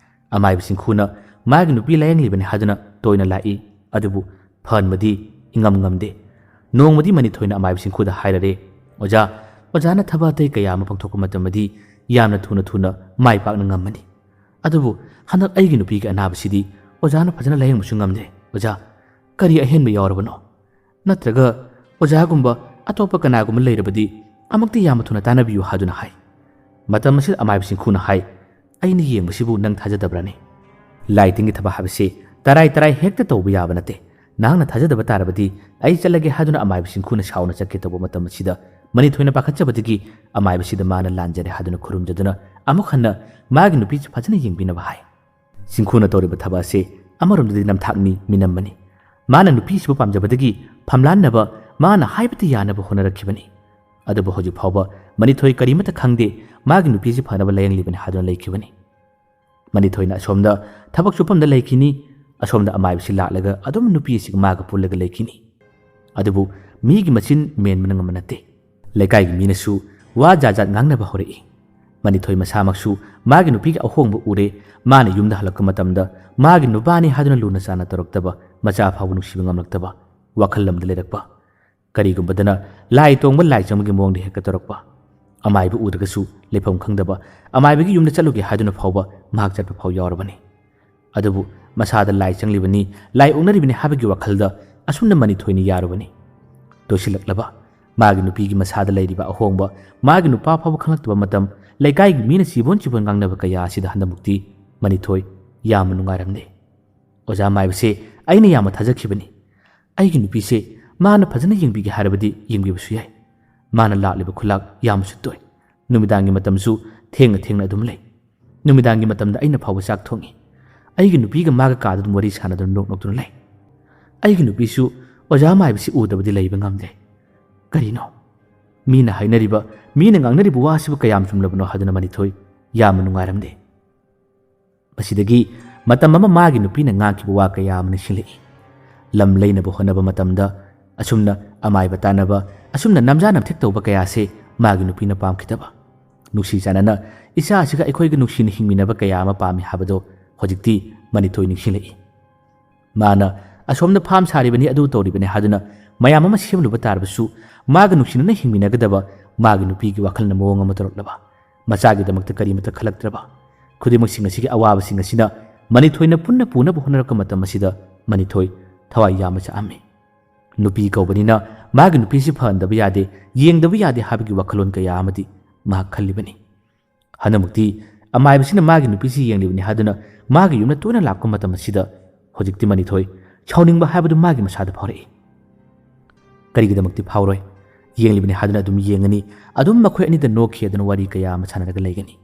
ꯑꯃꯥꯏꯕ ꯆꯤꯡꯈꯨꯅ ꯃꯥꯒꯤ ꯅꯨꯄꯤ ꯂꯥꯌꯦꯡꯂꯤꯕꯅꯤ ꯍꯥꯏꯗꯨꯅ ꯇꯣꯏꯅ ꯂꯥꯛꯏ, ꯑꯗꯨꯕꯨ ꯐꯍꯟꯕꯗꯤ ꯏꯉꯝ ꯉꯝꯗꯦ꯫ ꯅꯣꯡꯃꯗꯤ ꯃꯅꯤꯊꯣꯏꯅ ꯑꯃꯥꯏꯕ ꯆꯤꯡꯈꯨꯗ ꯍꯥꯏꯔꯔꯦ, "ꯑꯣꯖꯥ, ꯑꯣꯖꯥꯅ ꯊꯕꯛ ꯑꯇꯩ ꯀꯌꯥ ꯑꯃ ꯄꯥꯡꯊꯣꯛꯄ ꯃꯇꯝꯗꯗꯤ ꯌꯥꯝꯅ ꯊꯨꯅ ꯊꯨꯅ ꯃꯥꯏ ꯄꯥꯛꯅ ꯉꯝꯃꯅꯤ꯫ ꯑꯗꯨꯕꯨ ꯍꯟꯗꯛ ꯑꯩꯒꯤ ꯅꯨꯄꯤꯒꯤ ꯑꯅꯥꯕꯁꯤꯗꯤ ꯑꯣꯖꯥꯅ ꯐꯖꯅ ꯂꯥꯌꯦꯡꯕꯁꯨ ꯉꯝꯗ꯭ꯔꯦ꯫ ꯑꯣꯖꯥ, ꯀꯔꯤ ꯑꯍꯦꯟꯕ ꯌꯥꯎꯔꯕꯅꯣ? ꯅꯠꯇ꯭ꯔꯒ ꯑꯣꯖꯥꯒꯨꯝꯕ ꯑꯇꯣꯞꯄ ꯀꯅꯥꯒꯨꯝꯕ ꯂꯩꯔꯕꯗꯤ ꯑꯃꯨꯛꯇ ꯌꯥꯝꯅ ꯊꯨꯅ ꯇꯥꯟꯅꯕꯤꯌꯨ" ꯍꯥꯏꯗꯨꯅ ꯍꯥꯏ꯫ ꯃꯇꯝ ꯑꯁꯤꯗ ꯑꯃꯥꯏꯕ ꯆꯤꯡꯈꯨꯅ ꯍꯥꯏ, "ꯑꯩꯅ ꯌꯦꯡꯕꯁꯤꯕꯨ ꯅꯪ ꯊꯥꯖꯗꯕ꯭ꯔꯅꯦ? ꯂꯥꯏ ꯇꯤꯟꯒꯤ ꯊꯕꯛ ꯍꯥꯏꯕꯁꯤ ꯇꯔꯥꯏ ꯇꯔꯥꯏ ꯍꯦꯛꯇ ꯇꯧꯕ ꯌꯥꯕ ꯅꯠꯇꯦ꯫ ꯅꯍꯥꯛꯅ ꯊꯥꯖꯗꯕ ꯇꯥꯔꯕꯗꯤ ꯑꯩ ꯆꯠꯂꯒꯦ" ꯍꯥꯏꯗꯨꯅ ꯑꯃꯥꯏꯕ ꯆꯤꯡꯈꯨꯅ ꯁꯥꯎꯅ ꯆꯠꯀꯦ ꯇꯧꯕ ꯃꯇꯝ ꯑꯁꯤꯗ ꯃꯅꯤꯊꯣꯏꯅ ꯄꯥꯈꯠꯆꯕꯗꯒꯤ ꯑꯃꯥꯏꯕꯁꯤꯗ ꯃꯥꯅ ꯂꯥꯟꯖꯔꯦ ꯍꯥꯏꯗꯨꯅ ꯈꯨꯔꯨꯝꯖꯗꯨꯅ ꯑꯃꯨꯛ ꯍꯟꯅ ꯃꯥꯒꯤ ꯅꯨꯄꯤꯁꯤ ꯐꯖꯅ ꯌꯦꯡꯕꯤꯅꯕ ꯍꯥꯏ꯫ ꯆꯤꯡꯈꯨꯅ ꯇꯧꯔꯤꯕ ꯊꯕꯛ ꯑꯁꯤ ꯑꯃꯔꯣꯝꯗꯗꯤ ꯅꯝꯊꯥꯛꯅꯤ, ꯃꯤꯅꯝꯕꯅꯤ꯫ ꯃꯥꯅ ꯅꯨꯄꯤꯁꯤꯕꯨ ꯄꯥꯝꯖꯕꯗꯒꯤ ꯐꯝꯂꯥꯟꯅꯕ ꯃꯥꯅ ꯍꯥꯏꯕꯇ ꯌꯥꯅꯕ ꯍꯣꯠꯅꯔꯛꯈꯤꯕꯅꯤ꯫ ꯑꯗꯨꯕꯨ ꯍꯧꯖꯤꯛ ꯐꯥꯎꯕ ꯃꯅꯤꯊꯣꯏ ꯀꯔꯤꯃꯠꯇ ꯈꯪꯗꯦ, ꯃꯥꯒꯤ ꯅꯨꯄꯤꯁꯤ ꯐꯅꯕ ꯂꯥꯌꯦꯡꯂꯤꯕꯅꯤ ꯍꯥꯏꯗꯨꯅ ꯂꯩꯈꯤꯕꯅꯤ꯫ ꯃꯅꯤꯊꯣꯏꯅ ꯑꯁꯣꯝꯗ ꯊꯕꯛ ꯁꯨꯐꯝꯗ ꯂꯩꯈꯤꯅꯤ, ꯑꯁꯣꯝꯗ ꯑꯃꯥꯏꯕꯁꯤ ꯂꯥꯛꯂꯒ ꯑꯗꯨꯝ ꯅꯨꯄꯤ ꯑꯁꯤꯒ ꯃꯥꯒ ꯄꯨꯜꯂꯒ ꯂꯩꯈꯤꯅꯤ꯫ ꯑꯗꯨꯕꯨ ꯃꯤꯒꯤ ꯃꯆꯤꯟ ꯃꯦꯟꯕꯅ ꯉꯝꯕ ꯅꯠꯇꯦ꯫ ꯂꯩꯀꯥꯏꯒꯤ ꯃꯤꯅꯁꯨ ꯋꯥ ꯖꯥꯠ ꯖꯥꯠ ꯉꯥꯡꯅꯕ ꯍꯧꯔꯛꯏ꯫ ꯃꯅꯤꯊꯣꯏ ꯃꯁꯥꯃꯛꯁꯨ ꯃꯥꯒꯤ ꯅꯨꯄꯤꯒꯤ ꯑꯍꯣꯡꯕ ꯎꯔꯦ꯫ ꯃꯥꯅ ꯌꯨꯝꯗ ꯍꯜꯂꯛꯄ ꯃꯇꯝꯗ ꯃꯥꯒꯤ ꯅꯨꯄꯥꯅꯤ ꯍꯥꯏꯗꯨꯅ ꯂꯨꯅ ꯆꯥꯟꯅ ꯇꯧꯔꯛꯇꯕ ꯃꯆꯥ ꯐꯥꯎꯕ ꯅꯨꯡꯁꯤꯕ ꯉꯝꯂꯛꯇꯕ ꯋꯥꯈꯜ ꯑꯃꯗ ꯂꯩꯔꯛꯄ꯫ ꯀꯔꯤꯒꯨꯝꯕꯗꯅ ꯂꯥꯏ ꯇꯣꯡꯕ ꯂꯥꯏ ꯆꯪꯕꯒꯤ ꯃꯑꯣꯡꯗ ꯍꯦꯛꯇ ꯇꯧꯔꯛꯄ꯫ ꯑꯃꯥꯏꯕ ꯎꯗ꯭ꯔꯒꯁꯨ ꯂꯩꯐꯝ ꯈꯪꯗꯕ, ꯑꯃꯥꯏꯕꯒꯤ ꯌꯨꯝꯗ ꯆꯠꯂꯨꯒꯦ ꯍꯥꯏꯗꯨꯅ ꯐꯥꯎꯕ ꯃꯍꯥꯛ ꯆꯠꯄ ꯐꯥꯎ ꯌꯥꯎꯔꯕꯅꯤ꯫ ꯑꯗꯨꯕꯨ ꯃꯁꯥꯗ ꯂꯥꯏ ꯆꯪꯂꯤꯕꯅꯤ, ꯂꯥꯏ ꯑꯣꯛꯅꯔꯤꯕꯅꯤ ꯍꯥꯏꯕꯒꯤ ꯋꯥꯈꯜꯗ ꯑꯁꯨꯝꯅ ꯃꯅꯤꯊꯣꯏꯅ ꯌꯥꯔꯨꯕꯅꯤ꯫ ꯇꯣꯏꯁꯤꯜꯂꯛꯂꯕ ꯃꯥꯒꯤ ꯅꯨꯄꯤꯒꯤ ꯃꯁꯥꯗ ꯂꯩꯔꯤꯕ ꯑꯍꯣꯡꯕ ꯃꯥꯒꯤ ꯅꯨꯄꯥ ꯐꯥꯎꯕ ꯈꯪꯂꯛꯇꯕ ꯃꯇꯝ, ꯂꯩꯀꯥꯏꯒꯤ ꯃꯤꯅ ꯆꯤꯕꯣꯟ ꯆꯤꯕꯣꯟ ꯉꯥꯡꯅꯕ ꯀꯌꯥ ꯑꯁꯤꯗ ꯍꯟꯗꯛꯃꯨꯛꯇꯤ ꯃꯅꯤꯊꯣꯏ ꯌꯥꯝꯅ ꯅꯨꯡꯉꯥꯏꯔꯝꯗꯦ꯫ ꯑꯣꯖꯥ ꯃꯥꯏꯕꯁꯦ ꯑꯩꯅ ꯌꯥꯝꯅ ꯊꯥꯖꯈꯤꯕꯅꯤ꯫ ꯑꯩꯒꯤ ꯅꯨꯄꯤꯁꯦ ꯃꯥꯅ ꯐꯖꯅ ꯌꯦꯡꯕꯤꯒꯦ ꯍꯥꯏꯔꯕꯗꯤ ꯌꯦꯡꯕꯤꯕꯁꯨ ꯌꯥꯏ꯫ ꯃꯥꯅ ꯂꯥꯛꯂꯤꯕ ꯈꯨꯂꯥꯛ ꯌꯥꯝꯅꯁꯨ ꯇꯣꯏ꯫ ꯅꯨꯃꯤꯗꯥꯡꯒꯤ ꯃꯇꯝꯁꯨ ꯊꯦꯡꯅ ꯊꯦꯡꯅ ꯑꯗꯨꯝ ꯂꯩ꯫ ꯅꯨꯃꯤꯗꯥꯡꯒꯤ ꯃꯇꯝꯗ ꯑꯩꯅ ꯐꯥꯎꯕ ꯆꯥꯛ ꯊꯣꯡꯏ꯫ ꯑꯩꯒꯤ ꯅꯨꯄꯤꯒ ꯃꯥꯒ ꯀꯥꯗ ꯑꯗꯨꯝ ꯋꯥꯔꯤ ꯁꯥꯟꯅꯗꯨꯅ ꯅꯣꯛ ꯅꯣꯛꯇꯨꯅ ꯂꯩ꯫ ꯑꯩꯒꯤ ꯅꯨꯄꯤꯁꯨ ꯑꯣꯖꯥ ꯃꯥꯏꯕꯁꯤ ꯎꯗꯕꯗꯤ ꯂꯩꯕ ꯉꯝꯗꯦ꯫ ꯀꯔꯤꯅꯣ? ꯃꯤꯅ ꯍꯥꯏꯅꯔꯤꯕ, ꯃꯤꯅ ꯉꯥꯡꯅꯔꯤꯕ ꯋꯥꯁꯤꯕꯨ ꯀꯌꯥꯝ ꯆꯨꯝꯂꯕꯅꯣ ꯍꯥꯏꯗꯨꯅ ꯃꯅꯤꯊꯣꯏ ꯌꯥꯝꯅ ꯅꯨꯡꯉꯥꯏꯔꯝꯗꯦ꯫ ꯃꯁꯤꯗꯒꯤ ꯃꯇꯝ ꯑꯃ ꯃꯥꯒꯤ ꯅꯨꯄꯤꯅ ꯉꯥꯡꯈꯤꯕ ꯋꯥ ꯀꯌꯥ ꯑꯃ ꯅꯤꯡꯁꯤꯡꯂꯛꯏ꯫ ꯂꯝ ꯂꯩꯅꯕ ꯍꯣꯠꯅꯕ ꯃꯇꯝꯗ ꯑꯁꯨꯝꯅ ꯑꯃꯥꯏꯕ ꯇꯥꯟꯅꯕ, ꯑꯁꯨꯝꯅ ꯅꯝꯖꯥ ꯅꯝꯊꯦꯛ ꯇꯧꯕ ꯀꯌꯥꯁꯦ ꯃꯥꯒꯤ ꯅꯨꯄꯤꯅ ꯄꯥꯝꯈꯤꯗꯕ꯫ ꯅꯨꯡꯁꯤ ꯆꯥꯟꯅꯅ ꯏꯆꯥ ꯑꯁꯤꯒ ꯑꯩꯈꯣꯏꯒ ꯅꯨꯡꯁꯤꯅ ꯍꯤꯡꯃꯤꯟꯅꯕ ꯀꯌꯥ ꯑꯃ ꯄꯥꯝꯃꯤ ꯍꯥꯏꯕꯗꯣ ꯍꯧꯖꯤꯛꯇꯤ ꯃꯅꯤꯊꯣꯏ ꯅꯤꯡꯁꯤꯡꯂꯛꯏ꯫ ꯃꯥꯅ ꯑꯁꯣꯝꯗ ꯐꯥꯝ ꯁꯥꯔꯤꯕꯅꯤ, ꯑꯗꯨ ꯇꯧꯔꯤꯕꯅꯤ ꯍꯥꯏꯗꯨꯅ ꯃꯌꯥꯝ ꯑꯃ ꯁꯦꯝꯂꯨꯕ ꯇꯥꯔꯕꯁꯨ ꯃꯥꯒ ꯅꯨꯡꯁꯤꯅꯅ ꯍꯤꯡꯃꯤꯟꯅꯒꯗꯕ ꯃꯥꯒꯤ ꯅꯨꯄꯤꯒꯤ ꯋꯥꯈꯜꯅ ꯃꯑꯣꯡ ꯑꯃ ꯇꯧꯔꯛꯂꯕ, ꯃꯆꯥꯒꯤꯗꯃꯛꯇ ꯀꯔꯤꯃꯠꯇ ꯈꯜꯂꯛꯇ꯭ꯔꯕ, ꯈꯨꯗꯤꯡꯃꯛꯁꯤꯡ ꯑꯁꯤꯒꯤ ꯑꯋꯥꯕꯁꯤꯡ ꯑꯁꯤꯅ ꯃꯅꯤꯊꯣꯏꯅ ꯄꯨꯟꯅ ꯄꯨꯅꯕ ꯍꯣꯠꯅꯔꯛꯄ ꯃꯇꯝ ꯑꯁꯤꯗ ꯃꯅꯤꯊꯣꯏ ꯊꯋꯥꯏ ꯌꯥꯝꯅ ꯆꯥꯛꯑꯝꯃꯤ꯫ ꯅꯨꯄꯤ ꯀꯧꯕꯅꯤꯅ ꯃꯥꯒꯤ ꯅꯨꯄꯤꯁꯤ ꯐꯍꯟꯗꯕ ꯌꯥꯗꯦ, ꯌꯦꯡꯗꯕ ꯌꯥꯗꯦ ꯍꯥꯏꯕꯒꯤ ꯋꯥꯈꯜꯂꯣꯟ ꯀꯌꯥ ꯑꯃꯗꯤ ꯃꯍꯥꯛ ꯈꯜꯂꯤꯕꯅꯤ꯫ ꯍꯟꯗꯛꯃꯨꯛꯇꯤ ꯑꯃꯥꯏꯕꯁꯤꯅ ꯃꯥꯒꯤ ꯅꯨꯄꯤꯁꯤ ꯌꯦꯡꯂꯤꯕꯅꯤ ꯍꯥꯏꯗꯨꯅ ꯃꯥꯒꯤ ꯌꯨꯝꯗ ꯇꯣꯏꯅ ꯂꯥꯛꯄ ꯃꯇꯝ ꯑꯁꯤꯗ ꯍꯧꯖꯤꯛꯇꯤ ꯃꯅꯤꯊꯣꯏ ꯁꯥꯎꯅꯤꯡꯕ ꯍꯥꯏꯕꯗꯨ ꯃꯥꯒꯤ ꯃꯁꯥꯗ ꯐꯥꯎꯔꯛꯏ꯫ ꯀꯔꯤꯒꯤꯗꯃꯛꯇꯤ ꯐꯥꯎꯔꯣꯏ? ꯌꯦꯡꯂꯤꯕꯅꯤ ꯍꯥꯏꯗꯨꯅ ꯑꯗꯨꯝ ꯌꯦꯡꯒꯅꯤ꯫ ꯑꯗꯨꯝ ꯃꯈꯣꯏ ꯑꯅꯤꯗ ꯅꯣꯛꯈꯤ ꯍꯥꯏꯗꯨꯅ ꯋꯥꯔꯤ ꯀꯌꯥ ꯑꯃ ꯁꯥꯟꯅꯔꯒ ꯂꯩꯒꯅꯤ꯫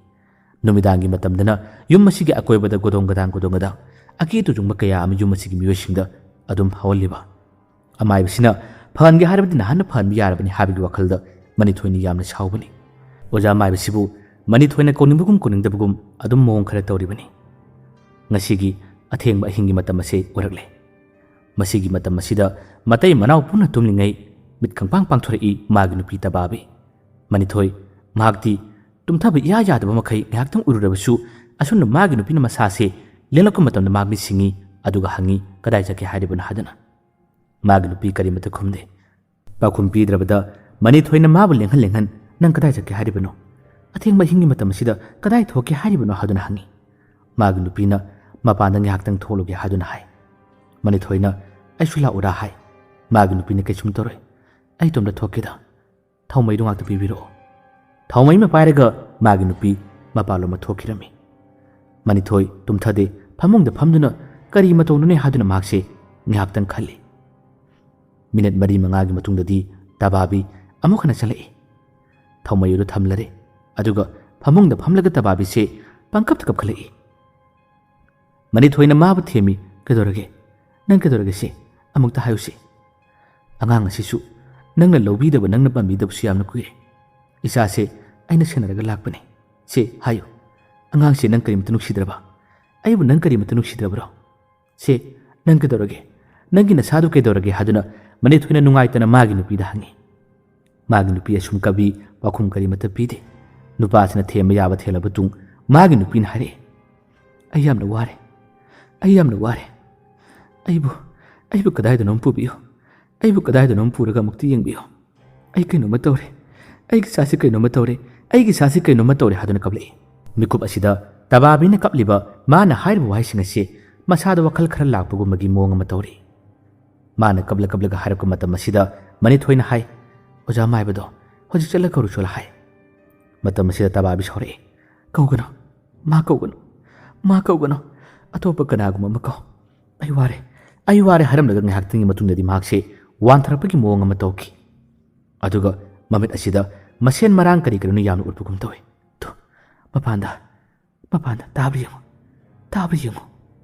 ꯅꯨꯃꯤꯗꯥꯡꯒꯤ ꯃꯇꯝꯗꯅ ꯌꯨꯝ ꯑꯁꯤꯒꯤ ꯑꯀꯣꯏꯕꯗ ꯒꯣꯗꯣꯡ ꯒꯗꯥꯡ ꯒꯣꯗꯣꯡ ꯒꯗꯥꯡ ꯑꯀꯦ ꯇꯨꯖꯨꯡꯕ ꯀꯌꯥ ꯑꯃ ꯌꯨꯝ ꯑꯁꯤꯒꯤ ꯃꯤꯑꯣꯏꯁꯤꯡꯗ ꯑꯗꯨꯝ ꯐꯥꯎꯍꯜꯂꯤꯕ꯫ ꯑꯃꯥꯏꯕꯁꯤꯅ ꯐꯍꯟꯒꯦ ꯍꯥꯏꯔꯕꯗꯤ ꯅꯍꯥꯟꯅ ꯐꯍꯟꯕ ꯌꯥꯔꯕꯅꯤ ꯍꯥꯏꯕꯒꯤ ꯋꯥꯈꯜꯗ ꯃꯅꯤꯊꯣꯏꯅ ꯌꯥꯝꯅ ꯁꯥꯎꯕꯅꯤ꯫ ꯑꯣꯖꯥ ꯑꯃꯥꯏꯕꯁꯤꯕꯨ ꯃꯅꯤꯊꯣꯏꯅ ꯀꯧꯅꯤꯡꯕꯒꯨꯝ ꯀꯧꯅꯤꯡꯗꯕꯒꯨꯝ ꯑꯗꯨꯝ ꯃꯑꯣꯡ ꯈꯔ ꯇꯧꯔꯤꯕꯅꯤ꯫ ꯉꯁꯤꯒꯤ ꯑꯊꯦꯡꯕ ꯑꯍꯤꯡꯒꯤ ꯃꯇꯝ ꯑꯁꯦ ꯑꯣꯏꯔꯛꯂꯦ꯫ ꯃꯁꯤꯒꯤ ꯃꯇꯝ ꯑꯁꯤꯗ ꯃꯇꯩ ꯃꯅꯥꯎ ꯄꯨꯟꯅ ꯇꯨꯝꯂꯤꯉꯩ ꯃꯤꯠ ꯈꯪꯄꯥꯡ ꯄꯥꯡꯊꯣꯔꯛꯏ ꯃꯥꯒꯤ ꯅꯨꯄꯤ ꯇꯕꯥꯕꯤ꯫ ꯃꯅꯤꯊꯣꯏ ꯃꯍꯥꯛꯇꯤ ꯇꯨꯝꯊꯕ ꯏꯌꯥ ꯌꯥꯗꯕ ꯃꯈꯩ ꯉꯥꯏꯍꯥꯛꯇꯪ ꯎꯔꯨꯔꯕꯁꯨ ꯑꯁꯨꯝꯅ ꯃꯥꯒꯤ ꯅꯨꯄꯤꯅ ꯃꯁꯥꯁꯦ ꯂꯦꯡꯂꯛꯄ ꯃꯇꯝꯗ ꯃꯥ ꯃꯤꯠ ꯁꯤꯡꯏ, ꯑꯗꯨꯒ ꯍꯪꯏ, "ꯀꯗꯥꯏ ꯆꯠꯀꯦ ꯍꯥꯏꯔꯤꯕꯅꯣ?" ꯍꯥꯏꯗꯨꯅ꯫ ꯃꯥꯒꯤ ꯅꯨꯄꯤ ꯀꯔꯤꯃꯠꯇ ꯈꯨꯝꯗꯦ꯫ ꯄꯥꯎꯈꯨꯝ ꯄꯤꯗ꯭ꯔꯕꯗ ꯃꯅꯤꯊꯣꯏꯅ ꯃꯥꯕꯨ ꯂꯦꯡꯍꯟ ꯂꯦꯡꯍꯟ, "ꯅꯪ ꯀꯗꯥꯏ ꯆꯠꯀꯦ ꯍꯥꯏꯔꯤꯕꯅꯣ? ꯑꯊꯦꯡꯕ ꯑꯍꯤꯡꯒꯤ ꯃꯇꯝ ꯑꯁꯤꯗ ꯀꯗꯥꯏ ꯊꯣꯛꯀꯦ ꯍꯥꯏꯔꯤꯕꯅꯣ?" ꯍꯥꯏꯗꯨꯅ ꯍꯪꯏ꯫ ꯃꯥꯒꯤ ꯅꯨꯄꯤꯅ ꯃꯄꯥꯟꯗ ꯉꯥꯏꯍꯥꯛꯇꯪ ꯊꯣꯛꯂꯨꯒꯦ ꯍꯥꯏꯗꯨꯅ ꯍꯥꯏ꯫ ꯃꯅꯤꯊꯣꯏꯅ "ꯑꯩꯁꯨ ꯂꯥꯛꯎꯔꯥ?" ꯍꯥꯏ꯫ ꯃꯥꯒꯤ ꯅꯨꯄꯤꯅ "ꯀꯩꯁꯨꯝ ꯇꯧꯔꯣꯏ, ꯑꯩ ꯏꯇꯣꯝꯇ ꯊꯣꯛꯀꯦꯗ꯫ ꯊꯥꯎꯃꯩꯗꯨ ꯉꯥꯛꯇ ꯄꯤꯕꯤꯔꯛꯑꯣ"꯫ ꯊꯥꯎꯃꯩ ꯑꯃ ꯄꯥꯏꯔꯒ ꯃꯥꯒꯤ ꯅꯨꯄꯤ ꯃꯄꯥꯟꯂꯣꯝꯗ ꯊꯣꯛꯈꯤꯔꯝꯃꯤ꯫ ꯃꯅꯤꯊꯣꯏ ꯇꯨꯝꯊꯗꯦ, ꯐꯃꯨꯡꯗ ꯐꯝꯗꯨꯅ "ꯀꯔꯤ ꯃꯇꯧꯅꯣꯅꯦ?" ꯍꯥꯏꯗꯨꯅ ꯃꯍꯥꯛꯁꯦ ꯉꯥꯏꯍꯥꯛꯇꯪ ꯈꯜꯂꯤ꯫ ꯃꯤꯅꯠ ꯃꯔꯤ ꯃꯉꯥꯒꯤ ꯃꯇꯨꯡꯗꯗꯤ ꯇꯕꯥꯕꯤ ꯑꯃꯨꯛ ꯍꯟꯅ ꯆꯪꯂꯛꯏ꯫ ꯊꯥꯎꯃꯩ ꯑꯗꯨ ꯊꯝꯂꯔꯦ, ꯑꯗꯨꯒ ꯐꯃꯨꯡꯗ ꯐꯝꯂꯒ ꯇꯕꯥꯕꯤꯁꯦ ꯄꯪꯀꯞꯇ ꯀꯞꯈꯠꯂꯛꯏ꯫ ꯃꯅꯤꯊꯣꯏꯅ ꯃꯥꯕꯨ ꯊꯦꯝꯃꯤ꯫ "ꯀꯩꯗꯧꯔꯒꯦ? ꯅꯪ ꯀꯩꯗꯧꯔꯒꯦ ꯁꯦ? ꯑꯃꯨꯛꯇ ꯍꯥꯏꯌꯨꯁꯦ꯫ ꯑꯉꯥꯡ ꯑꯁꯤꯁꯨ ꯅꯪꯅ ꯂꯧꯕꯤꯗꯕ, ꯅꯪꯅ ꯄꯥꯝꯕꯤꯗꯕꯁꯨ ꯌꯥꯝꯅ ꯀꯨꯏꯔꯦ꯫ ꯏꯆꯥꯁꯦ ꯑꯩꯅ ꯁꯦꯟꯅꯔꯒ ꯂꯥꯛꯄꯅꯦ꯫ ꯁꯦ ꯍꯥꯏꯌꯨ, ꯑꯉꯥꯡꯁꯦ ꯅꯪ ꯀꯔꯤꯃꯇ ꯅꯨꯡꯁꯤꯗ꯭ꯔꯕ? ꯑꯩꯕꯨ ꯅꯪ ꯀꯔꯤꯃꯇ ꯅꯨꯡꯁꯤꯗ꯭ꯔꯕ꯭ꯔꯣ? ꯁꯦ, ꯅꯪ ꯀꯩꯗꯧꯔꯒꯦ? ꯅꯪꯒꯤ ꯅꯁꯥꯗꯨ ꯀꯩꯗꯧꯔꯒꯦ?" ꯍꯥꯏꯗꯨꯅ ꯃꯅꯤꯊꯣꯏꯅ ꯅꯨꯡꯉꯥꯏꯇꯅ ꯃꯥꯒꯤ ꯅꯨꯄꯤꯗ ꯍꯪꯉꯤ꯫ ꯃꯥꯒꯤ ꯅꯨꯄꯤ ꯑꯁꯨꯝ ꯀꯞꯄꯤ, ꯄꯥꯎꯈꯨꯝ ꯀꯔꯤꯃꯠꯇ ꯄꯤꯗꯦ꯫ ꯅꯨꯄꯥꯁꯤꯅ ꯊꯦꯝꯕ ꯌꯥꯕ ꯊꯦꯜꯂꯕ ꯇꯨꯡ ꯃꯥꯒꯤ ꯅꯨꯄꯤꯅ ꯍꯥꯏꯔꯛꯑꯦ, "ꯑꯩ ꯌꯥꯝꯅ ꯋꯥꯔꯦ, ꯑꯩ ꯌꯥꯝꯅ ꯋꯥꯔꯦ꯫ ꯑꯩꯕꯨ, ꯑꯩꯕꯨ ꯀꯗꯥꯏꯗꯅꯣꯝ ꯄꯨꯕꯤꯌꯨ, ꯑꯩꯕꯨ ꯀꯗꯥꯏꯗꯅꯣꯝ ꯄꯨꯔꯒ ꯑꯃꯨꯛꯇ ꯌꯦꯡꯕꯤꯌꯨ꯫ ꯑꯩ ꯀꯩꯅꯣꯝꯃ ꯇꯧꯔꯦ, ꯑꯩꯒꯤ ꯏꯆꯥꯁꯤ ꯀꯩꯅꯣꯝꯃ ꯇꯧꯔꯦ, ꯑꯩꯒꯤ ꯏꯆꯥꯁꯤ ꯀꯩꯅꯣꯝꯃ ꯇꯧꯔꯦ" ꯍꯥꯏꯗꯨꯅ ꯀꯞꯂꯛꯏ꯫ ꯃꯤꯀꯨꯞ ꯑꯁꯤꯗ ꯇꯕꯥꯕꯤꯅ ꯀꯞꯂꯤꯕ, ꯃꯥꯅ ꯍꯥꯏꯔꯤꯕ ꯋꯥꯍꯩꯁꯤꯡ ꯑꯁꯤ ꯃꯁꯥꯗ ꯋꯥꯈꯜ ꯈꯔ ꯂꯥꯛꯄꯒꯨꯝꯕꯒꯤ ꯃꯑꯣꯡ ꯑꯃ ꯇꯧꯔꯤ꯫ ꯃꯥꯅ ꯀꯞꯂ ꯀꯞꯂꯒ ꯍꯥꯏꯔꯛꯄ ꯃꯇꯝ ꯑꯁꯤꯗ ꯃꯅꯤꯊꯣꯏꯅ ꯍꯥꯏ, "ꯑꯣꯖꯥ ꯃꯥꯏꯕꯗꯣ ꯍꯧꯖꯤꯛ ꯆꯠꯂ ꯀꯧꯔꯨ ꯆꯣꯂ" ꯍꯥꯏ꯫ ꯃꯇꯝ ꯑꯁꯤꯗ ꯇꯕꯥꯕꯤ ꯁꯥꯎꯔꯛꯏ꯫ "ꯀꯧꯒꯅꯨ, ꯃꯥ ꯀꯧꯒꯅꯨ, ꯃꯥ ꯀꯧꯒꯅꯨ, ꯑꯇꯣꯞꯄ ꯀꯅꯥꯒꯨꯝꯕ ꯑꯃ ꯀꯧ꯫ ꯑꯩ ꯋꯥꯔꯦ, ꯑꯩ ꯋꯥꯔꯦ" ꯍꯥꯏꯔꯝꯂꯒ ꯉꯥꯏꯍꯥꯛꯇꯪꯒꯤ ꯃꯇꯨꯡꯗꯗꯤ ꯃꯍꯥꯛꯁꯦ ꯋꯥꯟꯊꯔꯛꯄꯒꯤ ꯃꯑꯣꯡ ꯑꯃ ꯇꯧꯈꯤ꯫ ꯑꯗꯨꯒ ꯃꯃꯤꯠ ꯑꯁꯤꯗ ꯃꯁꯦꯟ ꯃꯔꯥꯡ ꯀꯔꯤ ꯀꯔꯤꯅꯣ ꯌꯥꯝꯅ ꯎꯠꯄꯒꯨꯝ ꯇꯧꯏ꯫ "ꯇꯨ, ꯃꯄꯥꯟꯗ, ꯃꯄꯥꯟꯗ, ꯇꯥꯕ꯭ꯔꯥ ꯌꯦꯡꯉꯨ, ꯇꯥꯕ꯭ꯔꯥ ꯌꯦꯡꯉꯨ"꯫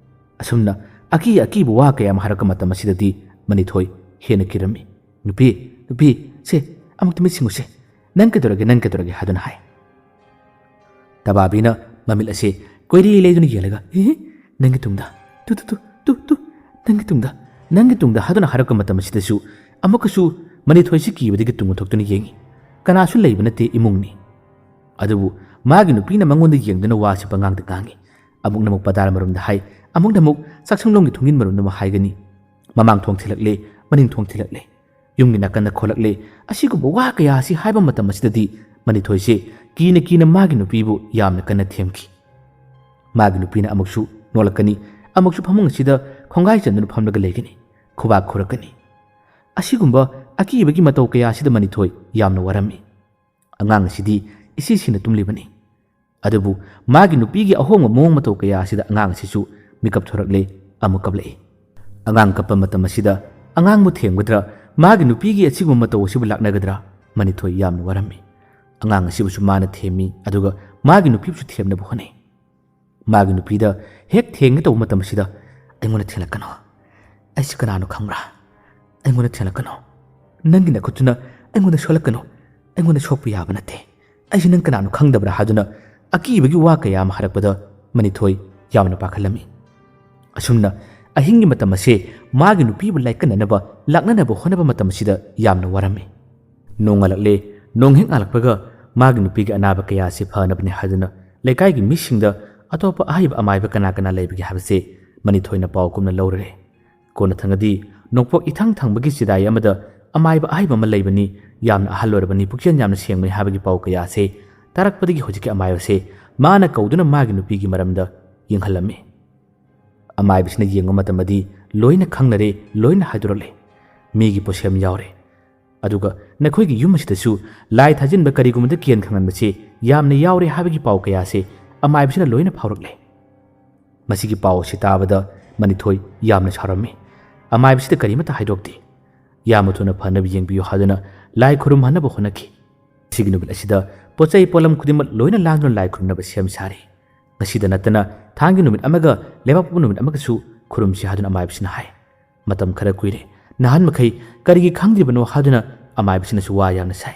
ꯑꯁꯨꯝꯅ ꯑꯀꯤ ꯑꯀꯤꯕ ꯋꯥ ꯀꯌꯥ ꯑꯃ ꯍꯥꯏꯔꯛꯄ ꯃꯇꯝ ꯑꯁꯤꯗꯗꯤ ꯃꯅꯤꯊꯣꯏ ꯍꯦꯟꯅ ꯀꯤꯔꯝꯃꯤ꯫ "ꯅꯨꯄꯤ, ꯅꯨꯄꯤ, ꯁꯦ, ꯑꯃꯨꯛꯇ ꯃꯤꯠ ꯁꯤꯡꯉꯨꯁꯦ, ꯅꯪ ꯀꯩꯗꯧꯔꯒꯦ, ꯅꯪ ꯀꯩꯗꯧꯔꯒꯦ?" ꯍꯥꯏꯗꯨꯅ ꯍꯥꯏ꯫ ꯇꯕꯥꯕꯤꯅ ꯃꯃꯤꯠ ꯑꯁꯦ ꯀꯣꯏꯔꯤ ꯂꯩꯗꯨꯅ ꯌꯦꯡꯂꯒ, "ꯑꯦ, ꯅꯪꯒꯤ ꯇꯨꯡꯗ, two, two, two, two, two, ꯅꯪꯒꯤ ꯇꯨꯡꯗ, ꯅꯪꯒꯤ ꯇꯨꯡꯗ" ꯍꯥꯏꯗꯨꯅ ꯍꯥꯏꯔꯛꯄ ꯃꯇꯝ ꯑꯁꯤꯗꯁꯨ ꯑꯃꯨꯛꯀꯁꯨ ꯃꯅꯤꯊꯣꯏꯁꯤ ꯀꯤꯕꯗꯒꯤ ꯇꯨꯡ ꯑꯣꯟꯊꯣꯛꯇꯨꯅ ꯌꯦꯡꯉꯤ꯫ ꯀꯅꯥꯁꯨ ꯂꯩꯕ ꯅꯠꯇꯦ ꯏꯃꯨꯡꯅꯤ꯫ ꯑꯗꯨꯕꯨ ꯃꯥꯒꯤ ꯅꯨꯄꯤꯅ ꯃꯉꯣꯟꯗ ꯌꯦꯡꯗꯨꯅ ꯋꯥꯁꯤ ꯄꯉꯥꯡꯗ ꯉꯥꯡꯉꯤ꯫ ꯑꯃꯨꯛꯅ ꯑꯃꯨꯛ ꯄꯗꯥꯔ ꯃꯔꯨꯝꯗ ꯍꯥꯏ, ꯑꯃꯨꯛꯅ ꯑꯃꯨꯛ ꯆꯥꯛꯁꯪꯂꯣꯝꯒꯤ ꯊꯣꯡꯖꯤꯟ ꯃꯔꯨꯝꯗ ꯑꯃꯨꯛ ꯍꯥꯏꯒꯅꯤ꯫ ꯃꯃꯥꯡ ꯊꯣꯡ ꯊꯤꯜꯂꯛꯂꯦ, ꯃꯅꯤꯡ ꯊꯣꯡ ꯊꯤꯜꯂꯛꯂꯦ꯫ ꯌꯨꯝꯒꯤ ꯅꯥꯀꯟꯗ ꯈꯣꯠꯂꯛꯂꯦ꯫ ꯑꯁꯤꯒꯨꯝꯕ ꯋꯥ ꯀꯌꯥ ꯑꯁꯤ ꯍꯥꯏꯕ ꯃꯇꯝ ꯑꯁꯤꯗꯗꯤ ꯃꯅꯤꯊꯣꯏꯁꯦ ꯀꯤꯅ ꯀꯤꯅ ꯃꯥꯒꯤ ꯅꯨꯄꯤꯕꯨ ꯌꯥꯝꯅ ꯀꯟꯅ ꯊꯦꯝꯈꯤ꯫ ꯃꯥꯒꯤ ꯅꯨꯄꯤꯅ ꯑꯃꯨꯛꯁꯨ ꯅꯣꯛꯂꯛꯀꯅꯤ, ꯑꯃꯨꯛꯁꯨ ꯐꯃꯨꯡ ꯑꯁꯤꯗ ꯈꯣꯡꯒꯥꯏ ꯆꯟꯗꯨꯅ ꯐꯝꯂꯒ ꯂꯩꯒꯅꯤ, ꯈꯨꯕꯥꯛ ꯈꯨꯔꯛꯀꯅꯤ꯫ ꯑꯁꯤꯒꯨꯝꯕ ꯑꯀꯤꯕꯒꯤ ꯃꯇꯧ ꯀꯌꯥ ꯑꯁꯤꯗ ꯃꯅꯤꯊꯣꯏ ꯌꯥꯝꯅ ꯋꯥꯔꯝꯃꯤ꯫ ꯑꯉꯥꯡ ꯑꯁꯤꯗꯤ ꯏꯁꯤ ꯁꯤꯅ ꯇꯨꯝꯂꯤꯕꯅꯤ꯫ ꯑꯗꯨꯕꯨ ꯃꯥꯒꯤ ꯅꯨꯄꯤꯒꯤ ꯑꯍꯣꯡꯕ ꯃꯑꯣꯡ ꯃꯇꯧ ꯀꯌꯥ ꯑꯁꯤꯗ ꯑꯉꯥꯡ ꯑꯁꯤꯁꯨ ꯃꯤꯀꯞ ꯊꯣꯔꯛꯂꯦ, ꯑꯃꯨꯛ ꯀꯞꯂꯛꯏ꯫ ꯑꯉꯥꯡ ꯀꯞꯄ ꯃꯇꯝ ꯑꯁꯤꯗ ꯑꯉꯥꯡꯕꯨ ꯊꯦꯝꯒꯗ꯭ꯔꯥ, ꯃꯥꯒꯤ ꯅꯨꯄꯤꯒꯤ ꯑꯁꯤꯒꯨꯝꯕ ꯃꯇꯧ ꯑꯁꯤꯕꯨ ꯂꯥꯛꯅꯒꯗ꯭ꯔꯥ, ꯃꯅꯤꯊꯣꯏ ꯌꯥꯝꯅ ꯋꯥꯔꯝꯃꯤ꯫ ꯑꯉꯥꯡ ꯑꯁꯤꯕꯨꯁꯨ ꯃꯥꯅ ꯊꯦꯝꯃꯤ, ꯑꯗꯨꯒ ꯃꯥꯒꯤ ꯅꯨꯄꯤꯕꯨꯁꯨ ꯊꯦꯝꯅꯕ ꯍꯣꯠꯅꯩ꯫ ꯃꯥꯒꯤ ꯅꯨꯄꯤꯗ ꯍꯦꯛ ꯊꯦꯡꯒꯦ ꯇꯧꯕ ꯃꯇꯝ ꯑꯁꯤꯗ, "ꯑꯩꯉꯣꯟꯗ ꯊꯦꯡꯂꯛꯀꯅꯣ, ꯑꯩꯁꯤ ꯀꯅꯥꯅꯣ ꯈꯪꯕ꯭ꯔꯥ? ꯑꯩꯉꯣꯟꯗ ꯊꯦꯡꯂꯛꯀꯅꯣ, ꯅꯪꯒꯤ ꯅꯈꯨꯠꯇꯨꯅ ꯑꯩꯉꯣꯟꯗ ꯁꯣꯛꯂꯛꯀꯅꯣ, ꯑꯩꯉꯣꯟꯗ ꯁꯣꯛꯄ ꯌꯥꯕ ꯅꯠꯇꯦ, ꯑꯩꯁꯤ ꯅꯪ ꯀꯅꯥꯅꯣ ꯈꯪꯗꯕ꯭ꯔꯥ?" ꯍꯥꯏꯗꯨꯅ ꯑꯀꯤꯕꯒꯤ ꯋꯥ ꯀꯌꯥ ꯑꯃ ꯍꯥꯏꯔꯛꯄꯗ ꯃꯅꯤꯊꯣꯏ ꯌꯥꯝꯅ ꯄꯥꯈꯠꯂꯝꯃꯤ꯫ ꯑꯁꯨꯝꯅ ꯑꯍꯤꯡꯒꯤ ꯃꯇꯝ ꯑꯁꯦ ꯃꯥꯒꯤ ꯅꯨꯄꯤꯕꯨ ꯂꯥꯏꯀꯠꯅꯅꯕ ꯂꯥꯛꯅꯅꯕ ꯍꯣꯠꯅꯕ ꯃꯇꯝ ꯑꯁꯤꯗ ꯌꯥꯝꯅ ꯋꯥꯔꯝꯃꯤ꯫ ꯅꯣꯡ ꯉꯥꯜꯂꯛꯂꯦ꯫ ꯅꯣꯡ ꯍꯦꯛ ꯉꯥꯜꯂꯛꯄꯒ ꯃꯥꯒꯤ ꯅꯨꯄꯤꯒꯤ ꯑꯅꯥꯕ ꯀꯌꯥ ꯑꯁꯤ ꯐꯅꯕꯅꯤ ꯍꯥꯏꯗꯨꯅ ꯂꯩꯀꯥꯏꯒꯤ ꯃꯤꯁꯤꯡꯗ ꯑꯇꯣꯞꯄ ꯑꯍꯩꯕ ꯑꯃꯥꯏꯕ ꯀꯅꯥ ꯀꯅꯥ ꯂꯩꯕꯒꯦ ꯍꯥꯏꯕꯁꯦ ꯃꯅꯤꯊꯣꯏꯅ ꯄꯥꯎ ꯀꯨꯞꯅ ꯂꯧꯔꯨꯔꯦ꯫ ꯀꯣꯟꯅꯊꯪꯗꯗꯤ ꯅꯣꯡꯄꯣꯛ ꯏꯊꯪ ꯊꯪꯕꯒꯤ ꯆꯤꯗꯥꯏ ꯑꯃꯗ ꯑꯃꯥꯏꯕ ꯑꯍꯩꯕ ꯑꯃ ꯂꯩꯕꯅꯤ, ꯌꯥꯝꯅ ꯑꯍꯜ ꯑꯣꯏꯔꯕꯅꯤ, ꯄꯨꯛꯆꯦꯜ ꯌꯥꯝꯅ ꯁꯦꯡꯕꯅꯤ ꯍꯥꯏꯕꯒꯤ ꯄꯥꯎ ꯀꯌꯥ ꯑꯁꯦ ꯇꯥꯔꯛꯄꯗꯒꯤ ꯍꯧꯖꯤꯛꯀꯤ ꯑꯃꯥꯏꯕꯁꯦ ꯃꯥꯅ ꯀꯧꯗꯨꯅ ꯃꯥꯒꯤ ꯅꯨꯄꯤꯒꯤ ꯃꯔꯝꯗ ꯌꯦꯡꯍꯜꯂꯝꯃꯤ꯫ ꯑꯃꯥꯏꯕꯁꯤꯅ ꯌꯦꯡꯕ ꯃꯇꯝꯗꯗꯤ ꯂꯣꯏꯅ ꯈꯪꯅꯔꯦ, ꯂꯣꯏꯅ ꯍꯥꯏꯗꯣꯔꯛꯂꯦ꯫ ꯃꯤꯒꯤ ꯄꯣꯠꯁꯦꯝ ꯌꯥꯎꯔꯦ꯫ ꯑꯗꯨꯒ ꯅꯈꯣꯏꯒꯤ ꯌꯨꯝ ꯑꯁꯤꯗꯁꯨ ꯂꯥꯏ ꯊꯥꯖꯤꯟꯕ ꯀꯔꯤꯒꯨꯝꯕꯗ ꯀꯦꯟ ꯈꯪꯍꯟꯕꯁꯤ ꯌꯥꯝꯅ ꯌꯥꯎꯔꯦ ꯍꯥꯏꯕꯒꯤ ꯄꯥꯎ ꯀꯌꯥꯁꯦ ꯑꯃꯥꯏꯕꯁꯤꯅ ꯂꯣꯏꯅ ꯐꯥꯎꯔꯛꯂꯦ꯫ ꯃꯁꯤꯒꯤ ꯄꯥꯎ ꯑꯁꯤ ꯇꯥꯕꯗ ꯃꯅꯤꯊꯣꯏ ꯌꯥꯝꯅ ꯁꯥꯎꯔꯝꯃꯤ꯫ ꯑꯃꯥꯏꯕꯁꯤꯗ ꯀꯔꯤꯃꯠꯇ ꯍꯥꯏꯗꯣꯛꯇꯦ꯫ ꯌꯥꯝꯅ ꯊꯨꯅ ꯐꯅꯕ ꯌꯦꯡꯕꯤꯌꯨ ꯍꯥꯏꯗꯨꯅ ꯂꯥꯏ ꯈꯨꯔꯨꯝꯍꯟꯅꯕ ꯍꯣꯠꯅꯈꯤ꯫ ꯁꯤꯒꯤ ꯅꯨꯃꯤꯠ ꯑꯁꯤꯗ ꯄꯣꯠ ꯆꯩ ꯄꯣꯠꯂꯝ ꯈꯨꯗꯤꯡꯃꯛ ꯂꯣꯏꯅ ꯂꯥꯡꯗꯨꯅ ꯂꯥꯏ ꯈꯨꯔꯨꯝꯅꯕ ꯁꯦꯝ ꯁꯥꯔꯤ꯫ ꯉꯁꯤꯗ ꯅꯠꯇꯅ ꯊꯥꯡꯒꯤ ꯅꯨꯃꯤꯠ ꯑꯃꯒ ꯂꯩꯕꯥꯛꯄꯣꯛꯄ ꯅꯨꯃꯤꯠ ꯑꯃꯒꯁꯨ ꯈꯨꯔꯨꯝꯁꯤ ꯍꯥꯏꯗꯨꯅ ꯑꯃꯥꯏꯕꯁꯤꯅ ꯍꯥꯏ꯫ ꯃꯇꯝ ꯈꯔ ꯀꯨꯏꯔꯦ꯫ ꯅꯍꯥꯟ ꯃꯈꯩ ꯀꯔꯤꯒꯤ ꯈꯪꯗ꯭ꯔꯤꯕꯅꯣ ꯍꯥꯏꯗꯨꯅ ꯑꯃꯥꯏꯕꯁꯤꯅꯁꯨ ꯋꯥ ꯌꯥꯝꯅ ꯁꯥꯏ꯫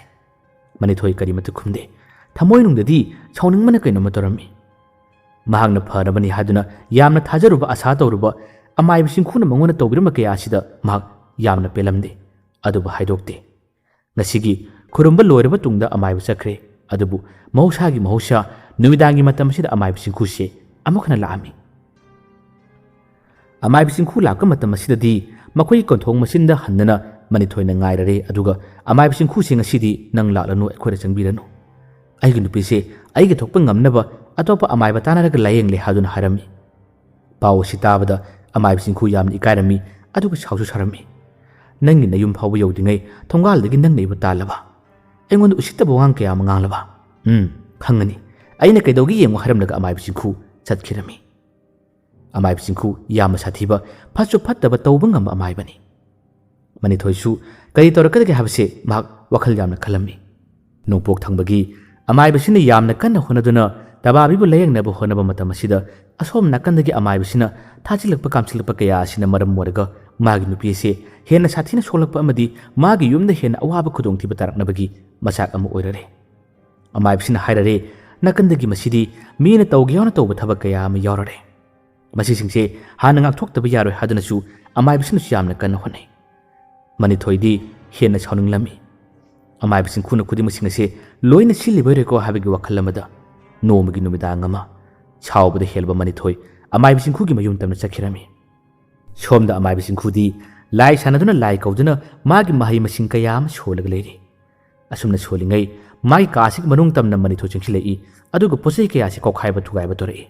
ꯃꯅꯤꯊꯣꯏ ꯀꯔꯤꯃꯠꯇ ꯈꯨꯝꯗꯦ꯫ ꯊꯃꯣꯏꯅꯨꯡꯗꯗꯤ ꯁꯥꯎꯅꯤꯡꯕꯅ ꯀꯩꯅꯣꯝꯃ ꯇꯧꯔꯝꯃꯤ꯫ ꯃꯍꯥꯛꯅ ꯐꯔꯕꯅꯤ ꯍꯥꯏꯗꯨꯅ ꯌꯥꯝꯅ ꯊꯥꯖꯔꯨꯕ, ꯑꯁꯥ ꯇꯧꯔꯨꯕ ꯑꯃꯥꯏꯕ ꯆꯤꯡꯈꯨꯅ ꯃꯉꯣꯟꯗ ꯇꯧꯕꯤꯔꯝꯕ ꯀꯌꯥ ꯑꯁꯤꯗ ꯃꯍꯥꯛ ꯌꯥꯝꯅ ꯄꯦꯜꯂꯝꯗꯦ꯫ ꯑꯗꯨꯕꯨ ꯍꯥꯏꯗꯣꯛꯇꯦ꯫ ꯉꯁꯤꯒꯤ ꯈꯨꯔꯨꯝꯕ ꯂꯣꯏꯔꯕ ꯇꯨꯡꯗ ꯑꯃꯥꯏꯕ ꯆꯠꯈ꯭ꯔꯦ꯫ ꯑꯗꯨꯕꯨ ꯃꯍꯧꯁꯥꯒꯤ ꯃꯍꯧꯁꯥ ꯅꯨꯃꯤꯗꯥꯡꯒꯤ ꯃꯇꯝ ꯑꯁꯤꯗ ꯑꯃꯥꯏꯕ ꯆꯤꯡꯈꯨꯁꯦ ꯑꯃꯨꯛ ꯍꯟꯅ ꯂꯥꯛꯑꯝꯃꯤ꯫ ꯑꯃꯥꯏꯕ ꯆꯤꯡꯈꯨ ꯂꯥꯛꯄ ꯃꯇꯝ ꯑꯁꯤꯗꯗꯤ ꯃꯈꯣꯏꯒꯤ ꯀꯣꯟꯊꯣꯡ ꯃꯆꯤꯟꯗ ꯍꯟꯗꯅ ꯃꯅꯤꯊꯣꯏꯅ ꯉꯥꯏꯔꯔꯦ, ꯑꯗꯨꯒ ꯑꯃꯥꯏꯕ ꯆꯤꯡꯈꯨꯁꯦ ꯉꯁꯤꯗꯤ ꯅꯪ ꯂꯥꯛꯂꯅꯨ, ꯑꯩꯈꯣꯏꯗ ꯆꯪꯕꯤꯔꯅꯨ꯫ ꯑꯩꯒꯤ ꯅꯨꯄꯤꯁꯦ ꯑꯩꯒꯤ ꯊꯣꯛꯄ ꯉꯝꯅꯕ ꯑꯇꯣꯞꯄ ꯑꯃꯥꯏꯕ ꯇꯥꯟꯅꯔꯒ ꯂꯥꯌꯦꯡꯂꯦ ꯍꯥꯏꯗꯨꯅ ꯍꯥꯏꯔꯝꯃꯤ꯫ ꯄꯥꯎ ꯑꯁꯤ ꯇꯥꯕꯗ ꯑꯃꯥꯏꯕ ꯆꯤꯡꯈꯨ ꯌꯥꯝꯅ ꯏꯀꯥꯏꯔꯝꯃꯤ, ꯑꯗꯨꯒ ꯁꯥꯎꯁꯨ ꯁꯥꯎꯔꯝꯃꯤ꯫ ꯅꯪꯒꯤ ꯅꯌꯨꯝ ꯐꯥꯎꯕ ꯌꯧꯗ꯭ꯔꯤꯉꯩ ꯊꯣꯡꯒꯥꯜꯗꯒꯤ ꯅꯪꯅ ꯑꯩꯕꯨ ꯇꯥꯜꯂꯕ? ꯑꯩꯉꯣꯟꯗ ꯎꯁꯤꯠꯇꯕ ꯋꯥꯉꯥꯡ ꯀꯌꯥ ꯑꯃ ꯉꯥꯡꯂꯕ? ꯎꯝ, ꯈꯪꯒꯅꯤ꯫ ꯑꯩꯅ ꯀꯩꯗꯧꯒꯦ ꯌꯦꯡꯉꯨ ꯍꯥꯏꯔꯝꯂꯒ ꯑꯃꯥꯏꯕ ꯆꯤꯡꯈꯨ ꯆꯠꯈꯤꯔꯝꯃꯤ꯫ ꯑꯃꯥꯏꯕ ꯆꯤꯡꯈꯨ ꯌꯥꯝꯅ ꯁꯥꯊꯤꯕ, ꯐꯠꯁꯨ ꯐꯠꯇꯕ ꯇꯧꯕ ꯉꯝꯕ ꯑꯃꯥꯏꯕꯅꯤ꯫ ꯃꯅꯤꯊꯣꯏꯁꯨ ꯀꯔꯤ ꯇꯧꯔꯛꯀꯗꯒꯦ ꯍꯥꯏꯕꯁꯤ ꯃꯍꯥꯛ ꯋꯥꯈꯜ ꯌꯥꯝꯅ ꯈꯜꯂꯝꯃꯤ꯫ ꯅꯣꯡꯄꯣꯛ ꯊꯪꯕꯒꯤ ꯑꯃꯥꯏꯕꯁꯤꯅ ꯌꯥꯝꯅ ꯀꯟꯅ ꯍꯣꯠꯅꯗꯨꯅ ꯇꯕꯥꯕꯤꯕꯨ ꯂꯥꯌꯦꯡꯅꯕ ꯍꯣꯠꯅꯕ ꯃꯇꯝ ꯑꯁꯤꯗ ꯑꯁꯣꯝ ꯅꯥꯀꯟꯗꯒꯤ ꯑꯃꯥꯏꯕꯁꯤꯅ ꯊꯥꯖꯤꯜꯂꯛꯄ ꯀꯥꯝꯁꯤꯜꯂꯛꯄ ꯀꯌꯥ ꯑꯁꯤꯅ ꯃꯔꯝ ꯑꯣꯏꯔꯒ ꯃꯥꯒꯤ ꯅꯨꯄꯤ ꯑꯁꯤ ꯍꯦꯟꯅ ꯁꯥꯊꯤꯅ ꯁꯣꯛꯂꯛꯄ ꯑꯃꯗꯤ ꯃꯥꯒꯤ ꯌꯨꯝꯗ ꯍꯦꯟꯅ ꯑꯋꯥꯕ ꯈꯨꯗꯣꯡꯊꯤꯕ ꯇꯥꯔꯛꯅꯕꯒꯤ ꯃꯆꯥꯛ ꯑꯃ ꯑꯣꯏꯔꯔꯦ꯫ ꯑꯃꯥꯏꯕꯁꯤꯅ ꯍꯥꯏꯔꯔꯦ, ꯅꯥꯀꯟꯗꯒꯤ ꯃꯁꯤꯗꯤ ꯃꯤꯅ ꯇꯧꯒꯦ ꯌꯥꯎꯅ ꯇꯧꯕ ꯊꯕꯛ ꯀꯌꯥ ꯑꯃ ꯌꯥꯎꯔꯔꯦ꯫ ꯃꯁꯤꯁꯤꯡꯁꯦ ꯍꯥꯟꯅ ꯉꯥꯛꯊꯣꯛꯇꯕ ꯌꯥꯔꯣꯏ ꯍꯥꯏꯗꯨꯅꯁꯨ ꯑꯃꯥꯏꯕꯁꯤꯅꯁꯨ ꯌꯥꯝꯅ ꯀꯟꯅ ꯍꯣꯠꯅꯩ꯫ ꯃꯅꯤꯊꯣꯏꯗꯤ ꯍꯦꯟꯅ ꯁꯥꯎꯅꯤꯡꯂꯝꯃꯤ꯫ ꯑꯃꯥꯏꯕ ꯆꯤꯡꯈꯨꯅ ꯈꯨꯗꯤꯡꯃꯛꯁꯤꯡ ꯑꯁꯦ ꯂꯣꯏꯅ ꯁꯤꯜꯂꯤꯕꯣꯏꯔꯦꯀꯣ ꯍꯥꯏꯕꯒꯤ ꯋꯥꯈꯜ ꯑꯃꯗ ꯅꯣꯡꯃꯒꯤ ꯅꯨꯃꯤꯗꯥꯡ ꯑꯃ ꯁꯥꯎꯕꯗ ꯍꯦꯜꯂꯕ ꯃꯅꯤꯊꯣꯏ ꯑꯃꯥꯏꯕ ꯆꯤꯡꯈꯨꯒꯤ ꯃꯌꯨꯝ ꯇꯝꯅ ꯆꯠꯈꯤꯔꯝꯃꯤ꯫ ꯁꯣꯝꯗ ꯑꯃꯥꯏꯕ ꯆꯤꯡꯈꯨꯗꯤ ꯂꯥꯏ ꯁꯥꯟꯅꯗꯨꯅ ꯂꯥꯏ ꯀꯧꯗꯨꯅ ꯃꯥꯒꯤ ꯃꯍꯩ ꯃꯁꯤꯡ ꯀꯌꯥ ꯑꯃ ꯁꯣꯜꯂꯒ ꯂꯩꯔꯤ꯫ ꯑꯁꯨꯝꯅ ꯁꯣꯜꯂꯤꯉꯩ ꯃꯥꯒꯤ ꯀꯥꯁꯤꯒꯤ ꯃꯅꯨꯡ ꯇꯝꯅ ꯃꯅꯤꯊꯣꯏ ꯆꯪꯁꯤꯜꯂꯛꯏ, ꯑꯗꯨꯒ ꯄꯣꯠ ꯆꯩ ꯀꯌꯥꯁꯤ ꯀꯥꯎꯈꯥꯏꯕ ꯊꯨꯒꯥꯏꯕ ꯇꯧꯔꯛꯏ꯫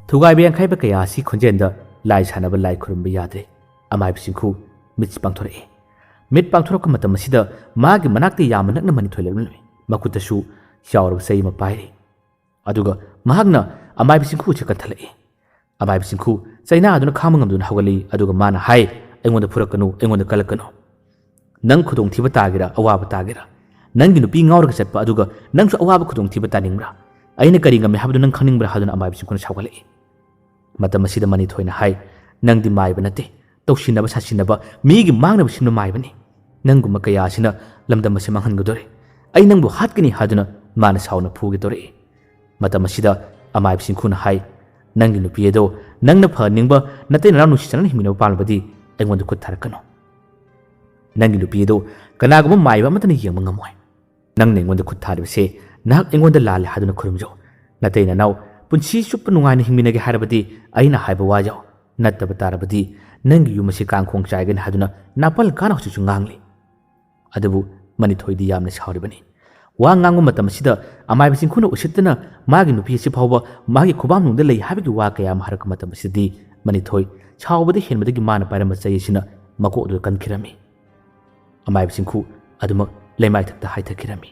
ꯊꯨꯒꯥꯏꯕ ꯌꯥꯡꯈꯥꯏꯕ ꯀꯌꯥ ꯑꯁꯤ ꯈꯣꯟꯖꯦꯜꯗ ꯂꯥꯏ ꯁꯥꯟꯅꯕ ꯂꯥꯏ ꯈꯨꯔꯨꯝꯕ ꯌꯥꯗ꯭ꯔꯦ꯫ ꯑꯃꯥꯏꯕ ꯆꯤꯡꯈꯨ ꯃꯤꯠ ꯄꯥꯡꯊꯣꯔꯛꯏ꯫ ꯃꯤꯠ ꯄꯥꯡꯊꯣꯔꯛꯄ ꯃꯇꯝ ꯑꯁꯤꯗ ꯃꯥꯒꯤ ꯃꯅꯥꯛꯇ ꯌꯥꯝꯅ ꯅꯛꯅ ꯃꯅꯤꯊꯣꯏ ꯂꯦꯞꯂꯝꯃꯤ꯫ ꯃꯈꯨꯠꯇꯁꯨ ꯆꯥꯎꯔꯕ ꯆꯩ ꯑꯃ ꯄꯥꯏꯔꯤ꯫ ꯑꯗꯨꯒ ꯃꯍꯥꯛꯅ ꯑꯃꯥꯏꯕ ꯆꯤꯡꯈꯨ ꯑꯁꯤ ꯀꯟꯊꯠꯂꯛꯏ꯫ ꯑꯃꯥꯏꯕ ꯆꯤꯡꯈꯨ ꯆꯩꯅꯥꯗꯨꯅ ꯈꯥꯡꯕ ꯉꯝꯗꯨꯅ ꯍꯧꯒꯠꯂꯛꯏ, ꯑꯗꯨꯒ ꯃꯥꯅ ꯍꯥꯏ, "ꯑꯩꯉꯣꯟꯗ ꯐꯨꯔꯛꯀꯅꯨ, ꯑꯩꯉꯣꯟꯗ ꯀꯜꯂꯛꯀꯅꯨ꯫ "ꯅꯪ ꯈꯨꯗꯣꯡꯊꯤꯕ ꯇꯥꯒꯦꯔꯥ, ꯑꯋꯥꯕ ꯇꯥꯒꯦꯔꯥ? ꯅꯪꯒꯤ ꯅꯨꯄꯤ ꯉꯥꯎꯔꯒ ꯆꯠꯄ ꯑꯗꯨꯒ ꯅꯪꯁꯨ ꯑꯋꯥꯕ ꯈꯨꯗꯣꯡꯊꯤꯕ ꯇꯥꯅꯤꯡꯕ꯭ꯔꯥ? ꯑꯩꯅ ꯀꯔꯤ ꯉꯝꯃꯦ ꯍꯥꯏꯕꯗꯨ ꯅꯪ ꯈꯪꯅꯤꯡꯕ꯭ꯔꯥ?" ꯍꯥꯏꯗꯨꯅ ꯑꯃꯥꯏꯕ ꯆꯤꯡꯈꯨꯅ ꯁꯥꯎꯒꯠꯂꯛꯏ꯫ ꯃꯇꯝ ꯑꯁꯤꯗ ꯃꯅꯤꯊꯣꯏꯅ ꯍꯥꯏ, "ꯅꯪꯗꯤ ꯃꯥꯏꯕ ꯅꯠꯇꯦ, ꯇꯧꯁꯤꯟꯅꯕ ꯁꯥꯁꯤꯟꯅꯕ, ꯃꯤꯒꯤ ꯃꯥꯡꯅꯕ ꯁꯤꯟꯕ ꯃꯥꯏꯕꯅꯤ꯫ ꯅꯪꯒꯨꯝꯕ ꯀꯌꯥ ꯑꯁꯤꯅ ꯂꯝꯗꯝ ꯑꯁꯤ ꯃꯥꯡꯍꯟꯒꯗꯣꯔꯦ꯫ ꯑꯩ ꯅꯪꯕꯨ ꯍꯥꯠꯀꯅꯤ" ꯍꯥꯏꯗꯨꯅ ꯃꯥꯅ ꯁꯥꯎꯅ ꯐꯨꯒꯦ ꯇꯧꯔꯛꯏ꯫ ꯃꯇꯝ ꯑꯁꯤꯗ ꯑꯃꯥꯏꯕ ꯆꯤꯡꯈꯨꯅ ꯍꯥꯏ, "ꯅꯪꯒꯤ ꯅꯨꯄꯤ ꯑꯗꯣ ꯅꯪꯅ ꯐꯍꯟꯅꯤꯡꯕ, ꯅꯇꯩ ꯅꯅꯥꯎ ꯅꯨꯡꯁꯤ ꯆꯥꯟꯅꯅ ꯍꯤꯡꯃꯤꯟꯅꯕ ꯄꯥꯝꯂꯕꯗꯤ ꯑꯩꯉꯣꯟꯗ ꯈꯨꯠ ꯊꯥꯔꯛꯀꯅꯨ꯫ ꯅꯪꯒꯤ ꯅꯨꯄꯤ ꯑꯗꯣ ꯀꯅꯥꯒꯨꯝꯕ ꯃꯥꯏꯕ ꯑꯃꯠꯇꯅ ꯌꯦꯡꯕ ꯉꯝꯃꯣꯏ꯫ ꯅꯪꯅ ꯑꯩꯉꯣꯟꯗ ꯈꯨꯠ ꯊꯥꯔꯤꯕꯁꯦ ꯅꯍꯥꯛ ꯑꯩꯉꯣꯟꯗ ꯂꯥꯜꯂꯦ ꯍꯥꯏꯗꯨꯅ ꯈꯨꯔꯨꯝꯖꯧ꯫ ꯅꯇꯩ ꯅꯅꯥꯎ ꯄꯨꯟꯁꯤ ꯆꯨꯞꯄ ꯅꯨꯡꯉꯥꯏꯅ ꯍꯤꯡꯃꯤꯟꯅꯒꯦ ꯍꯥꯏꯔꯕꯗꯤ ꯑꯩꯅ ꯍꯥꯏꯕ ꯋꯥ ꯌꯥꯎ꯫ ꯅꯠꯇꯕ ꯇꯥꯔꯕꯗꯤ ꯅꯪꯒꯤ ꯌꯨꯝ ꯑꯁꯤ ꯀꯥꯡꯈꯣꯡ ꯆꯥꯏꯒꯅꯤ" ꯍꯥꯏꯗꯨꯅ ꯅꯥꯄꯜ ꯀꯥꯅ ꯍꯧꯖꯤꯛꯁꯨ ꯉꯥꯡꯂꯤ꯫ ꯑꯗꯨꯕꯨ ꯃꯅꯤꯊꯣꯏꯗꯤ ꯌꯥꯝꯅ ꯁꯥꯎꯔꯤꯕꯅꯤ꯫ ꯋꯥ ꯉꯥꯡꯕ ꯃꯇꯝ ꯑꯁꯤꯗ ꯑꯃꯥꯏꯕ ꯆꯤꯡꯈꯨꯅ ꯎꯁꯤꯠꯇꯅ ꯃꯥꯒꯤ ꯅꯨꯄꯤ ꯑꯁꯤ ꯐꯥꯎꯕ ꯃꯥꯒꯤ ꯈꯨꯕꯥꯛꯅꯨꯡꯗ ꯂꯩ ꯍꯥꯏꯕꯒꯤ ꯋꯥ ꯀꯌꯥ ꯑꯃ ꯍꯥꯏꯔꯛꯄ ꯃꯇꯝ ꯑꯁꯤꯗꯗꯤ ꯃꯅꯤꯊꯣꯏ ꯁꯥꯎꯕꯗ ꯍꯦꯟꯕꯗꯒꯤ ꯃꯥꯅ ꯄꯥꯏꯔꯝꯕ ꯆꯩ ꯑꯁꯤꯅ ꯃꯀꯣꯛ ꯑꯗꯨꯗ ꯀꯟꯈꯤꯔꯝꯃꯤ꯫ ꯑꯃꯥꯏꯕ ꯆꯤꯡꯈꯨ ꯑꯗꯨꯃꯛ ꯂꯩꯃꯥꯏꯊꯛꯇ ꯍꯥꯏꯊꯈꯤꯔꯝꯃꯤ꯫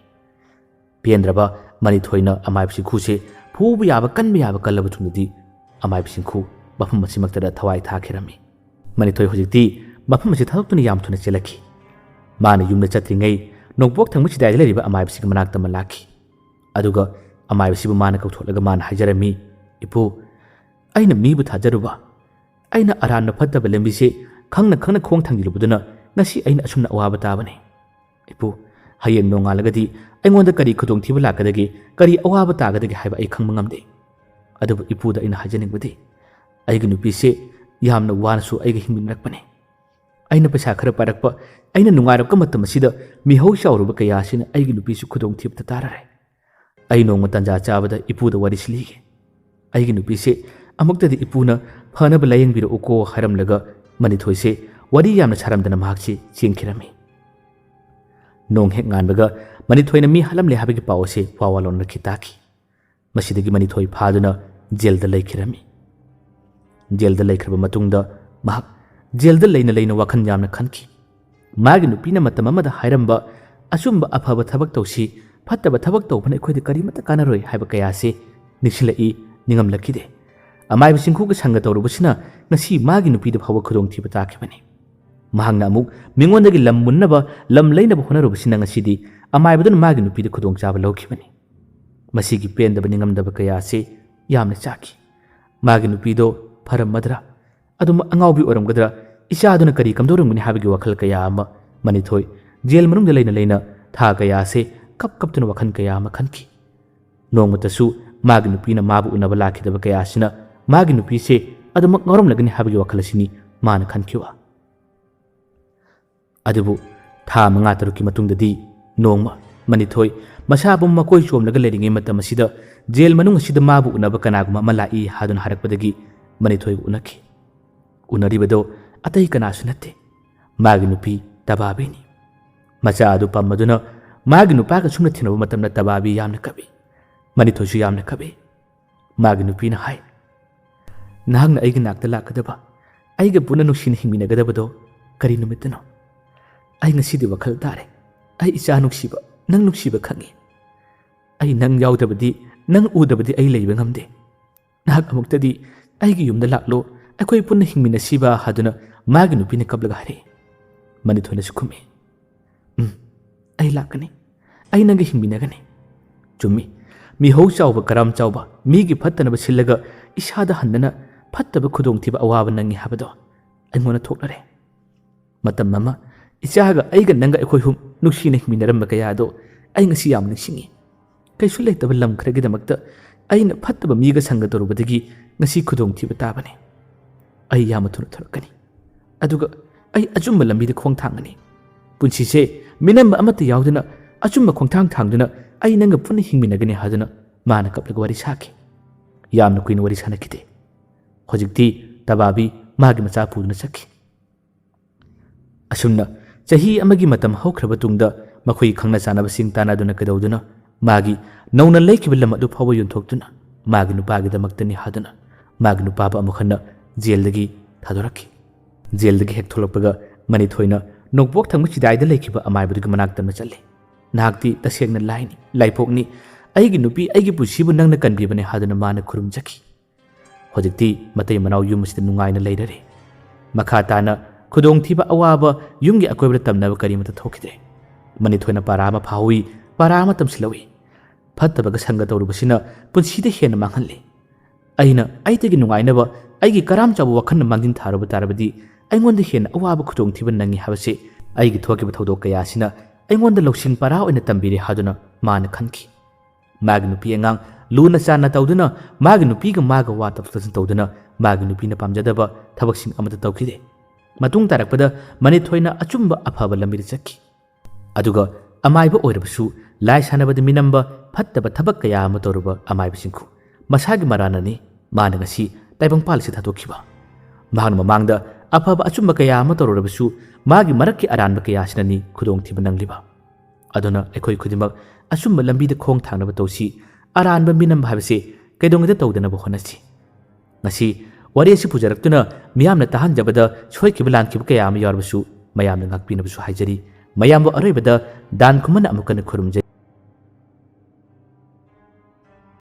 ꯄꯦꯟꯗ꯭ꯔꯕ ꯃꯅꯤꯊꯣꯏꯅ ꯑꯃꯥꯏꯕ ꯆꯤꯡꯈꯨꯁꯦ ꯐꯨꯕ ꯌꯥꯕ, ꯀꯟꯕ ꯌꯥꯕ ꯀꯜꯂꯕ ꯇꯨꯡꯗꯗꯤ ꯑꯃꯥꯏꯕ ꯆꯤꯡꯈꯨ ꯃꯐꯝ ꯑꯁꯤꯃꯛꯇꯗ ꯊꯋꯥꯏ ꯊꯥꯈꯤꯔꯝꯃꯤ꯫ ꯃꯅꯤꯊꯣꯏ ꯍꯧꯖꯤꯛꯇꯤ ꯃꯐꯝ ꯑꯁꯤ ꯊꯥꯗꯣꯛꯇꯨꯅ ꯌꯥꯝ ꯊꯨꯅ ꯆꯦꯜꯂꯛꯈꯤ꯫ ꯃꯥꯅ ꯌꯨꯝꯗ ꯆꯠꯇ꯭ꯔꯤꯉꯩ ꯅꯣꯡꯄꯣꯛ ꯊꯪꯕ ꯆꯤꯗꯥꯏꯗ ꯂꯩꯔꯤꯕ ꯑꯃꯥꯏꯕꯁꯤꯒꯤ ꯃꯅꯥꯛꯇ ꯑꯃ ꯂꯥꯛꯈꯤ꯫ ꯑꯗꯨꯒ ꯑꯃꯥꯏꯕꯁꯤꯕꯨ ꯃꯥꯅ ꯀꯧꯊꯣꯛꯂꯒ ꯃꯥꯅ ꯍꯥꯏꯖꯔꯝꯃꯤ, "ꯏꯄꯨ, ꯑꯩꯅ ꯃꯤꯕꯨ ꯊꯥꯖꯔꯨꯕ, ꯑꯩꯅ ꯑꯔꯥꯟꯕ ꯐꯠꯇꯕ ꯂꯝꯕꯤꯁꯦ ꯈꯪꯅ ꯈꯪꯅ ꯈꯣꯡ ꯊꯥꯡꯖꯤꯜꯂꯨꯕꯗꯨꯅ ꯉꯁꯤ ꯑꯩꯅ ꯑꯁꯨꯝꯅ ꯑꯋꯥꯕ ꯇꯥꯕꯅꯤ꯫ ꯏꯄꯨ, ꯍꯌꯦꯡ ꯅꯣꯡꯉꯥꯜꯂꯒꯗꯤ ꯑꯩꯉꯣꯟꯗ ꯀꯔꯤ ꯈꯨꯗꯣꯡꯊꯤꯕ ꯂꯥꯛꯀꯗꯒꯦ, ꯀꯔꯤ ꯑꯋꯥꯕ ꯇꯥꯒꯗꯒꯦ ꯍꯥꯏꯕ ꯑꯩ ꯈꯪꯕ ꯉꯝꯗꯦ꯫ ꯑꯗꯨꯕꯨ ꯏꯄꯨꯗ ꯑꯩꯅ ꯍꯥꯏꯖꯅꯤꯡꯕꯗꯤ, ꯑꯩꯒꯤ ꯅꯨꯄꯤꯁꯦ ꯌꯥꯝꯅ ꯋꯥꯅꯁꯨ ꯑꯩꯒ ꯍꯤꯡꯃꯤꯟꯅꯔꯛꯄꯅꯤ꯫ ꯑꯩꯅ ꯄꯩꯁꯥ ꯈꯔ ꯄꯥꯏꯔꯛꯄ, ꯑꯩꯅ ꯅꯨꯡꯉꯥꯏꯔꯛꯄ ꯃꯇꯝ ꯑꯁꯤꯗ ꯃꯤꯍꯧ ꯆꯥꯎꯔꯨꯕ ꯀꯌꯥ ꯑꯁꯤꯅ ꯑꯩꯒꯤ ꯅꯨꯄꯤꯁꯨ ꯈꯨꯗꯣꯡꯊꯤꯕꯗ ꯇꯥꯔꯔꯦ꯫ ꯑꯩ ꯅꯣꯡꯃ ꯇꯟꯖꯥ ꯆꯥꯕꯗ ꯏꯄꯨꯗ ꯋꯥꯔꯤꯁꯤ ꯂꯤꯒꯦ꯫ ꯑꯩꯒꯤ ꯅꯨꯄꯤꯁꯦ ꯑꯃꯨꯛꯇꯗꯤ ꯏꯄꯨꯅ ꯐꯅꯕ ꯂꯥꯌꯦꯡꯕꯤꯔꯛꯎꯀꯣ" ꯍꯥꯏꯔꯝꯂꯒ ꯃꯅꯤꯊꯣꯏꯁꯦ ꯋꯥꯔꯤ ꯌꯥꯝꯅ ꯁꯥꯔꯝꯗꯅ ꯃꯍꯥꯛꯁꯤ ꯆꯦꯟꯈꯤꯔꯝꯃꯤ꯫ ꯅꯣꯡ ꯍꯦꯛ ꯉꯥꯟꯕꯒ ꯃꯅꯤꯊꯣꯏꯅ ꯃꯤ ꯍꯥꯠꯂꯝꯂꯦ ꯍꯥꯏꯕꯒꯤ ꯄꯥꯎ ꯑꯁꯤ ꯋꯥ ꯋꯥ ꯂꯥꯎꯅꯔꯛꯈꯤ ꯇꯥꯈꯤ꯫ ꯃꯁꯤꯗꯒꯤ ꯃꯅꯤꯊꯣꯏ ꯐꯥꯗꯨꯅ ꯖꯦꯜꯗ ꯂꯩꯈꯤꯔꯝꯃꯤ꯫ ꯖꯦꯜꯗ ꯂꯩꯈ꯭ꯔꯕ ꯃꯇꯨꯡꯗ ꯃꯍꯥꯛ ꯖꯦꯜꯗ ꯂꯩꯅ ꯂꯩꯅ ꯋꯥꯈꯜ ꯌꯥꯝꯅ ꯈꯟꯈꯤ꯫ ꯃꯥꯒꯤ ꯅꯨꯄꯤꯅ ꯃꯇꯝ ꯑꯃꯗ ꯍꯥꯏꯔꯝꯕ, "ꯑꯆꯨꯝꯕ ꯑꯐꯕ ꯊꯕꯛ ꯇꯧꯁꯤ, ꯐꯠꯇꯕ ꯊꯕꯛ ꯇꯧꯕꯅ ꯑꯩꯈꯣꯏꯗ ꯀꯔꯤꯃꯠꯇ ꯀꯥꯟꯅꯔꯣꯏ" ꯍꯥꯏꯕ ꯀꯌꯥꯁꯦ ꯅꯤꯡꯁꯤꯡꯂꯛꯏ, ꯅꯤꯡꯉꯝꯂꯛꯈꯤꯗꯦ꯫ ꯑꯃꯥꯏꯕ ꯆꯤꯡꯈꯨꯒ ꯁꯪꯒ ꯇꯧꯔꯨꯕꯁꯤꯅ ꯉꯁꯤ ꯃꯥꯒꯤ ꯅꯨꯄꯤꯗ ꯐꯥꯎꯕ ꯈꯨꯗꯣꯡꯊꯤꯕ ꯇꯥꯈꯤꯕꯅꯤ꯫ ꯃꯍꯥꯛꯅ ꯑꯃꯨꯛ ꯃꯤꯉꯣꯟꯗꯒꯤ ꯂꯝ ꯃꯨꯟꯅꯕ, ꯂꯝ ꯂꯩꯅꯕ ꯍꯣꯠꯅꯔꯨꯕꯁꯤꯅ ꯉꯁꯤꯗꯤ ꯑꯃꯥꯏꯕꯗꯨꯅ ꯃꯥꯒꯤ ꯅꯨꯄꯤꯗ ꯈꯨꯗꯣꯡꯆꯥꯕ ꯂꯧꯈꯤꯕꯅꯤ꯫ ꯃꯁꯤꯒꯤ ꯄꯦꯟꯗꯕ ꯅꯤꯡꯉꯝꯗꯕ ꯀꯌꯥ ꯑꯁꯤ ꯌꯥꯝꯅ ꯆꯥꯈꯤ꯫ ꯃꯥꯒꯤ ꯅꯨꯄꯤꯗꯣ ꯐꯔꯝꯃꯗ꯭ꯔꯥ? ꯑꯗꯨꯝ ꯑꯉꯥꯎꯕꯤ ꯑꯣꯏꯔꯝꯒꯗ꯭ꯔꯥ? ꯏꯆꯥꯗꯨꯅ ꯀꯔꯤ ꯀꯝꯗꯧꯔꯝꯒꯅꯤ ꯍꯥꯏꯕꯒꯤ ꯋꯥꯈꯜ ꯀꯌꯥ ꯑꯃ ꯃꯅꯤꯊꯣꯏ ꯖꯦꯜ ꯃꯅꯨꯡꯗ ꯂꯩꯅ ꯂꯩꯅ ꯊꯥ ꯀꯌꯥ ꯑꯁꯤ ꯀꯞ ꯀꯞꯇꯨꯅ ꯋꯥꯈꯜ ꯀꯌꯥ ꯑꯃ ꯈꯟꯈꯤ꯫ ꯅꯣꯡꯃꯇꯁꯨ ꯃꯥꯒꯤ ꯅꯨꯄꯤꯅ ꯃꯥꯕꯨ ꯎꯅꯕ ꯂꯥꯛꯈꯤꯗꯕ ꯀꯌꯥ ꯑꯁꯤꯅ ꯃꯥꯒꯤ ꯅꯨꯄꯤꯁꯦ ꯑꯗꯨꯃꯛ ꯉꯥꯎꯔꯝꯂꯒꯅꯤ ꯍꯥꯏꯕꯒꯤ ꯋꯥꯈꯜ ꯑꯁꯤꯅꯤ ꯃꯥꯅ ꯈꯟꯈꯤꯕ꯫ ꯑꯗꯨꯕꯨ ꯊꯥ ꯃꯉꯥ ꯇꯔꯨꯛꯀꯤ ꯃꯇꯨꯡꯗꯗꯤ ꯅꯣꯡꯃ ꯃꯅꯤꯊꯣꯏ ꯃꯁꯥ ꯄꯨꯝ ꯃꯀꯣꯏ ꯆꯣꯝꯂꯒ ꯂꯩꯔꯤꯉꯩ ꯃꯇꯝ ꯑꯁꯤꯗ ꯖꯦꯜ ꯃꯅꯨꯡ ꯑꯁꯤꯗ ꯃꯥꯕꯨ ꯎꯅꯕ ꯀꯅꯥꯒꯨꯝꯕ ꯑꯃ ꯂꯥꯛꯏ ꯍꯥꯏꯗꯨꯅ ꯍꯥꯏꯔꯛꯄꯗꯒꯤ ꯃꯅꯤꯊꯣꯏꯒ ꯎꯅꯈꯤ꯫ ꯎꯅꯔꯤꯕꯗꯣ ꯑꯇꯩ ꯀꯅꯥꯁꯨ ꯅꯠꯇꯦ, ꯃꯥꯒꯤ ꯅꯨꯄꯤ ꯇꯕꯥꯕꯤꯅꯤ꯫ ꯃꯆꯥ ꯑꯗꯨ ꯄꯝꯃꯗꯨꯅ ꯃꯥꯒꯤ ꯅꯨꯄꯥꯒ ꯁꯨꯝꯅ ꯊꯦꯡꯅꯕ ꯃꯇꯝꯗ ꯇꯕꯥꯕꯤ ꯌꯥꯝꯅ ꯀꯞꯏ꯫ ꯃꯅꯤꯊꯣꯏꯁꯨ ꯌꯥꯝꯅ ꯀꯞꯏ꯫ ꯃꯥꯒꯤ ꯅꯨꯄꯤꯅ ꯍꯥꯏ, "ꯅꯍꯥꯛꯅ ꯑꯩꯒꯤ ꯅꯥꯛꯇ ꯂꯥꯛꯀꯗꯕ, ꯑꯩꯒ ꯄꯨꯟꯅ ꯅꯨꯡꯁꯤꯅ ꯍꯤꯡꯃꯤꯟꯅꯒꯗꯕꯗꯣ ꯀꯔꯤ ꯅꯨꯃꯤꯠꯇꯅꯣ? ꯑꯩ ꯉꯁꯤꯗꯤ ꯋꯥꯈꯜ ꯇꯥꯔꯦ꯫ ꯑꯩ ꯏꯆꯥ ꯅꯨꯡꯁꯤꯕ, ꯅꯪ ꯅꯨꯡꯁꯤꯕ ꯈꯪꯉꯤ꯫ ꯑꯩ ꯅꯪ ꯌꯥꯎꯗꯕꯗꯤ, ꯅꯪ ꯎꯗꯕꯗꯤ ꯑꯩ ꯂꯩꯕ ꯉꯝꯗꯦ꯫ ꯅꯍꯥꯛ ꯑꯃꯨꯛꯇꯗꯤ ꯑꯩꯒꯤ ꯌꯨꯝꯗ ꯂꯥꯛꯂꯣ, ꯑꯩꯈꯣꯏ ꯄꯨꯟꯅ ꯍꯤꯡꯃꯤꯟꯅꯁꯤꯕ" ꯍꯥꯏꯗꯨꯅ ꯃꯥꯒꯤ ꯅꯨꯄꯤꯅ ꯀꯞꯂꯒ ꯍꯥꯏꯔꯛꯏ꯫ ꯃꯅꯤꯊꯣꯏꯅꯁꯨ ꯈꯨꯝꯃꯤ, "ꯎꯝ, ꯑꯩ ꯂꯥꯛꯀꯅꯤ꯫ ꯑꯩ ꯅꯪꯒ ꯍꯤꯡꯃꯤꯟꯅꯒꯅꯤ꯫ ꯆꯨꯝꯃꯤ, ꯃꯤꯍꯧ ꯆꯥꯎꯕ, ꯀꯔꯥꯝ ꯆꯥꯎꯕ, ꯃꯤꯒꯤ ꯐꯠꯇꯅꯕ ꯁꯤꯜꯂꯒ ꯏꯁꯥꯗ ꯍꯟꯗꯅ ꯐꯠꯇꯕ ꯈꯨꯗꯣꯡꯊꯤꯕ ꯑꯋꯥꯕ ꯅꯪꯉꯤ ꯍꯥꯏꯕꯗꯣ ꯑꯩꯉꯣꯟꯗ ꯊꯣꯛꯂꯔꯦ꯫ ꯃꯇꯝ ꯑꯃ ꯏꯆꯥꯒ ꯑꯩꯒ ꯅꯪꯒ ꯑꯩꯈꯣꯏ ꯍꯨꯝ ꯅꯨꯡꯁꯤꯅ ꯍꯤꯡꯃꯤꯟꯅꯔꯝꯕ ꯀꯌꯥꯗꯣ ꯑꯩ ꯉꯁꯤ ꯌꯥꯝ ꯅꯤꯡꯁꯤꯡꯉꯤ꯫ ꯀꯩꯁꯨ ꯂꯩꯇꯕ ꯂꯝ ꯈꯔꯒꯤꯗꯃꯛꯇ ꯑꯩꯅ ꯐꯠꯇꯕ ꯃꯤꯒ ꯁꯪꯒ ꯇꯧꯔꯨꯕꯗꯒꯤ ꯉꯁꯤ ꯈꯨꯗꯣꯡꯊꯤꯕ ꯇꯥꯕꯅꯤ꯫ ꯑꯩ ꯌꯥꯝꯅ ꯊꯨꯅ ꯊꯣꯔꯛꯀꯅꯤ꯫ ꯑꯗꯨꯒ ꯑꯩ ꯑꯆꯨꯝꯕ ꯂꯝꯕꯤꯗ ꯈꯣꯡ ꯊꯥꯡꯒꯅꯤ꯫ ꯄꯨꯟꯁꯤꯁꯦ ꯃꯤꯅꯝꯕ ꯑꯃꯠꯇ ꯌꯥꯎꯗꯅ ꯑꯆꯨꯝꯕ ꯈꯣꯡꯊꯥꯡ ꯊꯥꯡꯗꯨꯅ ꯑꯩ ꯅꯪꯒ ꯄꯨꯟꯅ ꯍꯤꯡꯃꯤꯟꯅꯒꯅꯤ" ꯍꯥꯏꯗꯨꯅ ꯃꯥꯅ ꯀꯞꯂꯒ ꯋꯥꯔꯤ ꯁꯥꯈꯤ꯫ ꯌꯥꯝꯅ ꯀꯨꯏꯅ ꯋꯥꯔꯤ ꯁꯥꯟꯅꯈꯤꯗꯦ꯫ ꯍꯧꯖꯤꯛꯇꯤ ꯇꯕꯥꯕꯤ ꯃꯥꯒꯤ ꯃꯆꯥ ꯄꯨꯗꯨꯅ ꯆꯠꯈꯤ꯫ ꯑꯁꯨꯝꯅ ꯆꯍꯤ ꯑꯃꯒꯤ ꯃꯇꯝ ꯍꯧꯈ꯭ꯔꯕ ꯇꯨꯡꯗ ꯃꯈꯣꯏ ꯈꯪꯅ ꯆꯥꯟꯅꯕꯁꯤꯡ ꯇꯥꯟꯅꯗꯨꯅ ꯀꯩꯗꯧꯗꯨꯅ ꯃꯥꯒꯤ ꯅꯧꯅ ꯂꯩꯈꯤꯕ ꯂꯝ ꯑꯗꯨ ꯐꯥꯎꯕ ꯌꯣꯟꯊꯣꯛꯇꯨꯅ ꯃꯥꯒꯤ ꯅꯨꯄꯥꯒꯤꯗꯃꯛꯇꯅꯤ ꯍꯥꯏꯗꯨꯅ ꯃꯥꯒꯤ ꯅꯨꯄꯥꯕꯨ ꯑꯃꯨꯛ ꯍꯟꯅ ꯖꯦꯜꯗꯒꯤ ꯊꯥꯗꯣꯔꯛꯈꯤ꯫ ꯖꯦꯜꯗꯒꯤ ꯍꯦꯛ ꯊꯣꯛꯂꯛꯄꯒ ꯃꯅꯤꯊꯣꯏꯅ ꯅꯣꯡꯄꯣꯛ ꯊꯪꯕ ꯆꯤꯗꯥꯏꯗ ꯂꯩꯈꯤꯕ ꯑꯃꯥꯏꯕꯗꯨꯒꯤ ꯃꯅꯥꯛꯇ ꯑꯃ ꯆꯠꯂꯤ꯫ "ꯅꯍꯥꯛꯇꯤ ꯇꯁꯦꯡꯅ ꯂꯥꯏꯅꯤ, ꯂꯥꯏꯄꯣꯛꯅꯤ꯫ ꯑꯩꯒꯤ ꯅꯨꯄꯤ, ꯑꯩꯒꯤ ꯄꯨꯟꯁꯤꯕꯨ ꯅꯪꯅ ꯀꯟꯕꯤꯕꯅꯤ" ꯍꯥꯏꯗꯨꯅ ꯃꯥꯅ ꯈꯨꯔꯨꯝꯖꯈꯤ꯫ ꯍꯧꯖꯤꯛꯇꯤ ꯃꯇꯩ ꯃꯅꯥꯎ ꯌꯨꯝ ꯑꯁꯤꯗ ꯅꯨꯡꯉꯥꯏꯅ ꯂꯩꯔꯔꯦ꯫ ꯃꯈꯥ ꯇꯥꯅ ꯈꯨꯗꯣꯡꯊꯤꯕ ꯑꯋꯥꯕ ꯌꯨꯝꯒꯤ ꯑꯀꯣꯏꯕꯗ ꯇꯝꯅꯕ ꯀꯔꯤꯃꯠꯇ ꯊꯣꯛꯈꯤꯗ꯭ꯔꯦ꯫ ꯃꯅꯤꯊꯣꯏꯅ ꯄꯥꯔꯥ ꯑꯃ ꯐꯥꯍꯧꯏ, ꯄꯥꯔꯥ ꯑꯃ ꯇꯝꯁꯤꯜꯍꯧꯏ꯫ ꯐꯠꯇꯕꯒ ꯁꯪꯒ ꯇꯧꯔꯨꯕꯁꯤꯅ ꯄꯨꯟꯁꯤꯗ ꯍꯦꯟꯅ ꯃꯥꯡꯍꯜꯂꯤ꯫ ꯑꯩꯅ ꯑꯩꯇꯒꯤ ꯅꯨꯡꯉꯥꯏꯅꯕ ꯑꯩꯒꯤ ꯀꯔꯥꯝ ꯆꯥꯎꯕ ꯋꯥꯈꯜꯅ ꯃꯥꯡꯖꯤꯟ ꯊꯥꯔꯨꯕ ꯇꯥꯔꯕꯗꯤ ꯑꯩꯉꯣꯟꯗ ꯍꯦꯟꯅ ꯑꯋꯥꯕ ꯈꯨꯗꯣꯡꯊꯤꯕ ꯅꯪꯉꯤ ꯍꯥꯏꯕꯁꯤ ꯑꯩꯒꯤ ꯊꯣꯛꯈꯤꯕ ꯊꯧꯗꯣꯛ ꯀꯌꯥ ꯑꯁꯤꯅ ꯑꯩꯉꯣꯟꯗ ꯂꯧꯁꯤꯡ ꯄꯔꯥ ꯑꯣꯏꯅ ꯇꯝꯕꯤꯔꯦ ꯍꯥꯏꯗꯨꯅ ꯃꯥꯅ ꯈꯟꯈꯤ꯫ ꯃꯥꯒꯤ ꯅꯨꯄꯤ ꯑꯉꯥꯡ ꯂꯨꯅ ꯆꯥꯟꯅ ꯇꯧꯗꯨꯅ ꯃꯥꯒꯤ ꯅꯨꯄꯤꯒ ꯃꯥꯒ ꯋꯥ ꯇꯥꯊꯣꯛ ꯇꯥꯁꯤꯟ ꯇꯧꯗꯨꯅ ꯃꯥꯒꯤ ꯅꯨꯄꯤꯅ ꯄꯥꯝꯖꯗꯕ ꯊꯕꯛꯁꯤꯡ ꯑꯃꯠꯇ ꯇꯧꯈꯤꯗꯦ꯫ ꯃꯇꯨꯡ ꯇꯥꯔꯛꯄꯗ ꯃꯅꯤꯊꯣꯏꯅ ꯑꯆꯨꯝꯕ ꯑꯐꯕ ꯂꯝꯕꯤꯗ ꯆꯠꯈꯤ꯫ ꯑꯗꯨꯒ ꯑꯃꯥꯏꯕ ꯑꯣꯏꯔꯕꯁꯨ ꯂꯥꯏ ꯁꯥꯟꯅꯕꯗ ꯃꯤꯅꯝꯕ ꯐꯠꯇꯕ ꯊꯕꯛ ꯀꯌꯥ ꯑꯃ ꯇꯧꯔꯨꯕ ꯑꯃꯥꯏꯕꯁꯤꯡꯈꯨ ꯃꯁꯥꯒꯤ ꯃꯔꯥꯟꯅꯅꯤ ꯃꯥꯅ ꯉꯁꯤ ꯇꯥꯏꯕꯪꯄꯥꯜ ꯑꯁꯤ ꯊꯥꯗꯣꯛꯈꯤꯕ꯫ ꯃꯍꯥꯛꯅ ꯃꯃꯥꯡꯗ ꯑꯐꯕ ꯑꯆꯨꯝꯕ ꯀꯌꯥ ꯑꯃ ꯇꯧꯔꯨꯔꯕꯁꯨ ꯃꯥꯒꯤ ꯃꯔꯛꯀꯤ ꯑꯔꯥꯟꯕ ꯀꯌꯥ ꯑꯁꯤꯅꯅꯤ ꯈꯨꯗꯣꯡꯊꯤꯕ ꯅꯪꯂꯤꯕ꯫ ꯑꯗꯨꯅ ꯑꯩꯈꯣꯏ ꯈꯨꯗꯤꯡꯃꯛ ꯑꯆꯨꯝꯕ ꯂꯝꯕꯤꯗ ꯈꯣꯡ ꯊꯥꯡꯅꯕ ꯇꯧꯁꯤ꯫ ꯑꯔꯥꯟꯕ ꯃꯤꯅꯝꯕ ꯍꯥꯏꯕꯁꯤ ꯀꯩꯗꯧꯉꯩꯗ ꯇꯧꯗꯅꯕ ꯍꯣꯠꯅꯁꯤ꯫ ꯉꯁꯤ ꯋꯥꯔꯤ ꯑꯁꯤ ꯄꯨꯖꯔꯛꯇꯨꯅ ꯃꯤꯌꯥꯝꯅ ꯇꯥꯍꯟꯖꯕꯗ ꯁꯣꯏꯈꯤꯕ ꯂꯥꯟꯈꯤꯕ ꯀꯌꯥ ꯑꯃ ꯌꯥꯎꯔꯕꯁꯨ ꯃꯌꯥꯝꯅ ꯉꯥꯛꯄꯤꯅꯕꯁꯨ ꯍꯥꯏꯖꯔꯤ꯫ ꯃꯌꯥꯝꯕꯨ ꯑꯔꯣꯏꯕꯗ ꯗꯥꯟ ꯈꯨꯃꯟ ꯑꯃꯨꯛ ꯍꯟꯅ ꯈꯨꯔꯨꯝꯖꯔꯤ꯫